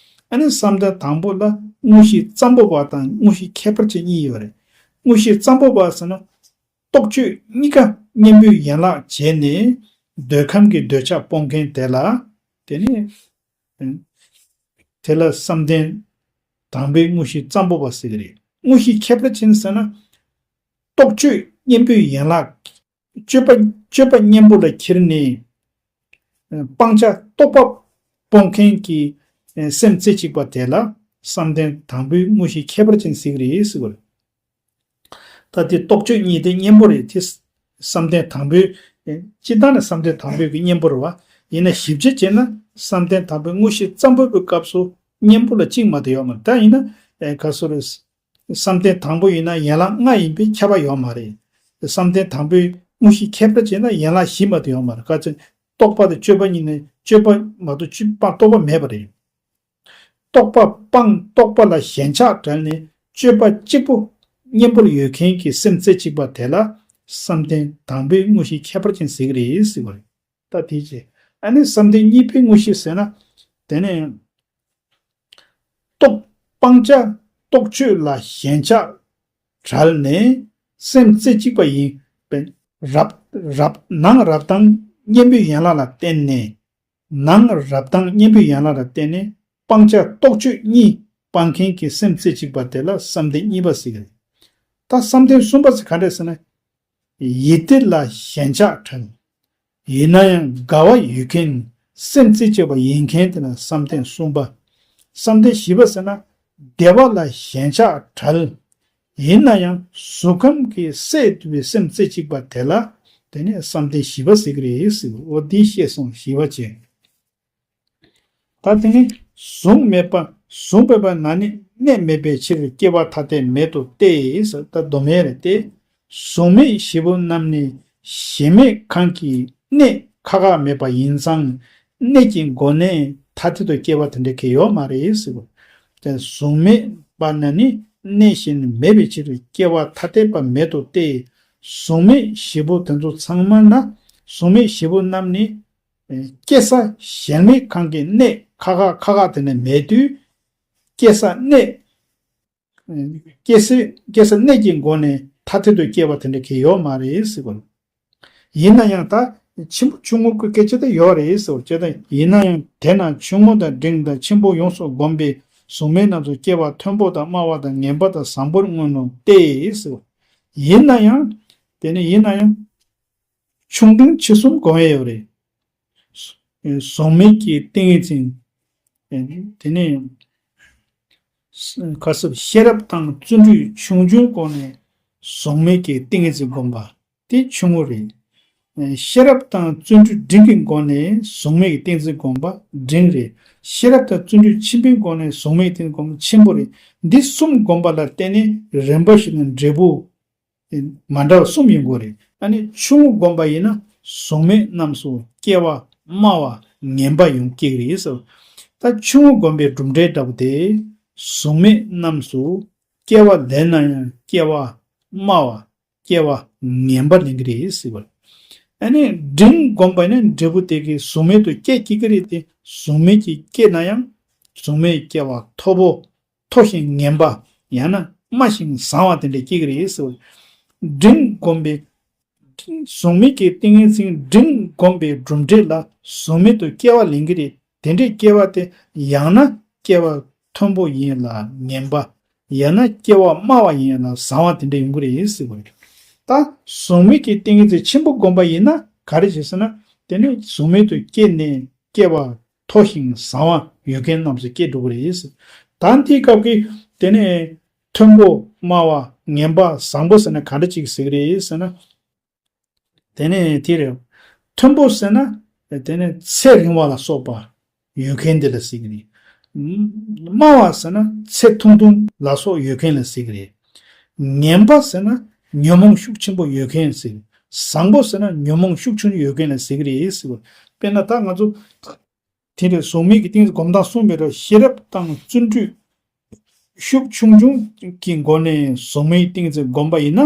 ཨ་ནི་བསམ་གཏན་དང་པོ་ལ་དངོས་གཞི་ཙམ་པོ་པ་དང་དངོས་གཞི་ཁྱད་པར་ཅན་གཉིས་ཡོད་རེད། དངོས་གཞི་ཙམ་པོ་པ་ཟེར་ན། རྟོག་དཔྱོད་གཉིས་ཀ་གཉེན་པོའི་ཡན་ལག་བྱས་ནས་འདོད་ཁམས་ཀྱི་འདོད་ཆགས་སྤོང་མཁན་དེ་ལ། དེ་ནི། དེ་ལ་བསམ་གཏན་དང་པོའི་དངོས་གཞི་ཙམ་པོ་པ་ཟེར་གྱི་རེད། དངོས་གཞི་ཁྱད་པར་ཅན་ཟེར་ན། རྟོག་དཔྱོད་གཉེན་པོའི་ཡན་ལག། སྤྱོད་པ་སྤྱོད་པ་གཉེན་པོ་ལ་ཁྱེར་ནས། སྤང་བྱ་རྟོག་པ་སྤོང་མཁན་གྱི་སེམས་རྩེ་གཅིག་པ་དེ་ལ་བསམ་གཏན་དང་པོའི་དངོས་གཞི་ཁྱད་པར་ཅན་ཟེར་གྱི་རེད་ཟེར་བ་རེད། ད་དེ་རྟོག་དཔྱོད་གཉིས་དེ་གཉེན་པོ་རེད། དེ་བསམ་གཏན་དང་པོའི། སྤྱིར་བཏང་ནས་བསམ་གཏན་དང་པོའི་གི་གཉེན་པོ་རེད་བ། ཡིན་ན་ཞིབ་དཔྱད་བྱས་ན་བསམ་གཏན་དང་པོའི་དངོས་གཞི་ཙམ་པོའི་སྐབས་སུ་གཉེན་པོ་ལ་གཅིག་མ་གཏོགས་ཡོད་མ་རེད། ད་ཡིན་ན་ག་སོ་རེད། བསམ་གཏན་དང་པོ་ཡིན་ན་ཡན་ལག་ལྔ་ཡིན་པས་ཁྱབ་པ་ཡོད་མ་རེད། བསམ་གཏན་དང་པོའི་དངོས་གཞི་ཁྱད་པར་བྱས་ན་ཡན་ལག་བཞི་མ་གཏོགས་ཡོད་མ་རེད། ག་ཚོད་རྟོག་པ་དང་དཔྱོད་པ་གཉིས་ནས་དཔྱོད་པ་མ་གཏོགས་སྤང་རྟོག་པ་མེད་པ་རེད། རྟོག་པ་སྤང་རྟོག་པ་ལ་ཞེན་ཆགས་བྲལ་ནས་དཔྱོད་པ་གཅིག་པུ་གཉེན་པོར་ཡོད་མཁན་གྱི་སེམས་རྩེ་གཅིག་པ་དེ་ལ་བསམ་གཏན་དང་པོའི་དངོས་གཞི་ཁྱད་པར་ཅན་ཟེར་གྱི་རེད་ཟེར་བ་རེད། ད་དེ་རྗེས་ཨ་ནི་བསམ་གཏན་གཉིས་པའི་དངོས་གཞི་ཟེར་ན། དེ་ནས་རྟོག་སྤང་བྱ་རྟོག་དཔྱོད་ལ་ཞེན་ཆགས་བྲལ་ནས་སེམས་རྩེ་གཅིག་པ་ཡིན་པས། རབ་རབ་ནང་རབ་དང་གཉེན་པོའི་ཡན་ལག་ལ་བརྟེན་ནས། ནང་རབ་དང་གཉེན་པོའི་ཡན་ལག་ལ་བརྟེན་ནས་སྤང་བྱ་རྟོག་དཔྱོད་གཉིས་སྤང་མཁན་གྱི་སེམས་རྩེ་གཅིག་པ་དེ་ལ་བསམ་གཏན་གཉིས་པ་ཟེར་གྱི་རེད། ད་བསམ་གཏན་གསུམ་པ་ཟེར་ག་འདྲས་ཟེར་ན། ཡིད་བདེ་ལ་ཞེན་ཆགས་བྲལ། ཡིན་ན་ཡང་དགའ་བ་ཡོད་མཁན་སེམས་རྩེ་གཅིག་པ་ཡིན་མཁན་དེ་ལ་བསམ་གཏན་གསུམ་པ། བསམ་གཏན་བཞི་པ་ཟེར་ན། བདེ་བ་ལ་ཞེན་ཆགས་བྲལ། ཡིན་ན་ཡང་གཟུགས་ཁམས་ཀྱི་སས་བསྡུས་པའི་སེམས་རྩེ་གཅིག་པ་དེ་ལ་དེ་ནི་བསམ་གཏན་བཞི་པ་ཟེར་གྱི་རེད་ཟེར། འོ་འདི་བཤད་སོང་བཞི་པ་བྱས། ད་དེ་ནི་གཟུགས་མེད་པ། གཟུགས་མེད་པ་ན་ནི་གནས་མེད་པའི་ཕྱིར་སྐྱེ་བ་ཐ་དད་མེད་དོ་སྟེ་ཟེར། ད་མདོ་སྨད་རེད་དེ། གཟུགས་མེད་བཞི་པོ་རྣམས་ནི་གཞལ་མེད་ཁང་གི་གནས་ཁག་ཁག་མེད་པ་ཡིན་ཙང་གནས་ཀྱི་སྒོ་ནས་ཐ་དད་དུ་སྐྱེ་བ་དེ་འདྲ་གལ་ཡོད་མ་རེད་ཟེར་བ། དེ་གཟུགས་མེད་པ་ན་ནི་གནས་གཞན་མེད་པའི་ཕྱིར་སྐྱེ་བ་ཐ་དད་པ་མེད་དོ་སྟེ། གཟུགས་མེད་བཞི་པོ་དེ་ཚོ་ཚང་མ་ན་གཟུགས་མེད་བཞི་པོ་རྣམས་ནི་སྐྱེ་ས་གཞལ་མེད་ཁང་གི་གནས་ཁག་ཁག་ཁག་ཁག་དེ་ནས་མེད་དུས། སྐྱེ་ས་གནས། སྐྱེ་ས་སྐྱེ་ས་གནས་ཀྱི་སྒོ་ནས་ཐ་དད་དུ་སྐྱེ་བ་དེ་འདྲ་གལ་ཡོད་མ་རེད་ཟེར་བ། ཡིན་ན་ཡང་ད་ཆེན་པོ་ཆུང་ངུ་གི་སྐད་ཆ་དེ་ཡོད་རེད་ཟེར་བ་བྱས། ད་ཡིན་ན་ཡང་དེས་ན་ཆུང་ངུ་དང་འབྲིང་དང་ཆེན་པོ་ཡོངས་སུ་བསྒོམས་པའི་གཟུགས་མེད་རྣམས་སུ་སྐྱེ་བ་མཐོན་པོ་དང་དམའ་བ་དང་ངན་པ་དང་བཟང་པོར་མངོན་ནོ་སྟེ་ཟེར་བ། ཡིན་ན་ཡང་དེ་ནི་ཡིན་ན་ཡང་། ཆུང་འབྲིང་ཆེ་གསུམ་སྒོམ་ཡས་ཡོད་རེད། གཟུགས་མེད་ཀྱི་ཏིང་ངེ་འཛིན། དེ་ནས་ག་སོགས་ཤེས་རབ་དང་བརྩོན་འགྲུས་ཆུང་ཆུང་སྒོ་ནས་གཟུགས་མེད་ཀྱི་ཏིང་ངེ་འཛིན་སྒོམ་པ་དེ་ཆུང་ངུ་རེད། ཤེས་རབ་དང་བརྩོན་འགྲུས་འབྲིང་གི་སྒོ་ནས་གཟུགས་མེད་ཀྱི་ཏིང་ངེ་འཛིན་སྒོམ་པ་འབྲིང་རེད། ཤེས་རབ་དང་བརྩོན་འགྲུས་ཆེན་པོའི་སྒོ་ནས་གཟུགས་མེད་ཀྱི་ཏིང་ངེ་འཛིན་སྒོམ་པ་ཆེན་པོ་རེད། འདི་གསུམ་སྒོམ་པ་ལ་བརྟེན་ནས་རིམ་པ་བཞིན་དུ་འབྲས་བུ། མ་འདྲ་བ་གསུམ་ཡོང་གི་རེད། ཨ་ནི་ཆུང་ངུ་བསྒོམས་པ་ཡིན་ན་གཟུགས་མེད་རྣམས་སུ་སྐྱེ་བ་དམའ་བ་ངན་པ་ཡོང་སྐྱེ་གི་རེད་ཟེར། ད་ཆུང་ངུ་བསྒོམས་པའི་གྲུབ་འབྲས་འདྲ་པོ་དེ་གཟུགས་མེད་རྣམས་སུ་སྐྱེ་བ་ལེན་ན་ཡང་སྐྱེ་བ་དམའ་བ་སྐྱེ་བ་ངན་པ་ལེན་གི་རེད་ཟེར་བ། ཨ་ནི་འབྲིང་བསྒོམས་པ་ཡིན་ན་འབྲས་བུ་དེ་གི་གཟུགས་མེད་དུ་སྐྱེ་སྐྱེ་གི་རེད་དེ། གཟུགས་མེད་ཀྱི་སྐྱེ་ན་ཡང་གཟུགས་མེད་སྐྱེ་བ་མཐོ་པོ། མཐོ་ཞིང་ངན་པ། ཡང་ན་དམའ་ཞིང་བཟང་བ་དེ་འདྲ་སྐྱེ་གི་རེད་ཟེར་བ། འབྲིང་བསྒོམས་པའི་གཟུགས་མེད་ཀྱི་ཏིང་ངེ་འཛིན་འབྲིང་བསྒོམས་པའི་གྲུབ་འབྲས་ལ་གཟུགས་མེད་དུ་སྐྱེ་བ་ལེན་གི་རེད། དེ་འདྲའི་སྐྱེ་བ་དེ་ཡང་ན་སྐྱེ་བ་མཐོན་པོ་ཡིན་ལ་ངན་པ། ཡང་ན་སྐྱེ་བ་སྨྲ་བ་ཡིན་ཡང་ན་བཟང་བ་དེ་འདྲ་ཡོང་གི་རེད་ཟེར་བ་རེད། ད་གཟུགས་མེད་ཀྱི་ཏིང་ངེ་འཛིན་ཆེན་པོ་བསྒོམ་པ་ཡིན་ན་ག་རེ་བྱེད་ཟེར་ན། དེ་ནི་གཟུགས་མེད་དུ་སྐྱེས་ནས་སྐྱེ་བ་མཐོ་ཞིང་བཟང་བ་ཡོད་མཁན་རྣམས་སུ་སྐྱེ་འགྲོ་གི་རེད། ད་འདིའི་སྐབས་ཀྱི་དེ་ནས་མཐོན་པོ་དམའ་བ་ངན་པ་བཟང་པོ་ཟེར་ན་ག་འདྲ་ཅིག་ཟེར་གི་རེད་ཟེར་ན། དེ་ནས་དེ་རེད། མཐོན་པོ་ཟེར་ན་དེ་ནས་ཚེ་རིང་བ་ལ་སོགས་པ་ཡོད་མཁན་དེ་ལ་ཟེར་གི་རེད། དམའ་བ་ཟེར་ན་ཚེ་ཐུང་ཐུང་ལ་སོགས་ཡོད་མཁན་ལ་ཟེར་གི་རེད། ངན་པ་ཟེར་ན་ཉོན་མོངས་ཤུགས་ཆེན་པོ་ཡོད་མཁན་ཟེར། བཟང་པོ་ཟེར་ན་ཉོན་མོངས་ཤུགས་ཆུང་ཡོད་མཁན་ལ་ཟེར་གི་རེད་ཟེར་བ། དཔེར་ན་ད་ང་ཚོ་དེ་འདྲའི་གཟུགས་མེད་ཀྱི་ཏིང་འཛིན་སྒོམ་སྟངས་གསུངས་པའི་རོ། ཤེས་རབ་དང་བརྩོན་འགྲུས་ཤུགས་ཆུང་ཆུང་གི་སྒོ་ནས་གཟུགས་མེད་ཏིང་འཛིན་སྒོམ་པ་ཡིན་ན།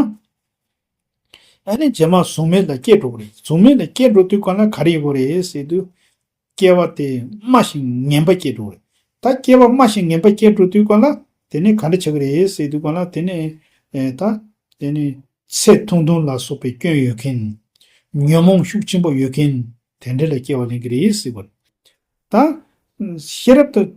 ཨ་ནི་རྗེས་མ་གཟུགས་མེད་ལ་སྐྱེ་འགྲོ་གི་རེད། གཟུགས་མེད་ལ་སྐྱེ་འགྲོ་དུས་གང་ལ་ག་རེ་ཡོད་གི་རེད་ཟེར་དུས། སྐྱེ་བ་དེ་དམའ་ཞིང་ངན་པ་སྐྱེ་འགྲོ་གི་རེད། ད་སྐྱེ་བ་དམའ་ཞིང་ངན་པ་སྐྱེ་འགྲོ་དུས་གང་ལ་དེ་ནི་ག་འདྲ་ཆགས་ཀྱི་རེད་ཟེར་དུས་གང་ལ་དེ་ནི་ཨེ་ད་དེ་ནི་ཚེ་ཐུང་ཐུང་ལ་སོགས་པའི་སྐྱོན་ཡོད་མཁན། ཉོན་མོངས་ཤུགས་ཆེན་པོ་ཡོད་མཁན་དེ་འདྲ་ལ་སྐྱེ་བ་ལེན་གི་རེད་ཟེར་བ་རེད། ད་ཤེས་རབ་དང་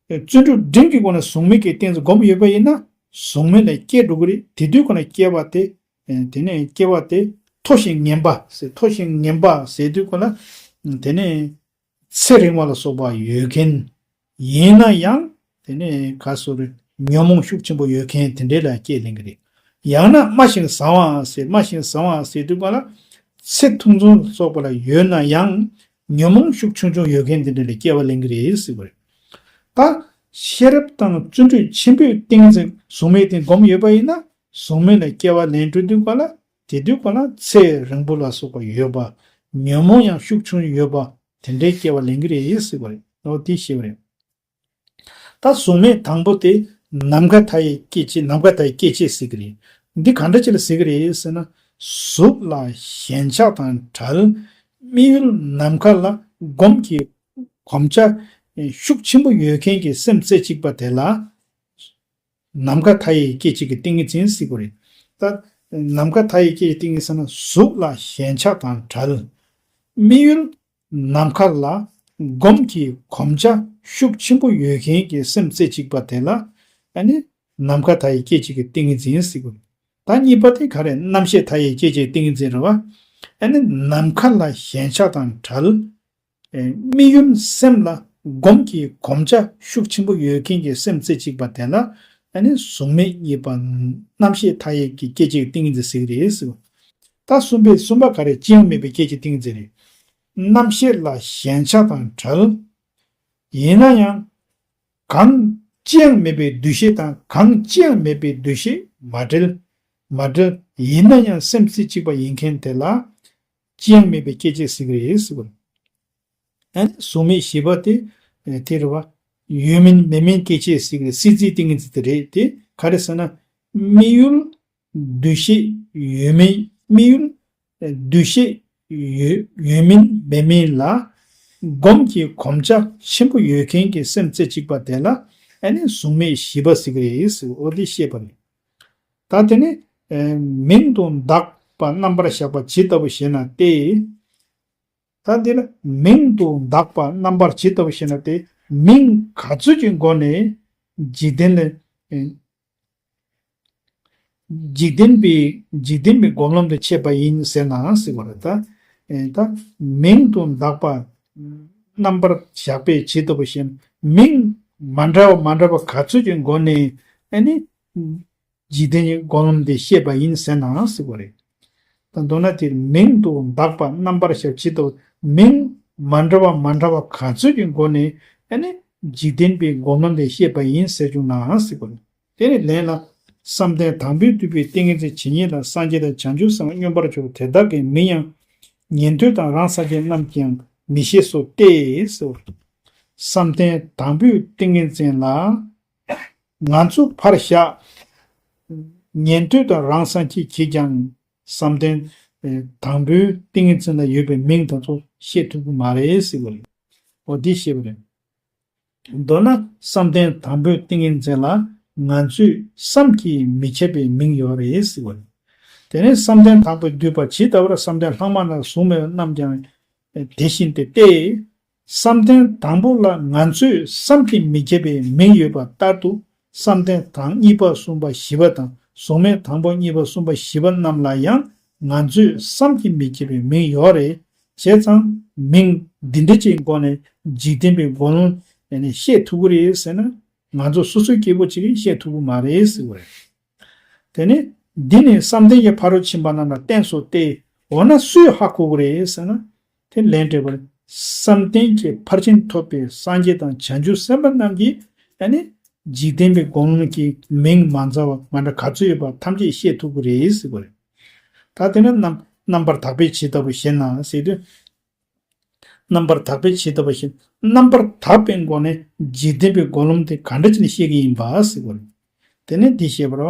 བརྩོན་འགྲུས་སྒྲིམ་གྱི་སྒོ་ནས་གཟུགས་མེད་ཀྱི་ཏིང་འཛིན་སྒོམ་ཡོད་པ་ཡིན་ན་གཟུགས་མེད་ལ་སྐྱེ་འགྲོ་གི་རེད། དེ་དུས་ཁོ་ན་སྐྱེ་བ་དེ་དེ་ནས་སྐྱེ་བ་དེ་མཐོ་ཞིང་ངན་པ་ཟེར། མཐོ་ཞིང་ངན་པ་ཟེར་དུས་ཁོ་ན་དེ་ནས་ཚེ་རིང་བ་ལ་སོགས་པ་ཡོད་མཁན་ཡིན་ན་ཡང་དེ་ནས་ག་སོ་རེ་ཉོན་མོངས་ཤུགས་ཆེན་པོ་ཡོད་མཁན་དེ་འདྲའི་ལ་སྐྱེ་ལེན་གི་རེད། ཡང་ན་དམའ་ཞིང་བཟང་བ་ཟེར། དམའ་ཞིང་བཟང་བ་ཟེར་དུས་ག་ལ་ཚེ་ཐུང་ཐུང་ལ་སོགས་པ་ལ་ཡོད་ན་ཡང་ཉོན་མོངས་ཤུགས་ཆུང་ཆུང་ཡོད་མཁན་དེ་འདྲ་ལ་སྐྱེ་བ་ལེན་གི་རེད་ཟེར་བ་རེད། ད་ཤེས་རབ་དང་བརྩོན་འགྲུས་ཆེན་པོས་ཏིང་འཛིན་གཟུགས་མེད་ཏིང་སྒོམ་ཡོད་པ་ཡིན་ན་གཟུགས་མེད་ལ་སྐྱེ་བ་ལེན་འགྲོ་དུས་ག་ལ་དེ་དུས་ག་ལ་ཚེ་རིང་པོ་ལ་སོགས་པ་ཡོད་པ། ཉོན་མོངས་ཡང་ཤུགས་ཆུང་ཡོད་པ་དེ་འདྲའི་སྐྱེ་བ་ལེན་གི་རེད་ཟེར་བ་རེད། འོ་དེ་ཤེས་པ་རེད། ད་གཟུགས་མེད་དང་པོ་དེ་ནམ་མཁའ་མཐའ་ཡས་སྐྱེ་མཆེད། ནམ་མཁའ་མཐའ་ཡས་སྐྱེ་མཆེད་ཟེར་གི་རེད། འདི་ག་འདྲ་ཅིག་ལ་ཟེར་གི་རེད་ཟེར་ན། གཟུགས་ལ་ཞེན་ཆགས་དང་བྲལ། དམིགས་ཡུལ་ནམ་མཁའ་ལ་སྒོམ་གྱི་གོམས་ཆ་ཤུགས་ཆེན་པོ་ཡོད་མཁན་གྱི་སེམས་རྩེ་གཅིག་པ་དེ་ལ་ནམ་མཁའ་མཐའ་ཡས་སྐྱེ་མཆེད་ཀྱི་ཏིང་ངེ་འཛིན་ཟེར་གི་རེད། ད་ནམ་མཁའ་མཐའ་ཡས་སྐྱེ་མཆེད་ཏིང་ངེ་འཛིན་ཟེར་ན་གཟུགས་ལ་ཞེན་ཆགས་དང་བྲལ། དམིགས་ཡུལ་ནམ་མཁའ་ལ་སྒོམ་གྱི་གོམས་ཆ་ཤུགས་ཆེན་པོ་ཡོད་མཁན་གྱི་སེམས་རྩེ་གཅིག་པ་དེ་ལ་ཨ་ནི་ནམ་མཁའ་མཐའ་ཡས་སྐྱེ་མཆེད་ཀྱི་ཏིང་ངེ་འཛིན་ཟེར་གི་རེད། ད་གཉིས་པ་དེ་ག་རེ། རྣམ་ཤེས་མཐའ་ཡས་སྐྱེ་མཆེད་ཏིང་ངེ་འཛིན་རེད་བ། ཨ་ནི་ནམ་མཁའ་ལ་ཞེན་ཆགས་དང་བྲལ། ཨེ་དམིགས་ཡུལ་སེམས་ལ་སྒོམ་གྱི་གོམས་ཆ་ཤུགས་ཆེན་པོ་ཡོད་མཁན་གྱི་སེམས་རྩེ་གཅིག་པ་དེ་ལ་ཨ་ནི་གཟུགས་མེད་གཉིས་པ་རྣམ་ཤེས་མཐའ་ཡས་ཀྱི་སྐྱེ་མཆེད་ཏིང་ངེ་འཛིན་ཟེར་གི་རེད་ཟེར། ད་གསུམ་པའི་གསུམ་པ་ག་རེ། ཅི་ཡང་མེད་པའི་སྐྱེ་མཆེད་ཏིང་ངེ་འཛིན་རེད། རྣམ་ཤེས་ལ་ཞེན་ཆགས་དང་བྲལ། ཡིན་ན་ཡང་གང་ཅི་ཡང་མེད་པའི་འདུ་ཤེས་དང་གང་ཅི་ཡང་མེད་པའི་འདུ་ཤེས་མ་བྲལ། མ་བྲལ། ཡིན་ན་ཡང་སེམས་རྩེ་གཅིག་པ་ཡིན་མཁན་དེ་ལ་ཅི་ཡང་མེད་པའི་སྐྱེ་མཆེད་ཟེར་གི་རེད་ཟེར་བ། ཨ་ནི་གཟུགས་མེད་བཞི་པ་དེ་དེ་རེད་བ། ཡོད་མིན་མེད་མིན་སྐྱེ་མཆེད་ཟེར་གི་རེད། སྲིད་རྩེའི་ཏིང་ངེ་འཛིན་དེ་རེད། དེ་ག་རེ་ཟེར་ན། དམིགས་ཡུལ་འདུ་ཤེས་ཡོད་མེད། དམིགས་ཡུལ་འདུ་ཤེས་ཡོད་ཡོད་མིན་མེད་མིན་ལ་སྒོམ་གྱི་གོམས་ཆ་ཆེན་པོ་ཡོད་མཁན་གྱི་སེམས་རྩེ་གཅིག་པ་དེ་ལ་ཨ་ནི་གཟུགས་མེད་བཞི་པ་ཟེར་གི་རེད་ཟེར། འོ་དེ་བཤད་པ་རེད། ད་དེ་ནི་མིང་དུ་གདགས་པ་རྣམ་པར་གཞག་པ་ཇི་ལྟ་བུ་ཞེ་ན་སྟེ། ད་འདི་ལ་མིང་དུ་གདགས་པ་རྣམ་པར་ཇི་ལྟ་བུ་ཞེ་ན་སྟེ། མིང་ག་ཚོད་ཀྱི་སྒོ་ནས་འཇིག་རྟེན་ལ་ཨེ་འཇིག་རྟེན་པའི་འཇིག་རྟེན་པའི་སྒོམ་ལམ་དུ་འཆད་པ་ཡིན་ཟེར་ན་ཟེར་བ་རེད། ད་ཨེ་ད་མིང་དུ་གདགས་པ་རྣམ་པར་གཞག་པའི་ཇི་ལྟ་བུ་ཞེ་ན། མིང་མ་འདྲ་བ་མ་འདྲ་བ་ག་ཚོད་ཀྱི་སྒོ་ནས་ཨ་ནི་འཇིག་རྟེན་གྱི་སྒོམ་ལམ་དེ་བཤད་པ་ཡིན་ཟེར་ན་ཟེར་བ་རེད། ད་མདོར་ན་དེར་མིང་དུ་གདགས་པ་རྣམ་པར་གཞག་ཇི་ལྟ་བུ། མིང་མ་འདྲ་བ་མ་འདྲ་བ་ག་ཚོད་ཀྱི་སྒོ་ནས་ཨ་ནི་འཇིག་རྟེན་པའི་སྒོམ་ལམ་དེ་བཤད་པ་ཡིན་ཟེར་བྱུང་ན་ཟེར་བ་རེད། དེ་ནི་ལན་ལ། བསམ་གཏན་དང་པོས་བསྡུས་པའི་ཏིང་ངེ་འཛིན་ཇི་སྙེད་ལ་སངས་རྒྱས་དང་བྱང་ཆུབ་སེམས་དཔའ་མངོན་པར་གྱུར་པ་དེ་དག་གི་མིང་ཡང་ཉན་ཐོས་དང་རང་སངས་རྒྱས་རྣམས་ཀྱིས་ཡང་མི་ཤེས་སོ་སྟེ་ཟེར། བསམ་གཏན་དང་པོའི་ཏིང་ངེ་འཛིན་ལ། ང་ཚོ་ཕར་བཞག་ཉན་ཐོས་དང་རང་སངས་རྒྱས་ཀྱིས་ཀྱང་བསམ་གཏན་དང་པོའི་ཏིང་ངེ་འཛིན་ལ་ཡོད་པའི་མིང་དེ་ཚོ་ཤེས་ཐུབ་ཀྱི་མ་རེད་ཟེར་བ་རེད། འོ་འདི་ཤེས་པ་རེད། མདོར་ན་བསམ་གཏན་དང་པོའི་ཏིང་ངེ་འཛིན་ལ་ང་ཚོས་བསམ་གྱིས་མི་ཁྱབ་པའི་མིང་ཡོད་རེད་ཟེར་བ་རེད། དེ་ནས་བསམ་གཏན་དང་པོས་བསྡུས་པ་ཇི་ལྟ་བར་བསམ་གཏན་ལྷག་མ་ན་གཟུགས་མེད་པ་རྣམས་ཀྱང་དེ་བཞིན་ཏེ་སྟེ། བསམ་གཏན་དང་པོ་ལ་ང་ཚོས་བསམ་གྱིས་མི་ཁྱབ་པའི་མིང་ཡོད་པ་ལྟར་དུ། བསམ་གཏན་དང་གཉིས་པ་གསུམ་པ་བཞི་པ་དང་གཟུགས་མེད་དང་པོ་གཉིས་པ་གསུམ་པ་བཞི་པ་རྣམས་ལ་ཡང་ང་ཚོས་བསམ་གྱིས་མི་ཁྱབ་པའི་མིང་ཡོད་རེད། བྱས་ཙང་མིང་འདི་འདྲ་ཅིག་སྒོ་ནས་འཇིག་རྟེན་པའི་སྒོ་ནས་ནི་བཤད་ཐུབ་ཀྱི་རེད་ཟེར་ན། ང་ཚོ་སོ་སོའི་སྐྱེ་བོ་ཅིག་གིས་བཤད་ཐུབ་ཀྱི་མ་རེད་ཟེར་བ་རེད། དེ་ནས་འདི་ནི་བསམ་གཏན་གྱི་ཕ་རོལ་ཕྱིན་པ་རྣམས་ལ་བསྟན་སོ་སྟེ། འོ་ན་སུས་ཧ་གོ་གི་རེད་ཟེར་ན། དེ་ལན་འདེབས་པར། བསམ་གཏན་གྱི་ཕར་ཕྱིན་ཐོབ་པའི་སངས་རྒྱས་དང་བྱང་ཆུབ་སེམས་དཔའ་རྣམས་ཀྱིས་ཨ་ནི་འཇིག་རྟེན་པའི་སྒོམ་ལམ་གྱི་མིང་མ་འཛའ་བ་མ་འདྲ་ག་ཚོད་ཡོད་པ་ཐམས་ཅད་བཤད་ཐུབ་ཀྱི་རེད་ཟེར་བ་རེད། ད་དེ་ནི་རྣམ་རྣམ་པར་དག་པའི་ཇི་ལྟ་བུ་ཞེ་ན་ཟེར་དུས། རྣམ་པར་དག་པའི་ཇི་ལྟ་བུ་ཞེ་ན། རྣམ་པར་དག་པའི་སྒོ་ནས་འཇིག་རྟེན་པའི་སྒོམ་ལམ་དེ་ག་འདྲ་བྱས་ནས་བཤད་ཀྱི་ཡིན་པ་ཟེར་བ་རེད། དེ་ནི་འདི་ཞེས་པར།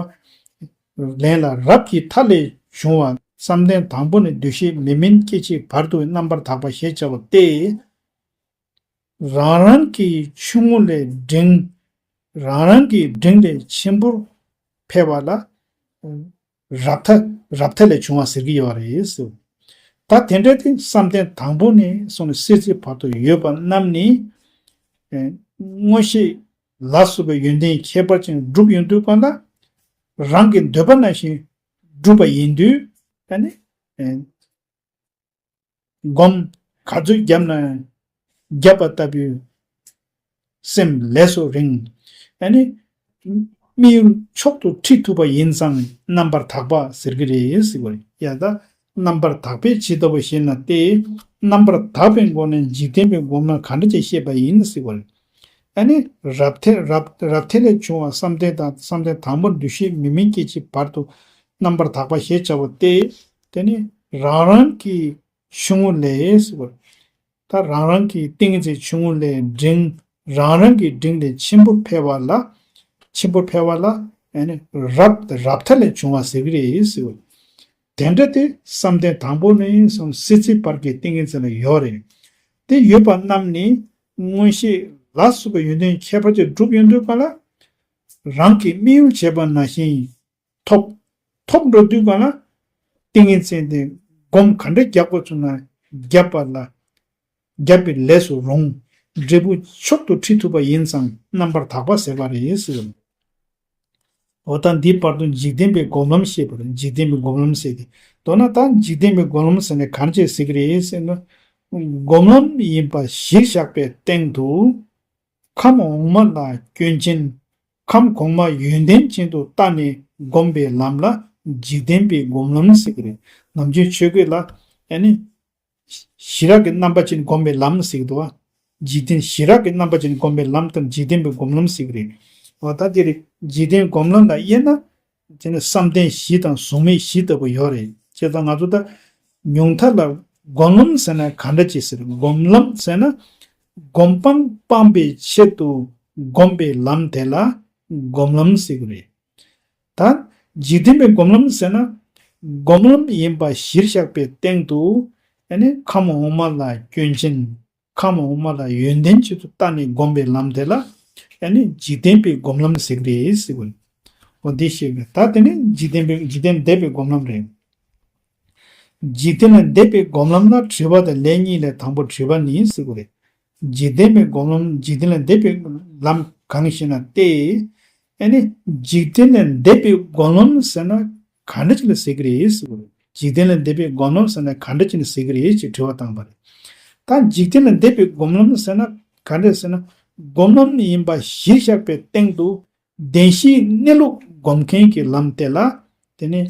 ལན་ལ་རབ་ཀྱི་མཐའ་ལས་བྱུང་བ་བསམ་གཏན་དང་པོ་ནས་འདུ་ཤེས་མི་དམན་སྐྱེ་མཆེད་བར་དུ་རྣམ་པར་དག་པ་ཞེས་བྱ་བ་སྟེ། རང་རང་གི་ཆུང་ངུ་ལས་འབྲིང་། རང་རང་གི་འབྲིང་ལས་ཆེན་པོར་འཕེལ་བ་ལ་རབ་མཐའ་རབ་མཐའ་ལས་བྱུང་བ་ཟེར་གྱི་ཡོད་རེད་ཟེར། ད་དེ་འདྲ་དེ་བསམ་གཏན་དང་པོ་ནས་བཟུང་ནས་སྲིད་རྩེ་བར་དུ་ཡོད་པ་རྣམས་ནི། མངོན་ཤེས་ལ་སོགས་པའི་ཡོན་ཏན་ཁྱད་པར་ཅན་སྒྲུབ་ཡོང་དུས་གང་ལ། རང་གི་འདོད་པ་ནང་བཞིན་སྒྲུབ་པ་ཡིན་དུས། ཨ་ནི། སྒོམ་ག་ཚོད་བརྒྱབ་ན་བརྒྱབ་པ་ལྟ་བུའི་སེམས་ལས་སུ་རིང་། ཨ་ནི། དམིགས་ཡུལ་མཆོག་ཏུ་ཁྲིད་ཐུབ་པ་ཡིན་ཙང་རྣམ་པར་དག་པ་ཟེར་གྱི་རེད་ཟེར་བ་རེད། ཡ་ད་རྣམ་པར་དག་པའི་ཇི་ལྟ་བུ་ཞེ་ན་སྟེ། རྣམ་པར་དག་པའི་སྒོ་ནས་འཇིག་རྟེན་པའི་སྒོམ་ལམ་ག་འདྲ་ཅིག་བཤད་པ་ཡིན་ཟེར་བ་རེད། ཨ་ནི། རབ་མཐའ་རབ་རབ་མཐའ་ལས་བྱུང་བ་བསམ་གཏན་དང་བསམ་གཏན་དང་པོ་འདུ་ཤེས་མི་དམན་སྐྱེ་མཆེད་བར་དུ་རྣམ་པར་དག་པ་ཞེས་བྱ་བ་སྟེ། དེ་ནི་རང་རང་གི་ཆུང་ངུ་ལས་ཟེར་བ། ད་རང་རང་གི་ཏིང་ངེ་འཛིན་ཆུང་ངུ་ལས་འབྲིང་། རང་རང་གི་འབྲིང་ལས་ཆེན་པོར་འཕེལ་བ་ལ། ཆེན་པོར་འཕེལ་བ་ལ་ཨ་ནི་རབ་རབ་མཐའ་ལས་བྱུང་བ་ཟེར་གྱི་རེད་ཟེར་བ། དེ་འདྲ་དེ་བསམ་གཏན་དང་པོ་ནས་བཟུང་སྲིད་རྩེ་བར་གྱི་ཏིང་ངེ་འཛིན་ལ་ཡོད་རེད། དེ་ཡོད་པ་རྣམས་ནི་མངོན་ཤེས་ལ་སོགས་པའི་ཡོན་ཏན་ཁྱད་པར་ཅན་སྒྲུབ་ཡོང་དུས་གང་ལ། རང་གི་དམིགས་ཡུལ་བྱས་པ་ནང་བཞིན་ཐོབ། ཐོབ་འགྲོ་དུས་གང་ལ། ཏིང་ངེ་འཛིན་དེ་སྒོམ་ག་འདྲ་རྒྱག་དགོས་བྱུང་ན་རྒྱབ་པ་ལ། རྒྱབ་པའི་ལས་སུ་རུང་། འབྲས་བུ་མཆོག་ཏུ་ཁྲིད་ཐུབ་པ་ཡིན་ཙང་རྣམ་པར་དག་པ་ཟེར་བ་རེད་ཟེར། འོ་ད་འདིའི་བར་དུ་འཇིག་རྟེན་པའི་སྒོམ་ལམ་བཤད་པ་རེད། འཇིག་རྟེན་པའི་སྒོམ་ལམ་ཟེར་ཏེ། མདོར་ན་ད་འཇིག་རྟེན་པའི་སྒོམ་ལམ་ཟེར་ནས་གང་ཅི་ཟེར་གྱི་རེད་ཟེར་ན། སྒོམ་ལམ་ཡིན་པ་གཞིར་བཞག་པའི་སྟེང་དུ། ཁམས་འོག་མ་ལ་སྐྱོན་ཅན། ཁམས་གོང་མ་ཡོན་ཏན་ཅན་དུ་བལྟ་ནས་བསྒོམ་པའི་ལམ་ལ་འཇིག་རྟེན་པའི་སྒོམ་ལམ་ཟེར་གྱི་རེད། ནམ་རྒྱུན་ཆོས་སྐད་ལ་ཨ་ནི། ཞི་རགས་ཀྱི་རྣམ་པ་ཅན་བསྒོམ་པའི་ལམ་ཟེར་གྱི་འདུག་བ། འཇིག་རྟེན་ཞི་རགས་ཀྱི་རྣམ་པ་ཅན་བསྒོམ་པའི་ལམ་དང་འཇིག་རྟེན་པའི་སྒོམ་ལམ་ཟེར་གྱི་རེད། འོ་ད་དེ་རེད། འཇིག་རྟེན་སྒོམ་ལམ་ལ་དབྱེ་ན། དེ་ནི་བསམ་གཏན་བཞི་དང་གཟུགས་མེད་བཞི་ལྟ་བུ་ཡོད་རེད། བྱས་ཙང་ང་ཚོ་ད་ཉུང་མཐའ་ལ་སྒོམ་ལམ་ཟེར་ན་ག་འདྲ་ཅིག་ཟེར། སྒོམ་ལམ་ཟེར་ན་སྒོམ་སྤང་སྤངས་པའི་ཆེད་དུ་བསྒོམ་པའི་ལམ་དེ་ལ་སྒོམ་ལམ་ཟེར་གྱི་རེད། ད་འཇིག་རྟེན་པའི་སྒོམ་ལམ་ཟེར་ན། སྒོམ་ལམ་ཡིན་པ་གཞིར་བཞག་པའི་སྟེང་དུ། ཨ་ནི་ཁམས་འོག་མ་ལ་སྐྱོན་ཅན། ཁམས་འོག་མ་ལ་ཡོན་ཏན་ཅན་དུ་བལྟ་ནས་བསྒོམ་པའི་ལམ་དེ་ལ། ཨ་ནི་འཇིག་རྟེན་པའི་སྒོམ་ལམ་ཟེར་གྱི་རེད་ཟེར་བ་རེད། འོ་འདི་ཤེས་དགོས། ད་དེ་ནི་འཇིག་རྟེན་པའི་འཇིག་རྟེན་འདས་པའི་སྒོམ་ལམ་རེད། འཇིག་རྟེན་ལས་འདས་པའི་སྒོམ་ལམ་ལ་དྲི་བ་དང་ལན་གཉིས་ལས་དང་པོ་དྲི་བ་ནི་ཟེར་དགོས་རེད། འཇིག་རྟེན་པའི་སྒོམ་ལམ། འཇིག་རྟེན་ལས་འདས་པའི་ལམ་གང་ཞེ་ན་སྟེ། ཨ་ནི་འཇིག་རྟེན་ལས་འདས་པའི་སྒོམ་ལམ་ཟེར་ན་ག་འདྲ་ཅིག་ལ་ཟེར་གྱི་རེད་ཟེར་དགོས་རེད། འཇིག་རྟེན་ལས་འདས་པའི་སྒོམ་ལམ་ཟེར་ན་ག་འདྲ་ཅིག་ལ་ཟེར་གྱི་རེད་ཅེས་དྲི་བ་བཏང་བ་རེད། ད་འཇིག་རྟེན་ལས་འདས་པའི་སྒོམ་ལམ་ཟེར་ན་ག་འདྲ་ཟེར་ན། སྒོམ་ལམ་ཡིན་པ་གཞིར་བཞག་པའི་སྟེང་དུ་བདེན་བཞིའི་གནས་ལུགས་སྒོམ་མཁན་གྱི་ལམ་དེ་ལ། དེ་ནི།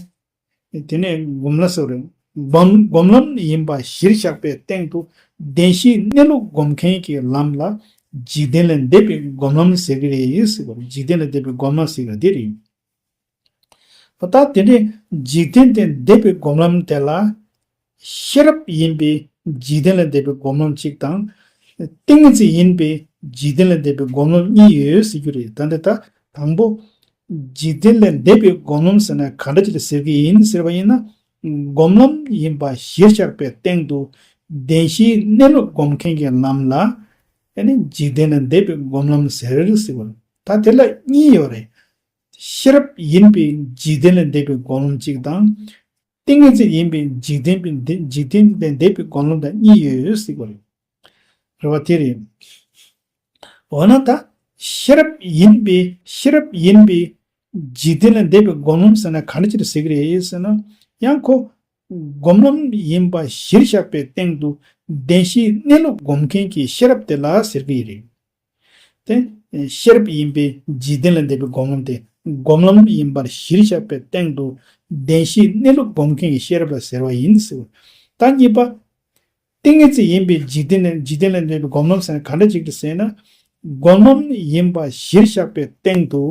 དེ་ནས་སྒོམ་ལ་ཟེར་བ་རེད། སྒོམ་སྒོམ་ལམ་ཡིན་པ་གཞིར་བཞག་པའི་སྟེང་དུ་བདེན་བཞིའི་གནས་ལུགས་སྒོམ་མཁན་གྱི་ལམ་ལ་འཇིག་རྟེན་ལས་འདས་པའི་སྒོམ་ལམ་ཟེར་གྱི་རེད་ཟེར་བ་རེད། འཇིག་རྟེན་ལས་འདས་པའི་སྒོམ་ལམ་ཟེར་གྱི་རེད། འདི་རེད། ད་དེ་ནས་འཇིག་རྟེན་ལས་འདས་པའི་སྒོམ་ལམ་དེ་ལ། ཤེས་རབ་ཡིན་པའི་འཇིག་རྟེན་ལས་འདས་པའི་སྒོམ་ལམ་གཅིག་དང་། ཏིང་ངེ་འཛིན་ཡིན་པའི་འཇིག་རྟེན་ལས་འདས་པའི་སྒོམ་ལམ་གཉིས་ཡོད་ཟེར་རྒྱུ་རེད། ད་འདི་ད་དང་པོ། འཇིག་རྟེན་ལས་འདས་པའི་སྒོམ་ལམ་ཟེར་ན་ག་འདྲ་ཅིག་ལ་ཟེར་གྱི་ཡིན་ཟེར་བ་ཡིན་ན། སྒོམ་ལམ་ཡིན་པ་གཞིར་བཞག་པའི་སྟེང་དུ་བདེན་བཞིའི་གནས་ལུགས་སྒོམ་མཁན་གྱི་ལམ་ལ། ཨ་ནི་འཇིག་རྟེན་ལས་འདས་པའི་སྒོམ་ལམ་ཟེར་ཟེར་བ་རེད། ད་དེ་ལ་གཉིས་ཡོད་རེད། ཤེས་རབ་ཡིན་པའི་འཇིག་རྟེན་ལས་འདས་པའི་སྒོམ་ལམ་གཅིག་དང་། ཏིང་ངེ་འཛིན་ཡིན་པའི་འཇིག་རྟེན་པའི་འདི་འཇིག་རྟེན་ལས་འདས་པའི་སྒོམ་ལམ་དང་གཉིས་ཡོད་ཟེར་བ་རེད། རེད་བ། དེ་རེད། འོ་ན་ད་ ཤེས་རབ་ཡིན་པའི་ཤེས་རབ་ཡིན་པའི་འཇིག་རྟེན་ལས་འདས་པའི་སྒོམ་ལམ་ཟེར་ན་ག་འདྲ་ཅིག་ཟེར་གི་རེད་ཟེར་ན། ཡང་ཁོ་སྒོམ་ལམ་ཡིན་པ་གཞིར་བཞག་པའི་སྟེང་དུ་བདེན་བཞིའི་གནས་ལུགས་སྒོམ་མཁན་གྱི་ཤེས་རབ་དེ་ལ་ཟེར་གི་རེད། དེ་ཤེས་རབ་ཡིན་པའི་འཇིག་རྟེན་ལས་འདས་པའི་སྒོམ་ལམ་དེ་སྒོམ་ལམ་ཡིན་པར་གཞིར་བཞག་པའི་སྟེང་དུ་བདེན་བཞིའི་གནས་ལུགས་སྒོམ་མཁན་གྱི་ཤེས་རབ་ལ་ཟེར་བ་ཡིན་ཟེར། ད་གཉིས་པ། ཏིང་ངེ་འཛིན་ཡིན་པའི་འཇིག་རྟེན་ལས་འཇིག་རྟེན་ལས་འདས་པའི་སྒོམ་ལམ་ཟེར་ན་ག་འདྲ་ཅིག་རེད་ཟེར་ན། སྒོམ་ལམ་ཡིན་པ་གཞིར་བཞག་པའི་སྟེང་དུ།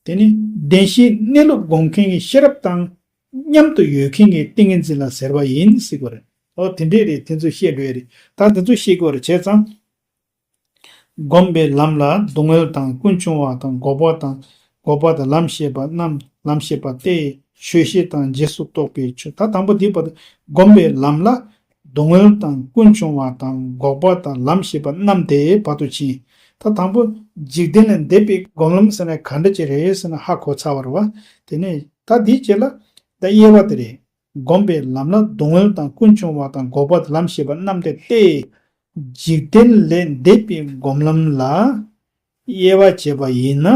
དེ་ནི་བདེན་བཞིའི་གནས་ལུགས་སྒོམ་མཁན་གྱི་ཤེས་རབ་དང་མཉམ་དུ་ཡོད་མཁན་གྱི་ཏིང་ངེ་འཛིན་ལ་ཟེར་བ་ཡིན་ཟེར་གྱི་རེད། ཨོ་དེ་འདྲས་རེད། དེ་ཚོ་བཤད་དགོས་རེད། ད་དེ་ཚོ་བཤད་དགོས་རེད་བྱས་ཙང་། སྒོམ་པའི་ལམ་ལ་སྡུག་བསྔལ་དང་ཀུན་འབྱུང་བ་དང་འགོག་པ་དང་འགོག་པ་དང་ལམ་ཤེས་པ་རྣམས་ལམ་ཤེས་པ་སྟེ་ཆོས་ཤེས་དང་རྗེས་སུ་རྟོགས་པའི་ཆོས། ད་དང་པོ་འདི་བར་དུ་སྒོམ་པའི་ལམ་ལ་སྡུག་བསྔལ་དང་ཀུན་འབྱུང་བ་དང་འགོག་པ་དང་ལམ་ཤེས་པ་རྣམས་དེ་བར་དུ་ཕྱིན། ད་དང་པོ་འཇིག་རྟེན་ལས་འདས་པའི་སྒོམ་ལམ་ཟེར་ན་ག་འདྲ་ཅིག་རེད་ཟེར་ན་ཧ་གོ་ཚར་བ་རེད་བ། དེ་ནས་ད་འདིའི་རྗེས་ལ་ད་དབྱེ་བ་དེ་རེད། སྒོམ་པའི་ལམ་ལ་སྡུག་བསྔལ་དང་ཀུན་འབྱུང་བ་དང་འགོག་པ་དང་ལམ་ཤེས་པ་རྣམས་ཏེ་སྟེ། འཇིག་རྟེན་ལས་འདས་པའི་སྒོམ་ལམ་ལ་དབྱེ་བ་བྱས་པ་ཡིན་ན།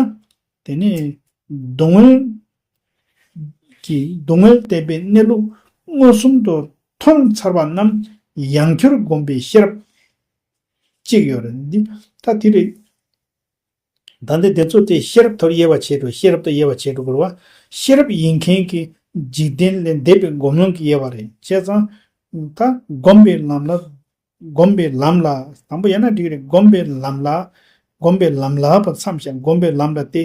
དེ་ནི་སྡུག་བསྔལ་གྱི་སྡུག་བསྔལ་བདེན་པའི་གནས་ལུགས་མངོན་སུམ་དུ་མཐོང་ཚར་བ་རྣམས་ཡང་བསྐྱར་སྒོམ་པའི་ཤེས་རབ་གཅིག་ཡོད་རེད། འདི་ད་དེ་རེད། ད་ལྟ་དེ་ཚོ་དེ་ཤེས་རབ་ཐོག་དབྱེ་བ་ཕྱེ་འགྲོ། ཤེས་རབ་ཐོག་དབྱེ་བ་ཕྱེ་འགྲོ་དགོས་རེད་བ། ཤེས་རབ་ཡིན་མཁན་གྱི་འཇིག་རྟེན་ལས་འདས་པའི་སྒོམ་ལམ་གྱི་དབྱེ་བ་རེད། བྱས་ཙང་ད་སྒོམ་པའི་ལམ་ལ་སྒོམ་པའི་ལམ་ལ་དང་པོ་ཡང་ན་འགྲིག་རེད། སྒོམ་པའི་ལམ་ལ་སྒོམ་པའི་ལམ་ལ་བར་མཚམས་བཞག་སྒོམ་པའི་ལམ་ལ་སྟེ།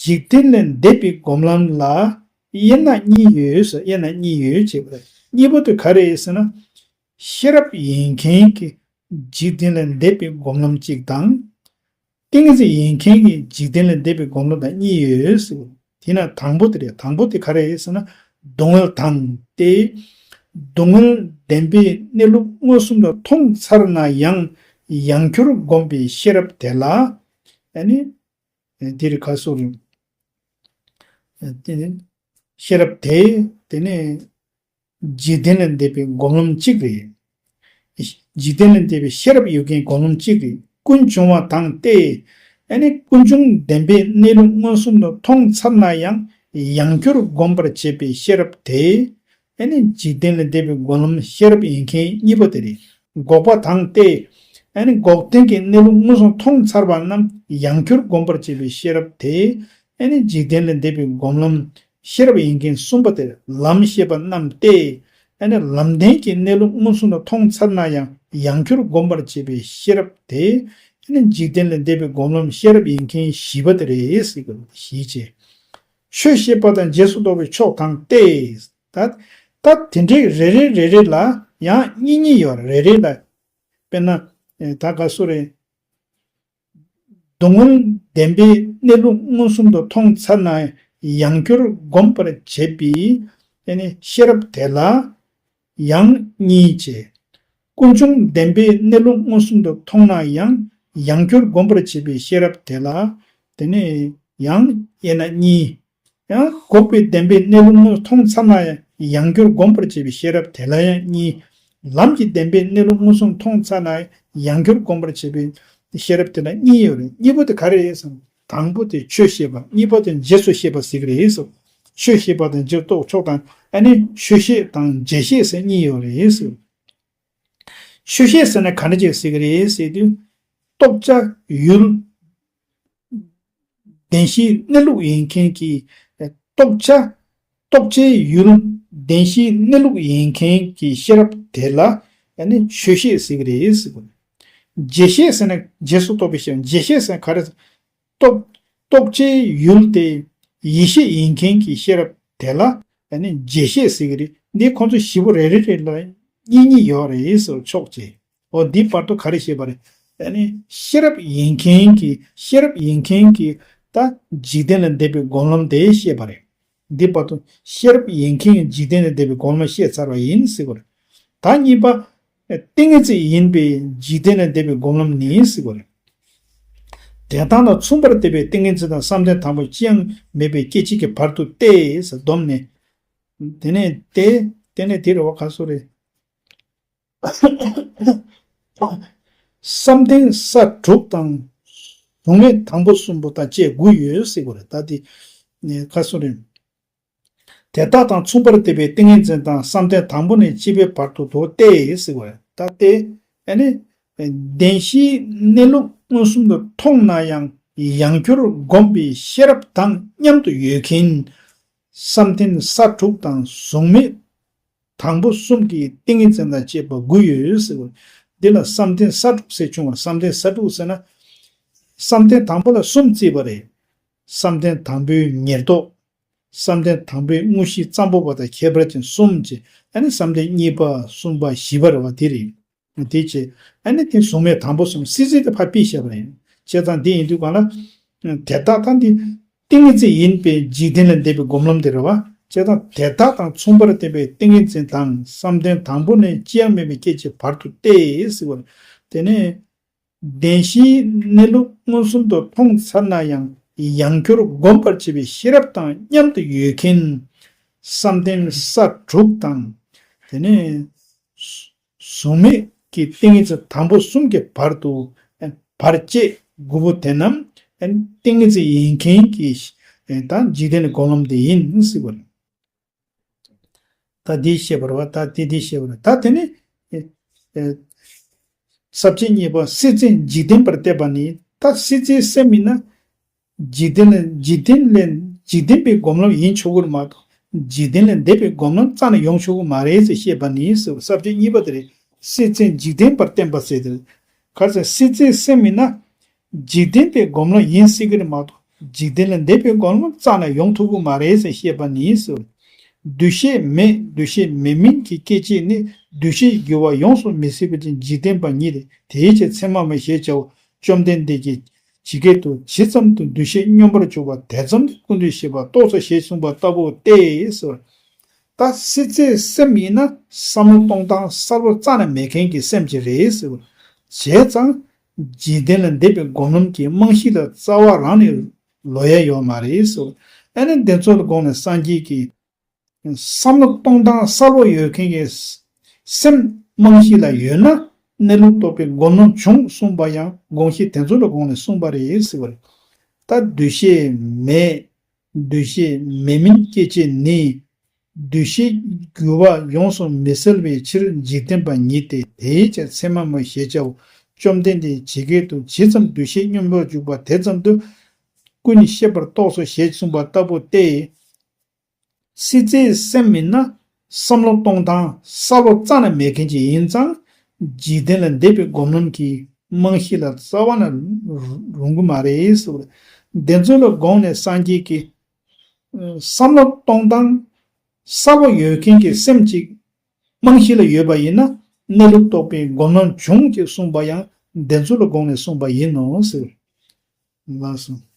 འཇིག་རྟེན་ལས་འདས་པའི་སྒོམ་ལམ་ལ་དབྱེ་ན་གཉིས་ཡོད་ཟེར། དབྱེ་ན་གཉིས་ཡོད་ཅེས་པ་རེད། གཉིས་པོ་དེ་ག་རེ་ཡིན་ཟེར་ན། ཤེས་རབ་ཡིན་མཁན་གྱི་འཇིག་རྟེན་ལས་འདས་པའི་སྒོམ་ལམ་གཅིག་དང་། ཏིང་ངེ་འཛིན་ཡིན་མཁན་གྱི་འཇིག་རྟེན་ལས་འདས་པའི་སྒོམ་ལམ་དང་གཉིས་ཡོད་ཟེར། དེས་ན་དང་པོ་དེ་རེད། དང་པོ་དེ་ག་རེ་རེད་ཟེར་ན། སྡུག་བསྔལ་དང་སྟེ། སྡུག་བསྔལ་བདེན་པའི་གནས་ལུགས་མངོན་སུམ་དུ་མཐོང་ཚར་ན་ཡང་ཡང་བསྐྱར་སྒོམ་པའི་ཤེས་རབ་དེ་ལ། ཨ་ནི། དེ་རིགས་ཁ་སོགས་རེད། དེ་ནི་ཤེས་རབ་དེ་དེ་ནི་འཇིག་རྟེན་ལས་འདས་པའི་སྒོམ་ལམ་གཅིག་རེད། འཇིག་རྟེན་ལས་འདས་པའི་ཤེས་རབ་ཡོད་མཁན་སྒོམ་ལམ་གཅིག་རེད། ཀུན་འབྱུང་བ་དང་སྟེ། ཨ་ནི་ཀུན་འབྱུང་བདེན་པའི་གནས་ལུགས་མངོན་སུམ་དུ་མཐོང་ཚར་ན་ཡང་ཡང་བསྐྱར་སྒོམ་པར་བྱེད་པའི་ཤེས་རབ་དེ། ཨ་ནི་འཇིག་རྟེན་ལས་འདས་པའི་སྒོམ་ལམ་ཤེས་རབ་ཡིན་མཁན་གཉིས་པོ་དེ་རེད། འགོག་པ་དང་སྟེ། ཨ་ནི་འགོག་བདེན་གྱི་གནས་ལུགས་མངོན་སུམ་མཐོང་ཚར་བ་རྣམས་ཡང་བསྐྱར་སྒོམ་པར་བྱེད་པའི་ཤེས་རབ་དེ། ཨ་ནི་འཇིག་རྟེན་ལས་འདས་པའི་སྒོམ་ལམ་ཤེས་རབ་ཡིན་མཁན་གསུམ་པོ་དེ་ལམ་ཤེས་པ་རྣམས་ཏེ། ཨ་ནི་ལམ་བདེན་གྱི་གནས་ལུགས་མངོན་སུམ་དུ་མཐོང་ཚར་ན་ཡང་ཡང་བསྐྱར་སྒོམ་པར་བྱེད་པའི་ཤེས་རབ་དེ། ཨ་ནི་འཇིག་རྟེན་ལས་འདས་པའི་སྒོམ་ལམ་ཤེས་རབ་ཡིན་མཁན་བཞི་པོ་དེ་རེད་ཟེར་གི་བཞི་བྱས། ཆོས་ཤེས་པ་དང་རྗེས་སུ་རྟོགས་པའི་ཕྱོགས་དང་སྟེ། ད་ད་དེ་འདྲའི་རེ་རེ་རེ་རེ་ལ་ཡང་གཉིས་གཉིས་ཡོད་རེད། རེ་རེ་ལ། དཔེར་ན། ད་ག་སུ་རེད། སྡུག་བསྔལ་བདེན་པའི་གནས་ལུགས་མངོན་སུམ་དུ་མཐོང་ཚར་ན་ཡང་བསྐྱར་སྒོམ་པར་བྱེད་པའི་ཤེས་རབ་དེ་ལ་ཡང་གཉིས་བྱས། ཀུན་འབྱུང་བདེན་པའི་གནས་ལུགས་མངོན་སུམ་དུ་མཐོང་ན་ཡང་ཡང་བསྐྱར་སྒོམ་པར་བྱེད་པའི་ཤེས་རབ་དེ་ལ་དེ་ནས་ཡང་དབྱེ་ན་གཉིས། ཡང་འགོག་པའི་བདེན་པའི་གནས་ལུགས་མངོན་མཐོང་ཚར་ན་ཡང་ཡང་བསྐྱར་སྒོམ་པར་བྱེད་པའི་ཤེས་རབ་དེ་ལ་ཡང་གཉིས། ལམ་གྱི་བདེན་པའི་གནས་ལུགས་མངོན་སུམ་མཐོང་ཚར་ན་ཡང་བསྐྱར་སྒོམ་པར་བྱེད་པའི་ཤེས་རབ་དེ་ལ་གཉིས་ཡོད་རེད། གཉིས་པོ་དེ་ག་རེ་རེད་ཟེར་ན། དང་པོ་དེ་ཆོས་ཤེས་པ། གཉིས་པ་དེ་རྗེས་སུ་ཤེས་པ་ཟེར་གི་རེད་ཟེར། ཆོས་ཤེས་པ་དང་རྗེས་རྟོགས་ཕྱོགས་དང་ཨ་ནི་ཆོས་ཤེས་དང་རྗེས་ཤེས་ཟེར་གཉིས་ཡོད་རེད་ཟེར། ཆོས་ཤེས་ཟེར་ན་ག་འདྲ་ཅིག་ཟེར་གི་རེད་ཟེར་དུས། རྟོགས་བྱ་ཡུལ་བདེན་བཞིའི་གནས་ལུགས་ཡིན་མཁན་གྱི། རྟོགས་བྱ། རྟོགས་བྱའི་ཡུལ་བདེན་བཞིའི་གནས་ལུགས་ཡིན་མཁན་གྱི་ཤེས་རབ་དེ་ལ་ཨ་ནི་ཆོས་ཤེས་ཟེར་གི་རེད་ཟེར་གི། རྗེས་ཤེས་ཟེར་ན་རྗེས་སུ་རྟོགས་པའི་ཤེས། རྗེས་ཤེས་ཟེར་ན་ག་རེ། རྟོགས། རྟོགས་བྱའི་ཡུལ་དེ་ཡིད་ཤེས་ཡིན་མཁན་གྱི་ཤེས་རབ་དེ་ལ་ཨ་ནི་རྗེས་ཤེས་ཟེར་གི་རེད། འདི་ཁོང་ཚོ་བཞི་པོ་རེ་རེ་རེ་ལ་གཉིས་གཉིས་ཡོད་རེད་ཟེར་ཆོག་ཅེས། འོ་འདི་བར་དུ་ག་རེ་བཤད་པ་རེད། ཨ་ནི་ཤེས་རབ་ཡིན་མཁན་གྱི་ཤེས་རབ་ཡིན་མཁན་གྱི་ད་འཇིག་རྟེན་ལས་འདས་པའི་སྒོམ་ལམ་དེ་བཤད་པ་རེད། འདི་བར་དུ་ཤེས་རབ་ཡིན་མཁན་གྱི་འཇིག་རྟེན་ལས་འདས་པའི་སྒོམ་ལམ་བཤད་ཚར་བ་ཡིན་ཟེར་གི་རེད། ད་གཉིས་པ། ཏིང་ངེ་འཛིན་ཡིན་པའི་འཇིག་རྟེན་ལས་འདས་པའི་སྒོམ་ལམ་ནི་ཟེར་གི་རེད། དེ་དག་ལ་མཚུངས་པར་འདོད་པའི་ཏིང་ངེ་འཛིན་དང་བསམ་གཏན་དང་པོ་ཅི་ཡང་མེད་པའི་སྐད་ཅིག་གི་བར་དུ་སྟེ་ཟེར་བསྡོམས་ནས། དེ་ནས་ཏེ། དེ་ནས་དེ་རེད་བ། ག་སོ་རེད། བསམ་གཏན་ས་དྲུག་དང་ གཟུགས་མེད་དང་པོ་གསུམ་པོ་དང་བཅས་དགུ་ཡོད་ཟེར་བ་རེད། ད་དེ་ནས་ཁ་སོ་རེད། དེ་དག་དང་མཚུངས་པར་བསྟན་པའི་ཏིང་ངེ་འཛིན་དང་བསམ་གཏན་དང་པོ་ནས་བཅས་པའི་བར་དུ་དོ་སྟེ་ཟེར་བ་རེད། ད་སྟེ་ཨ་ནི་བདེན་བཞིའི་གནས་ལུགས་མངོན་སུམ་དུ་མཐོང་ན་ཡང་ཡང་བསྐྱར་བསྒོམས་པའི་ཤེས་རབ་དང་མཉམ་དུ་ཡོད་མཁན། བསམ་གཏན་ས་དྲུག་དང་གཟུགས་མེད་དང་པོ་གསུམ་གྱི་ཏིང་ངེ་འཛིན་དང་བཅས་པ་དགུ་ཡོད་ཟེར་བ། འདི་ལ་བསམ་གཏན་ས་དྲུག་ཟེར་བྱུང་བ། བསམ་གཏན་ས་དྲུག་ཟེར་ན། བསམ་གཏན་དང་པོ་ལ་གསུམ་བརྩིས་པ་རེད། བསམ་གཏན་དང་པོའི་ཉེར་བསྡོགས། བསམ་གཏན་དང་པོའི་དངོས་གཞི་ཙམ་པོ་བ་དང་ཁྱད་པར་ཅན་གསུམ་བཅས། ཨ་ནི་བསམ་གཏན་གཉིས་པ་གསུམ་པ་བཞི་པ་རེད་བ། དེ་རེད། དེ་བྱས། ཨ་ནི་དེ་གཟུགས་མེད་དང་པོ་གསུམ་སྲིད་རྩེ་དེ་ཕར་ཕུད་བཞག་པ་རེད། བྱས་ཙང་དེ་ཡིན་དུས་གང་ལ། དེ་དག་དང་དེ། ཏིང་ངེ་འཛིན་ཡིན་པའི་འཇིག་རྟེན་ལས་འདས་པའི་སྒོམ་ལམ་དེ་རེད་བ། བྱས་ཙང་དེ་དག་དང་མཚུངས་པར་བསྟན་པའི་ཏིང་ངེ་འཛིན་དང་བསམ་གཏན་དང་པོ་ནས་ཅི་ཡང་མེད་པའི་སྐད་ཅིག་བར་དུ་སྟེ་ཟེར་བ་རེད། དེ་ནས། བདེན་བཞིའི་གནས་ལུགས་མངོན་སུམ་དུ་མཐོང་ཚར་ན་ཡང་ཡང་བསྐྱར་བསྒོམ་པར་བྱེད་པའི་ཤེས་རབ་དང་མཉམ་དུ་ཡོད་མཁན། བསམ་གཏན་ས་དྲུག་དང་། དེ་ནས། གཟུགས་མེད་ཀྱི་ཏིང་ངེ་འཛིན་དང་པོ་གསུམ་གྱི་བར་དུ། བར་བཅས་དགུ་པོ་དེ་རྣམས། ཏིང་ངེ་འཛིན་ཡིན་མཁན་གྱི། ད་འཇིག་རྟེན་ལས་སྒོམ་ལམ་དེ་ཡིན་ཟེར་བ་རེད། ད་འདི་བཤད་པ་རེད་བ། ད་དེ་འདི་བཤད་པ་རེད། ད་དེ་ནི། ཨེ། ཨེ། ས་བཅད་གཉིས་པ་སྲིད་རྩེ་འཇིག་རྟེན་པར་བསྟན་པ་ནི། ད་སྲིད་རྩེའི་སེམས་ཡིན་ན། འཇིག་རྟེན་ལས་འཇིག་རྟེན་ལས་འཇིག་རྟེན་པའི་སྒོམ་ལམ་ཡིན་ཆོག་གི་རེད་མ་གཏོགས། འཇིག་རྟེན་ལས་འདས་པའི་སྒོམ་ལམ་རྩ་ནས་ཡོང་ཆོག་གི་མ་རེད་ཟེར་བཤད་པ་ནི་ཟེར་བ། ས་བཅད་གཉིས་པ་དེ་རེད། སྲིད་རྩེ་འཇིག་རྟེན་པར་བསྟན་པ་ཟེར་དེ་རེད། ག་རེ་ཟེར། སྲིད་རྩེའི་སེམས་ཡིན་ན། འཇིག་རྟེན་པའི་སྒོམ་ལམ་ཡིན་སྲིད་ཀྱི་རེད་མ་གཏོགས། འཇིག་རྟེན་ལས་འདས་པའི་སྒོམ་ལམ་རྩ་ནས་ཡོང་ཐུབ་ཀྱི་མ་རེད་ཟེར་བཤད་པ་ནི་ཟེར། འདུ་ཤེས་མེད། འདུ་ཤེས་མེད་མིན་གྱི་སྐད་ཅིག་ནི། འདུ་ཤེས་འགྱུ་བ་ཡོངས་སུ་མི་སྲིད་པ་ཅན་འཇིག་རྟེན་པ་ཉིད་དེ། དེའི་ཕྱིར་ཚད་མ་མ་ཞེས་བྱའོ། བཅོམ་ལྡན་འདས་ཀྱིས་ཇི་སྐད་དུ། ཇི་ཙམ་དུ་འདུ་ཤེས་སྙོམས་པར་འཇུག་པ། དེ་ཙམ་དུ་ཀུན་ཏུ་ཤེས་པ་རྟོགས་སོ་ཞེས་གསུངས་པ་ལྟ་བུ་སྟེ་ཟེར། ད་སྲིད་རྩེའི་སེམས་ཡིན་ན་བསམ་བློ་གཏོང་སྟངས་གསལ་པོ་རྩ་ནས་མེད་མཁན་གྱི་སེམས་ཅིག་རེད་ཟེར། བྱས་ཙང་། འཇིག་རྟེན་ལས་འདས་པའི་སྒོམ་ལམ་གྱི་རྨང་གཞི་ལ་རྩ་བ་རང་ནས་ལོག་ཡ་ཡོད་མ་རེད་ཟེར། ཨ་ནི་འདི་ཚོ་ལ་དགོངས་ནས་སངས་རྒྱས་ཀྱིས། བསམ་བློ་གཏོང་སྟངས་གསལ་པོ་ཡོད་མཁན་གྱི་སེམས་རྨང་གཞི་ལ་ཡོད་ན། གནས་ལུགས་རྟོགས་པའི་སྒོམ་ལམ་འབྱུང་གསུངས་པ་ཡང་དགོངས་གཞི་དེ་ཚོ་ལ་དགོངས་ནས་གསུངས་པ་རེད་ཟེར་བ་རེད། ད་འདུ་ཤེས་མེད། འདུ་ཤེས་མེད་མིན་སྐྱེ་བྱེད་ནི། འདུ་ཤེས་འགྱུ་བ་ཡོངས་སུ་མི་སེལ་བའི་ཕྱིར་འཇིག་རྟེན་པ་ཉིད་དེ། དེའི་ཕྱིར་ཚད་མ་མ་ཞེས་བྱའོ། བཅོམ་ལྡན་འདས་ཇི་སྐད་དུ། ཇི་ཙམ་འདུ་ཤེས་སྙོམས་པར་འཇུག་པ། དེ་ཙམ་དུ་ཀུན་ཤེས་པར་རྟོགས་སོ་ཞེས་གསུངས་པ་ལྟ་བུ་སྟེ། སྲིད་རྩེའི་སེམས་མིན་ན་བསམ་བློ་གཏོང་སྟངས་གསལ་པོ་རྩ་ནས་མེད་མཁན་ཅིག་ཡིན་ཙང་། འཇིག་རྟེན་ལས་འདས་པའི་སྒོམ་ལམ་གྱི་རྨང་གཞི་ལ་རྩ་བ་ནས་རུང་གི་མ་རེད་ཟེར། འདི་ཚོ་ལ་དགོངས་ནས་སངས་རྒྱས་ཀྱིས། བསམ་བློ་གཏོང་སྟངས་གསལ་པོ་ཡོད་མཁན་གྱི་སེམས་ཅིག་རྨང་གཞི་ལ་ཡོད་པ་ཡིན་ན། གནས་ལུགས་རྟོགས་པའི་སྒོམ་ལམ་འབྱུང་ཅེས་གསུངས་པ་ཡང་འདི་ཚོ་ལ་དགོངས་ནས་གསུངས་པ་ཡིན་ནོ་ཟེར། ལགས་སོ།